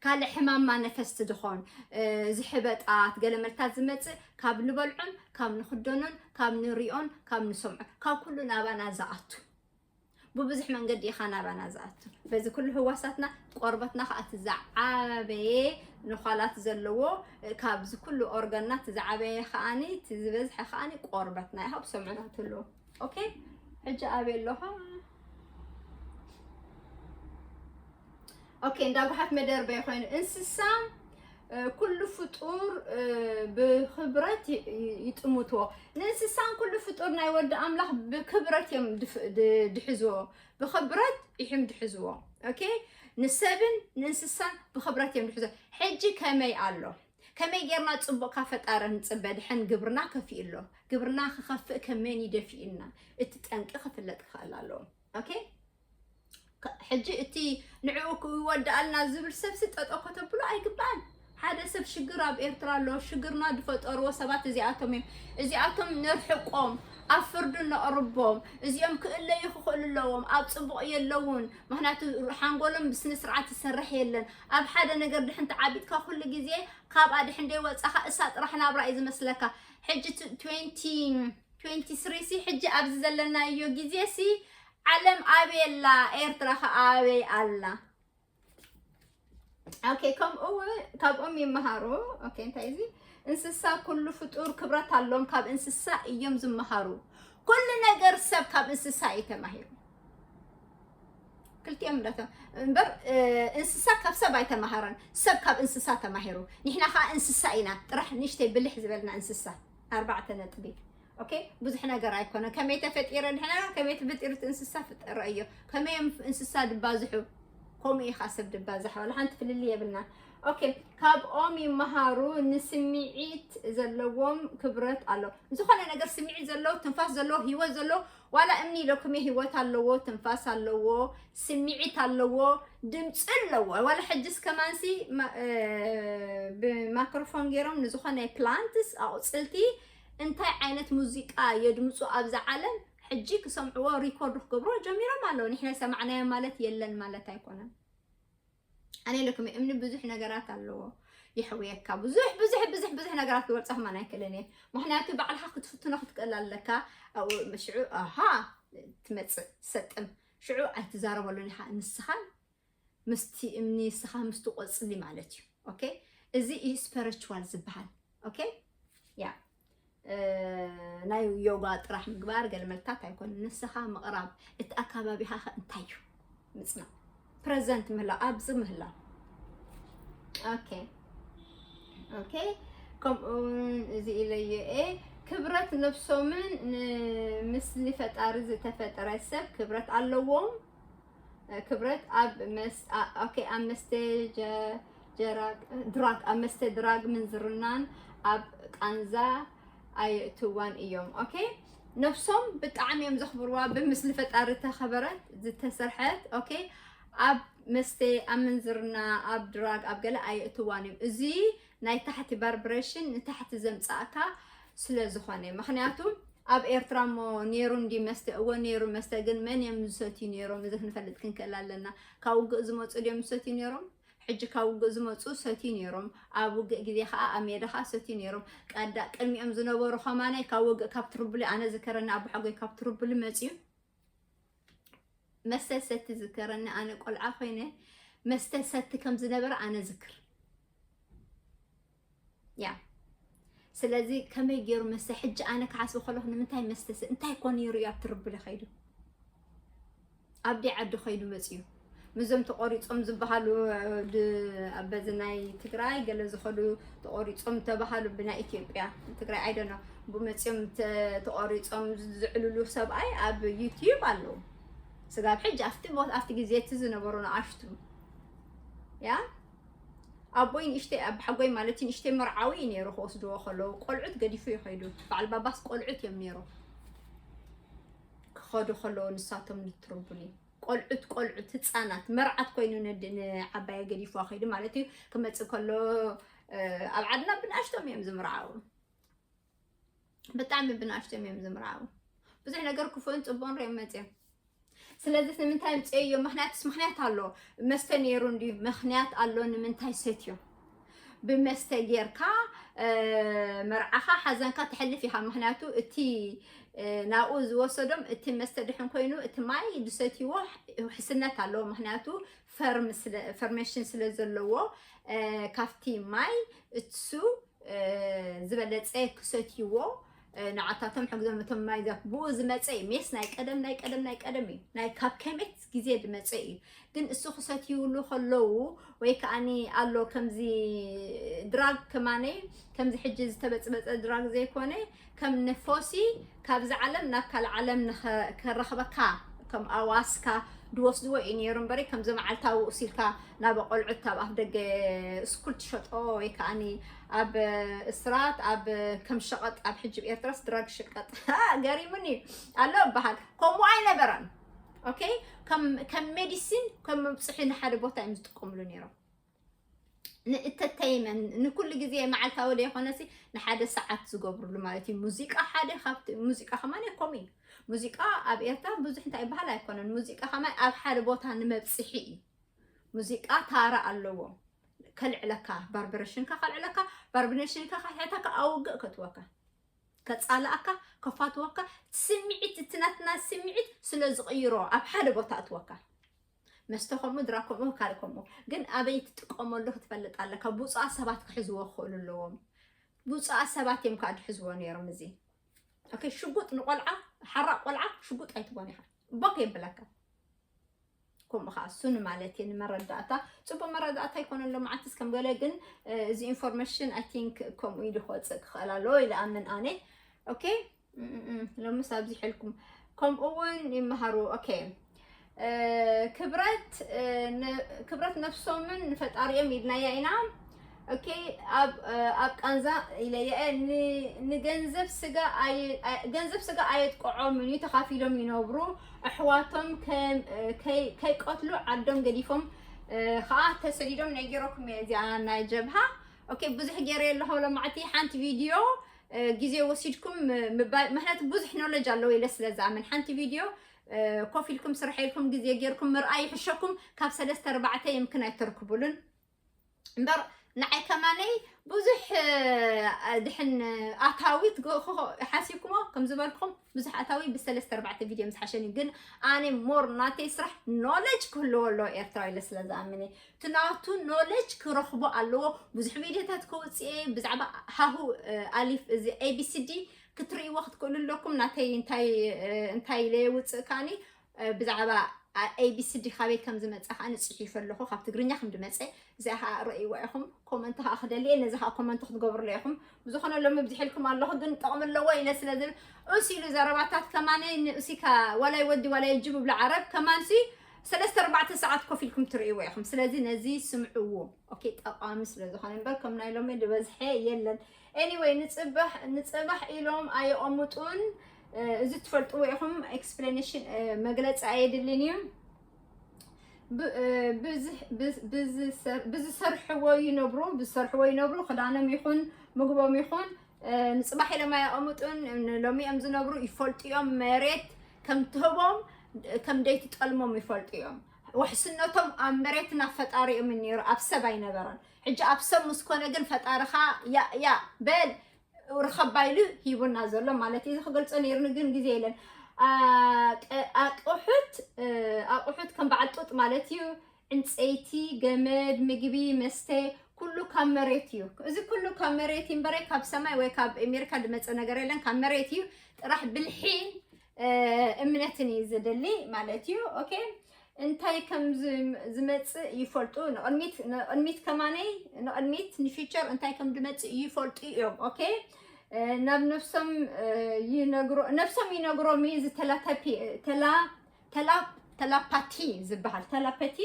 ካልእ ሕማም ማነፈስቲ ድኾን፣ እ፣ ዝሕበጣት ገለ መልታት ዝመጽእ ካብ ንበልዖን ካብ ንኽደኖን ካብ ንሪኦን ካብ ንሰምዖ ካብ ኩሉ ናባና ዝኣቱ። ብብዙሕ መንገዲ ኢኻ ናባና ዝኣቱ። በዚ ኩሉ ህዋሳትና ቆርበትና ከዓ እቲ ዝዓበየ ንዃላት ዘለዎ፣ እ፣ ካብዚ ኩሉ ኦርጋንና እቲ ዝዓበየ ከዓኒ እቲ ዝበዝሐ ከዓኒ ቆርበትና ኢኻ ብሰምዑና ትህልዎ። ኦኬ፣ ሕጂ ኣበይ ኣለኻ? ኦኬ፣ እንዳ ጓሓፍ መደርበይ ኮይኑ እንስሳ፣ እ፣ ኩሉ ፍጡር፣ እ፣ ብኽብረት ይ-፣ ይ-፣ ይጥምትዎ። ንእንስሳን ኩሉ ፍጡር ናይ ወዲ ኣምላኽ ብክብረት እዮም ድፍ-፣ ድ-፣ ድሕዝዎ። ብኽብረት እዮም ድሕዝዎ። ኦኬ፣ ንሰብን ንእንስሳን ብኽብረት እዮም ድሕዝዎ። ሕጂ ከመይ ኣሎ? ከመይ ጌርና ጽቡቕ ካብ ፈጣሪ ንጽበ? ድሕን ግብርና ከፊኡ ኣሎ። ግብርና ክኸፍእ ከመን ይደፊኡና? እቲ ጠንቂ ክፍለጥ ክኽእል ኣለዎ። ኦኬ? ከ-፣ ሕጂ እቲ ንዕኡ ክወድኣልና ዝብል ሰብሲ ጠጠው ከተብሎ ኣይግባእን። ሓደ ሰብ ሽግር ኣብ ኤርትራ ኣሎ፣ ሽግርና ዝፈጠርዎ ሰባት እዚኣቶም እዮም። እዚኣቶም ነርሕቆም፣ ኣብ ፍርዲ ነቕርቦም። እዚኦም ክእለዩ ክኽእሉ ኣለዎም፣ ኣብ ጽቡቕ የለውን። ምኽንያቱ ሓንጎሎም ብስነ ስርዓት ይሰርሕ የለን። ኣብ ሓደ ነገር ድሕን ተዓቢጥካ ኩሉ ግዜ ካብኣ ድሕን ደይ ወጻኻ እሳ ጥራሕ ናብራ እዩ ዝመስለካ። ሕጂ ት-፣ ትዌንቲ ትዌንቲ ስሪ ሲ ሕጂ ኣብዚ ዘለናዮ ግዜ ሲ ዓለም ኣበይ ኣላ? ኤርትራ ከ ኣበይ ኣላ? ኦኬ፣ ከምኡ እውን ካብኦም ይመሃሩ። ኦኬ፣ እንታይ እዚ? እንስሳ፣ ኩሉ ፍጡር ክብረት ኣሎም፣ ካብ እንስሳ እዮም ዝመሃሩ። ኩሉ ነገር ሰብ ካብ እንስሳ እዩ ተማሂሩ። ክልቲኦም እንዳተ-፣ እምበር፣ እ፣ እንስሳ ካብ ሰብ ኣይተማሃረን፣ ሰብ ካብ እንስሳ ተማሂሩ። ንሕና ከዓ እንስሳ ኢና፣ ጥራሕ ንእሽተይ ብልሕ ዝበልና እንስሳ፣ ኣርባዕተ ነጥቢ። ኦኬ፣ ብዙሕ ነገር ኣይኮነ። ከመይ ተፈጢረ ንሕና፣ ከመይ ተፈጢሩ እቲ እንስሳ ፍጠረ እዮ። ከመይ እዮም እንስሳ ድባዝሑ፣ ከምኡ ኢኻ ሰብ ድባዝሕ፣ ዋላ ሓንቲ ፍልልይ የብልና። ኦኬ፣ ካብኦም ይመሃሩ። ንስምዒት ዘለዎም ክብረት ኣሎ። ዝኾነ ነገር ስምዒት ዘለዎ፣ ትንፋስ ዘለዎ፣ ህይወት ዘለዎ፣ ዋላ እምኒ ኢለኩም እየ፣ ህይወት ኣለዎ፣ ትንፋስ ኣለዎ፣ ስምዒት ኣለዎ፣ ድምፂ ኣለዎ። ዋላ ሕጅስ ከማንሲ ማ-፣ እ፣ ብማይክሮፎን ገይሮም ንዝኾነ ፕላንትስ፣ ኣቑፅልቲ፣ እንታይ ዓይነት ሙዚቃ የድምፁ ኣብዛ ዓለም ሕጂ ክሰምዕዎ ሪኮርድ ክገብርዎ ጀሚሮም ኣለዉ። ንሕና ሰማዕናዮ ማለት የለን ማለት ኣይኮነን። ኣነ ኢለኩም እምኒ ብዙሕ ነገራት ኣለዎ፣ የሕውየካ። ብዙሕ፣ ብዙሕ፣ ብዙሕ፣ ብዙሕ ነገራት ክገልጻ ከማን ኣይክእልን እየ። ምኽንያቱ ባዕልኻ ክትፍትኖ ክትክእል ኣለካ። ኣብኡ ሽዑ፣ ኣሃ፣ ትመጽእ፣ ትሰጥም። ሽዑ ኣይትዛረበሉን ኢኻ። ንስኻ ምስቲ እምኒ፣ ንስኻ ምስቲ ቆጽሊ ማለት እዩ። ኦኬ? እዚ እዩ ስፐሪቹዋል ዝበሃል። ኦኬ? ያ። እ፣ ናይ ዮጋ ጥራሕ ምግባር ገለ መልታት ኣይኮነን። ንስኻ ምቕራብ፣ እቲ ኣካባቢኻ ኸ እንታይ እዩ? ምጽናዕ፣ ፕረዘንት ምህላው፣ ኣብዚ ምህላው። ኦኬ፣ ኦኬ። ከምኡ እውን እዚ ኢለዮ እየ፣ ክብረት ነብሶምን ንምስሊ ፈጣሪ ዝተፈጠረ ሰብ ክብረት ኣለዎም። ክብረት ኣብ መስ-፣ ኣ-፣ ኦኬ፣ ኣብ መስተ ጀ-፣ ጀራግ፣ ድራግ፣ ኣብ መስተ ድራግ ምንዝርናን ኣብ ቃንዛ ኣየእትዋን እዮም። ኦኬ፣ ነፍሶም ብጣዕሚ እዮም ዘኽብርዋ፣ ብምስሊ ፈጣሪ ተኸበረት ዝተሰርሐት። ኦኬ፣ ኣብ መስተ፣ ኣብ ምንዝርና፣ ኣብ ድራግ፣ ኣብ ገለ ኣየእትዋን እዮም። እዚ ናይ ታሕቲ ቫይብሬሽን ንታሕቲ ዘምጻእካ ስለ ዝኾነ፣ ምኽንያቱ ኣብ ኤርትራ እሞ ነይሩ እንዲ መስተ፣ እወ ነይሩ መስተ፣ ግን መን እዮም ዝሰትዩ ነይሮም? እዚ ክንፈልጥ ክንክእል ኣለና። ካብ ውግእ ዝመጹ ድዮም ዝሰትዩ ነይሮም? ሕጂ ካብ ውግእ ዝመጹ ሰትዩ ነይሮም። ኣብ ውግእ ግዜ ኸኣ ኣብ ሜዳ ኸኣ ሰትዩ ነይሮም። ቀዳ-፣ ቅድሚኦም ዝነበሩ ኸማናይ ካብ ውግእ፣ ካብ ትርብሊ፣ ኣነ ዝከረኒ ኣቦሓጎይ ካብ ትርብሊ መጽዩ መስተ ሰቲ ዝከረኒ፣ ኣነ ቆልዓ ኮይነ መስተ ሰቲ ከም ዝነበረ ኣነ ዝክር። ያ። ስለዚ ከመይ ገይሩ መስተ፣ ሕጂ ኣነ ክሓስቦ ከለኹ ንምንታይ መስተ ሰ-፣ እንታይ ኮ ነይሩ እዩ ኣብ ትርብሊ ከይዱ? ኣብ ደይ ዓዲ ከይዱ መጽዩ? ምዞም ተቆሪጾም ዝበሃሉ፣ ድ-፣ ኣብ በዚ ናይ ትግራይ ገለ ዝኸዱ ተቆሪጾም ተባሃሉ ብናይ ኢትዮጵያ፣ ትግራይ፣ I don't know፣ ብመጺኦም ተ-፣ ተቆሪጾም ዝዕልሉ ሰብኣይ ኣብ ዩቲዩብ ኣለዉ። ስጋብ ሕጂ ኣብቲ ቦ-፣ ኣብቲ ግዜ እቲ ዝነበሩ ንኣሽቱ፣ ያ፣ ኣቦይ ንእሽተይ፣ ኣቦሓጎይ ማለት ንእሽተይ መርዓዊ እዩ ነይሩ ክወስድዎ ከለዉ። ቆልዑት ገዲፉ እዩ ከይዱ። በዓል ባባስ ቆልዑት እዮም ነይሩ ክኸዱ ከለዉ ንሳቶም ንትርቡኒ። ቆልዑት፣ ቆልዑት፣ ህፃናት፣ መርዓት ኮይኑ ንድ-፣ ንዓባየ ገዲፍዋ ከይዱ ማለት እዩ። ክመፅእ ከሎ፣ እ፣ ኣብ ዓድና ብንኣሽቶም እዮም ዝምርዓዉ። ብጣዕሚ ብንኣሽቶም እዮም ዝምርዓዉ። ብዙሕ ነገር ክፉእን ፅቡቕን ሪኦም መፅዮም። ስለዚ ንምንታይ ምፅዮ? ምኽንያትስ ምኽንያት ኣሎ። መስተ ነይሩ እንድዩ፣ ምኽንያት ኣሎ ንምንታይ ሰትዮ። ብመስተ ጌርካ፣ እ፣ መርዓኻ ሓዘንካ ተሕልፍ ኢኻ። ምኽንያቱ እቲ፣ እ፣ ናብኡ ዝወሰዶም እቲ መስተ ድሕን ኮይኑ እቲ ማይ ዝሰትይዎ ውሕስነት ኣለዎ። ምኽንያቱ ፈርም ስለ-፣ ፈርሜሽን ስለ ዘለዎ፣ እ፣ ካብቲ ማይ እሱ፣ እ፣ ዝበለጸ ክሰትይዎ፣ እ፣ ንዓታቶም ሕግዞም። እቶም ማይ ዛፍ ብኡ ዝመጸ እዩ። ሜስ ናይ ቀደም፣ ናይ ቀደም፣ ናይ ቀደም እዩ። ናይ ካብ ከመት ግዜ ዝመጸ እዩ። ግን እሱ ክሰትይሉ ከለዉ ወይ ከኣኒ ኣሎ ከምዚ ድራግ ከማነይ ከምዚ ሕጂ ዝተበጽበጸ ድራግ ዘይኮነ ከም ንፎሲ ካብዚ ዓለም ናብ ካልእ ዓለም ንኸ-፣ ከረኽበካ ከም ኣዋስካ ድወስድዎ እዩ ነይሩ እምበሪ ከምዚ መዓልታዊ ውእስ ኢልካ ናብ ቆልዑት ኣብ ኣፍ ደገ ስኩል ትሸጦ ወይ ከኣኒ ኣብ እስራት ኣብ ከም ሸቐጥ ኣብ ሕጂ ኣብ ኤርትራስ ድራግ ሽቀጥ ገሪሙኒ ኣሎ እበሃል። ከምኡ ኣይነበረን። ኦኬ፣ ከም፣ ከም ሜዲሲን፣ ከም መብፅሒ ንሓደ ቦታ እዮም ዝጥቀምሉ ነይሮም። ንእተተይመን ንኩሉ ግዜ መዓልታዊ ዘይኮነሲ ንሓደ ሰዓት ዝገብርሉ ማለት እዩ። ሙዚቃ ሓደ ካብቲ፣ ሙዚቃ ከማን ከምኡ እዩ። ሙዚቃ ኣብ ኤርትራ ብዙሕ እንታይ ይበሃል ኣይኮነን። ሙዚቃ ከማን ኣብ ሓደ ቦታ ንመብፅሒ እዩ። ሙዚቃ ታራ ኣለዎ። ከልዕለካ፣ ቫይብሬሽንካ ከልዕለካ፣ ቫይብሬሽንካ ከሕተካ፣ ኣውግእ ከትወካ፣ ከጻልኣካ፣ ከፋትወካ፣ ስምዒት፣ እቲ ናትና ስምዒት ስለ ዝቕይሮ ኣብ ሓደ ቦታ ኣትወካ። መስተ ከምኡ፣ ድራግ ከምኡ፣ ካልእ ከምኡ። ግን ኣበይ ትጥቀመሉ ክትፈልጥ ኣለካ። ብፁዓት ሰባት ክሕዝዎ ክኽእሉ ኣለዎም። ብፁዓት ሰባት እዮም ከዓ ዝሕዝዎ ነይሮም እዚ። ኦኬ፣ ሽጉጥ ንቆልዓ፣ ሓራቕ ቆልዓ ሽጉጥ ኣይትቦን ኢኻ። ቦክ የብለካ። ከምኡ ከዓ እሱ ንማለት እየ፣ ንመረዳእታ። ጽቡቕ መረዳእታ ኣይኮነን ሎማዓንትስ ከም ገለ፣ ግን፣ እ፣ እዚ ኢንፎርሜሽን፣ I think፣ ከምኡ ኢሉ ክወጽእ ክኽእል ኣለዎ ኢለ ኣምን ኣነ። ኦኬ፣ እም፣ እም፣ እም፣ ሎምስ ኣብዚሐልኩም። ከምኡ እውን ይመሃሩ። ኦኬ፣ እ፣ ክብረት፣ እ፣ ን-፣ ክብረት ነፍሶምን ንፈጣሪኦም ኢልናያ ኢና። ኦኬ፣ ኣብ፣ ኣብ ቃንዛ ኢለየ፣ ን-፣ ንገንዘብ ስጋ ኣየ-፣ ኣየ-፣ ገንዘብ ስጋ ኣየጥቅዖምን እዩ፣ ተኻፊሎም ይነብሩ። ኣሕዋቶም ከም፣ ከይ-፣ ከይቀትሉ ዓዶም ገዲፎም፣ እ፣ ኸዓ ተሰዲዶም ነጊረኩም እየ እዚኣ ናይ ጀብሃ። ኦኬ፣ ብዙሕ ገይረ ኣለኹ ሎማዕቲ ሓንቲ ቪድዮ፣ እ፣ ግዜ ወሲድኩም ም-፣ ምባል፣ ምኽንያቱ ብዙሕ ኖሌጅ ኣለዎ ኢለ ስለ ዝኣምን ሓንቲ ቪድዮ፣ እ፣ ኮፍ ኢልኩም ስራሕ ኢልኩም ግዜ ገይርኩም ምርኣይ ይሕሸኩም። ካብ ሰለስተ ኣርባዕተ የምክን ኣይተርክቡሉን። እምበር ንዓይ ከማነይ ብዙሕ፣ እ፣ ድሕን ኣታዊ ትገ-፣ ክኸ-፣ ሓሲብኩሞ ከም ዝበልኩም ብዙሕ ኣታዊ ብሰለስተ ኣርባዕተ ቪድዮ ምስ ሓሸኒ። ግን ኣነ ሞር ናተይ ስራሕ ኖሌጅ ክህልዎ ኣለዎ ኤርትራዊ ኢለ ስለ ዝኣምን እየ። እቲ ናቱ ኖሌጅ ክረኽቦ ኣለዎ። ብዙሕ ቪድዮታት ከውፅእ እየ ብዛዕባ ሃሁ፣ እ፣ ኣሊፍ እዚ ኤ ቢ ሲ ዲ ክትርእይዎ ክትክእሉ ኣለኩም። ናተይ እንታይ፣ እ፣ እንታይ ኢለ የውፅእ ከኣኒ እ፣ ብዛዕባ ኤ ቢ ሲ ዲ ካበይ ከም ዝመጸ ከኣ ንጽሒፍ ኣለኹ፣ ካብ ትግርኛ ከም ዝመጸ። እዚኣ ከኣ ረእይዋ ኢኹም። ኮመንት ከኣ ክደሊ እየ፣ ነዚ ከኣ ኮመንት ክትገብሩለ ኢኹም። ብዝኾነ ሎሚ ብዝሒልኩም ኣለኹ፣ ግን ጠቕሚ ኣለዎ ኢለ ስለ ዝብል፣ እስ ኢሉ ዘረባታት ከማነ ንእሲካ ዋላይ ወዲ ዋላይ ጅብ ብላ ዓረብ ከማንሲ ሰለስተ ኣርባዕተ ሰዓት ኮፍ ኢልኩም ትርእይዎ ኢኹም። ስለዚ ነዚ ስምዕዎ። ኦኬ፣ ጠቓሚ ስለ ዝኾነ እምበር ከም ናይ ሎሚ ዝበዝሐ የለን። ኤኒወይ፣ ንጽባሕ፣ ንጽባሕ ኢሎም ኣየቐምጡን። እ፣ እዚ ትፈልጥዎ ኢኹም። ኤክስፕላኔሽን፣ እ፣ መግለጺ ኣየድልን እዩ። ብ-፣ እ፣ ብዝ-፣ ብዝ-፣ ብዝሰ-፣ ብዝሰርሕዎ ይነብሩ፣ ብዝሰርሕዎ ይነብሩ፣ ክዳኖም ይኹን፣ ምግቦም ይኹን፣ እ፣ ንጽባሕ ኢሎም ኣየቐምጡን። ንሎሚ እዮም ዝነብሩ፣ ይፈልጡ እዮም። መሬት ከም ትህቦም፣ ከም ደይትጠልሞም ይፈልጡ እዮም። ውሕስነቶም ኣብ መሬትን ኣብ ፈጣሪኦምን ነይሩ፣ ኣብ ሰብ ኣይነበረን። ሕጂ ኣብ ሰብ ምስ ኮነ ግን ፈጣሪኻ ያ፣ ያ በል ርኸባ ኢሉ ሂቡና ዘሎ ማለት እዩ። እዚ ክገልጾ ነይሩኒ ግን ግዜ የለን። ኣቅ-፣ ኣቕሑት፣ እ፣ ኣቕሑት ከም በዓል ጡጥ ማለት እዩ። ዕንጸይቲ፣ ገመድ፣ ምግቢ፣ መስተ፣ ኩሉ ካብ መሬት እዩ። እዚ ኩሉ ካብ መሬት እዩ እምበረ ካብ ሰማይ ወይ ካብ ኣሜሪካ ዝመጸ ነገር የለን። ካብ መሬት እዩ። ጥራሕ ብልሒን፣ እ፣ እምነትን እዩ ዘደሊ ማለት እዩ። ኦኬ፣ እንታይ ከም ዝም- ዝመጽእ ይፈልጡ። ንቕድሚት ንቕድሚት ከማነይ ንቕድሚት ንፊቸር እንታይ ከም ዝመጽእ ይፈልጡ እዮም። ኦኬ፣ እ፣ ናብ ነፍሶም እ፣ ይነግሮ ነፍሶም ይነግሮም እዩ። እዚ ተላተፒ ተላ ተላ ተላፓቲ ዝበሃል፣ ተላፓቲ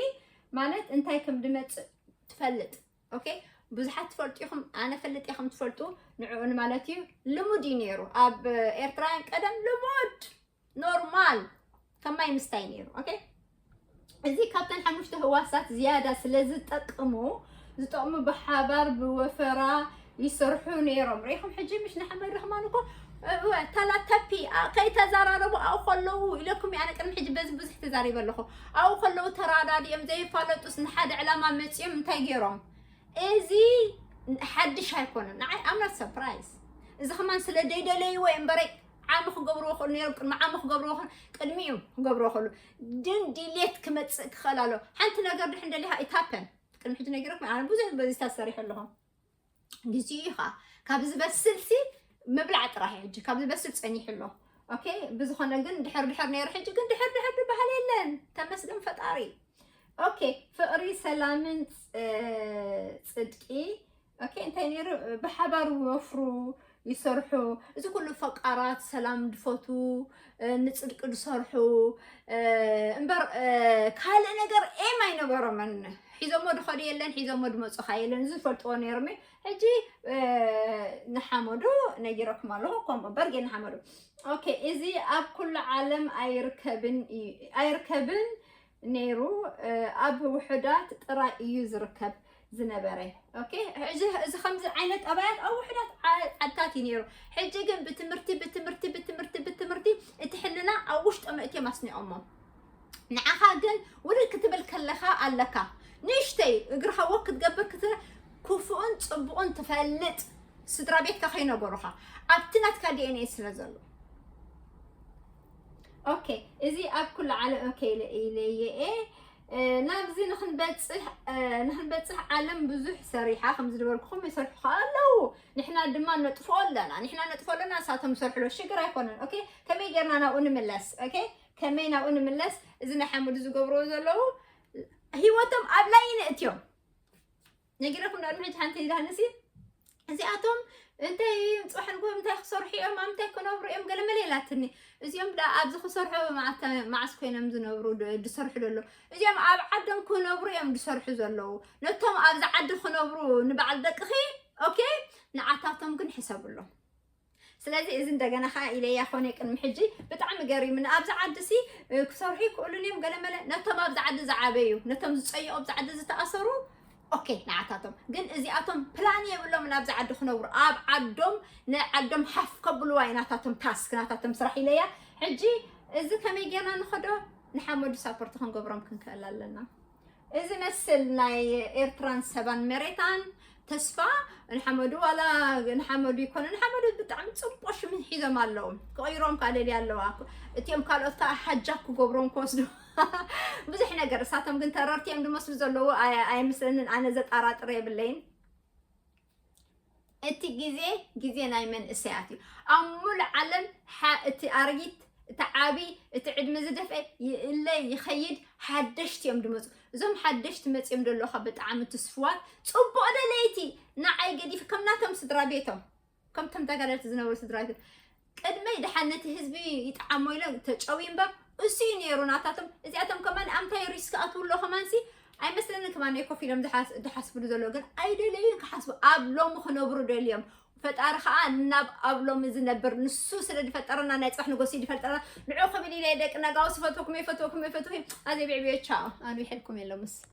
ማለት እንታይ ከም ዝመጽእ ትፈልጥ። ኦኬ፣ ብዙሓት ትፈልጡ ኢኹም፣ ኣነ ፈልጥ ኢኹም ትፈልጡ። ንዕኡ ማለት እዩ። ልሙድ እዩ ነይሩ ኣብ ኤርትራውያን ቀደም፣ ልሙድ ኖርማል ከማይ ምስታይ ነይሩ። ኦኬ፣ እዚ ካብተን ሓሙሽተ ህዋሳት ዝያዳ ስለ ዝጠቅሙ ዝጠቕሙ ብሓባር ብወፈራ ይሰርሑ ነይሮም። ሪኢኹም ሕጂ ምሽ ንሓመድ ርሕማን እኮ እወ፣ ተላተፒ ኣ- ከይተዘራረቡ ኣብኡ ከለዉ ኢለኩም። ኣነ ቅድሚ ሕጂ በዚ ብዙሕ ተዛሪበ ኣለኹ። ኣብኡ ከለዉ ተራዳዲኦም ዘይፋለጡስ ንሓደ ዕላማ መፂኦም እንታይ ገይሮም? እዚ ሓድሽ ኣይኮነን ንዓይ። I'm not surprised። እዚ ከማን ስለ ደይደለይዎ እምበረይ ዓሚ ክገብርዎ ክእሉ ነይሮም። ቅድሚ ዓሚ ክገብርዎ ክእሉ፣ ቅድሚኡ ክገብርዎ ክእሉ። ግን ዲሌት ክመፅእ ክኽእል ኣሎ። ሓንቲ ነገር ድሕን ደሊኻ ይታፐን። ቅድሚ ሕጂ ነጊረኩም፣ ኣነ ብዙሕ በዚ ተሰሪሑ ኣለኹ። ግዜኡ እዩ ኸዓ። ካብ ዝበስል ሲ ምብላዕ ጥራሕ እዩ ሕጂ። ካብ ዝበስል ጸኒሑ ኣሎ። ኦኬ፣ ብዝኾነ ግን ድሕር ድሕር ነይሩ፣ ሕጂ ግን ድሕር ድሕር ዝበሃል የለን። ተመስገን ፈጣሪ። ኦኬ፣ ፍቕሪ፣ ሰላምን ፅ- ጽድቂ። ኦኬ፣ እንታይ ነይሩ? ብሓባር ይወፍሩ፣ ይሰርሑ። እዚ ኩሉ ፈቃራት ሰላም ድፈቱ፣ እ፣ ንጽድቂ ድሰርሑ፣ እ፣ እምበር፣ እ፣ ካልእ ነገር ኤም ኣይነበሮምን። ሒዞሞ ድኸዱ የለን፣ ሒዞሞ ድመጹኻ የለን። እዚ ዝፈልጥዎ ነይሮም እዩ። ሕጂ፣ እ፣ ንሓመዱ ነጊረኩም ኣለኹ፣ ከምኡ እምበር ግን ንሓመዱ። ኦኬ፣ እዚ ኣብ ኩሉ ዓለም ኣይርከብን እዩ፣ ኣይርከብን ነይሩ፣ እ፣ ኣብ ውሑዳት ጥራይ እዩ ዝርከብ ዝነበረ። ኦኬ፣ ሕጂ እዚ ከምዚ ዓይነት ጠባያት ኣብ ውሑዳት ዓ- ዓድታት እዩ ነይሩ። ሕጂ ግን ብትምህርቲ፣ ብትምህርቲ፣ ብትምህርቲ፣ ብትምህርቲ እቲ ሕልና ኣብ ውሽጦም እትዮም ኣስኒቖሞ። ንዓኻ ግን ውርድ ክትብል ከለኻ ኣለካ። ንእሽተይ እግርኻ ወክ ክትገብር ክት- ክፉእን ጽቡቕን ትፈልጥ፣ ስድራ ቤትካ ከይነገሩኻ ኣብቲ ናትካ ዲ ኤን ኤ ስለ ዘሎ። ኦኬ፣ እዚ ኣብ ኩሉ ዓለም፣ ኦኬ፣ ኢለ- ኢለየ እየ። እ፣ ናብዚ ንኽንበጽሕ እ፣ ንኽንበጽሕ ዓለም ብዙሕ ሰሪሓ፣ ከም ዝነበርኩኹም ይሰርሑ ከኣ ኣለዉ። ንሕና ድማ ነጥፍኦ ኣለና፣ ንሕና ነጥፍኦ ኣለና፣ ንሳቶም ይሰርሑ ኣለዉ። ሽግር ኣይኮነን። ኦኬ፣ ከመይ ጌርና ናብኡ ንምለስ? ኦኬ፣ ከመይ ናብኡ ንምለስ? እዚ ናይ ሓመዱ ዝገብርዎ ዘለዉ ህይወቶም ኣብ ላይ ነእትዮም። ነጊረኩም ዶ? ሕጂ ሓንቲ ኢላንሲ እዚኣቶም እንታይ እዮም? ጽባሕ ንግሆ እንታይ ክሰርሑ እዮም? ኣብ እንታይ ክነብሩ እዮም? ገለ መለ ኢላትኒ። እዚኦም ዳ ኣብዚ ክሰርሑ መዓተ- መዓስ ኮይኖም ዝነብሩ ድ- ድሰርሑ ደሎ? እዚኦም ኣብ ዓዶም ክነብሩ እዮም ድሰርሑ ዘለዉ። ነቶም ኣብዚ ዓዲ ክነብሩ ንበዓል ደቅኺ፣ ኦኬ፣ ንዓታቶም ግን ሕሰብሎም። ስለዚ እዚ እንደገና ከዓ ኢለያ ኮነ ቅድሚ ሕጂ ብጣዕሚ ገሪምኒ። ኣብዚ ዓዲ ሲ ክሰርሑ ይክእሉን እዮም ገለ መለ። ነቶም ኣብዚ ዓዲ ዝዓበዩ፣ ነቶም ዝፀይቑ ኣብዚ ዓዲ ዝተኣሰሩ፣ ኦኬ፣ ንዓታቶም። ግን እዚኣቶም ፕላን የብሎም ናብዚ ዓዲ ክነብሩ። ኣብ ዓዶም ንዓዶም ሓፍ ከብልዋ እዩ ናታቶም ታስክ፣ ናታቶም ስራሕ ኢለያ። ሕጂ እዚ ከመይ ጌርና ንኸዶ ንሓመዱ ሳፖርት ክንገብሮም ክንክእል ኣለና። እዚ መስል ናይ ኤርትራን ሰባን መሬታን ተስፋ ንሓመዱ ዋላ ንሓመዱ ይኮነ ንሓመዱ ብጣዕሚ ጽቡቅ ሽም ሒዞም ኣለዉ። ክቕይሮም ከዓ ደልያ ኣለዋ። እቲኦም ካልኦት ከዓ ሓጃ ክገብሮም ክወስዱ ብዙሕ ነገር እሳቶም ግን ተረርቲ እዮም ዝመስሉ ዘለዉ ኣይ- ኣይመስለንን። ኣነ ዘጠራጥር የብለይን። እቲ ግዜ ግዜ ናይ መንእሰያት እዩ። ኣብ ሙሉእ ዓለም ሓ- እቲ ኣረጊት እቲ ዓቢ እቲ ዕድመ ዝደፍአ ይእለ ይኸይድ። ሓደሽቲ እዮም ድመፁ። እዞም ሓደሽቲ መፅዮም ዘለኻ ብጣዕሚ ትስፍዋት ፅቡቕ ደለይቲ ንዓይ ገዲፍ ከም ናቶም ስድራ ቤቶም ከምቶም ተጋደልቲ ዝነበሩ ስድራ ቤቶም ቅድመይ ደሓን ነቲ ህዝቢ ይጠዓሞ ኢሎም ተጨውዩ እምበር እሱ እዩ ነይሩ ናታቶም። እዚኣቶም ከማን ኣምታይ ሪስክ ኣትውሎ ከማንሲ ኣይመስለኒ ከማን ኮፍ ኢሎም ዝሓስ- ዝሓስብሉ ዘሎ ግን ኣይደለዩን ክሓስቡ ኣብ ሎሚ ክነብሩ ደልዮም ፈጣሪ ከዓ ናብ ኣብ ሎሚ ዝነብር ንሱ ስለ ዝፈጠረና ናይ ፅባሕ ንጎሲ ዝፈልጠና ንዑ ክብል ኢለ ደቂ ነጋውስ ፈትኩም ይፈትኩም ይፈትኩም ኣዘይ ብዕብዮ ቻው ኣኑ ይሕልኩም የሎምስ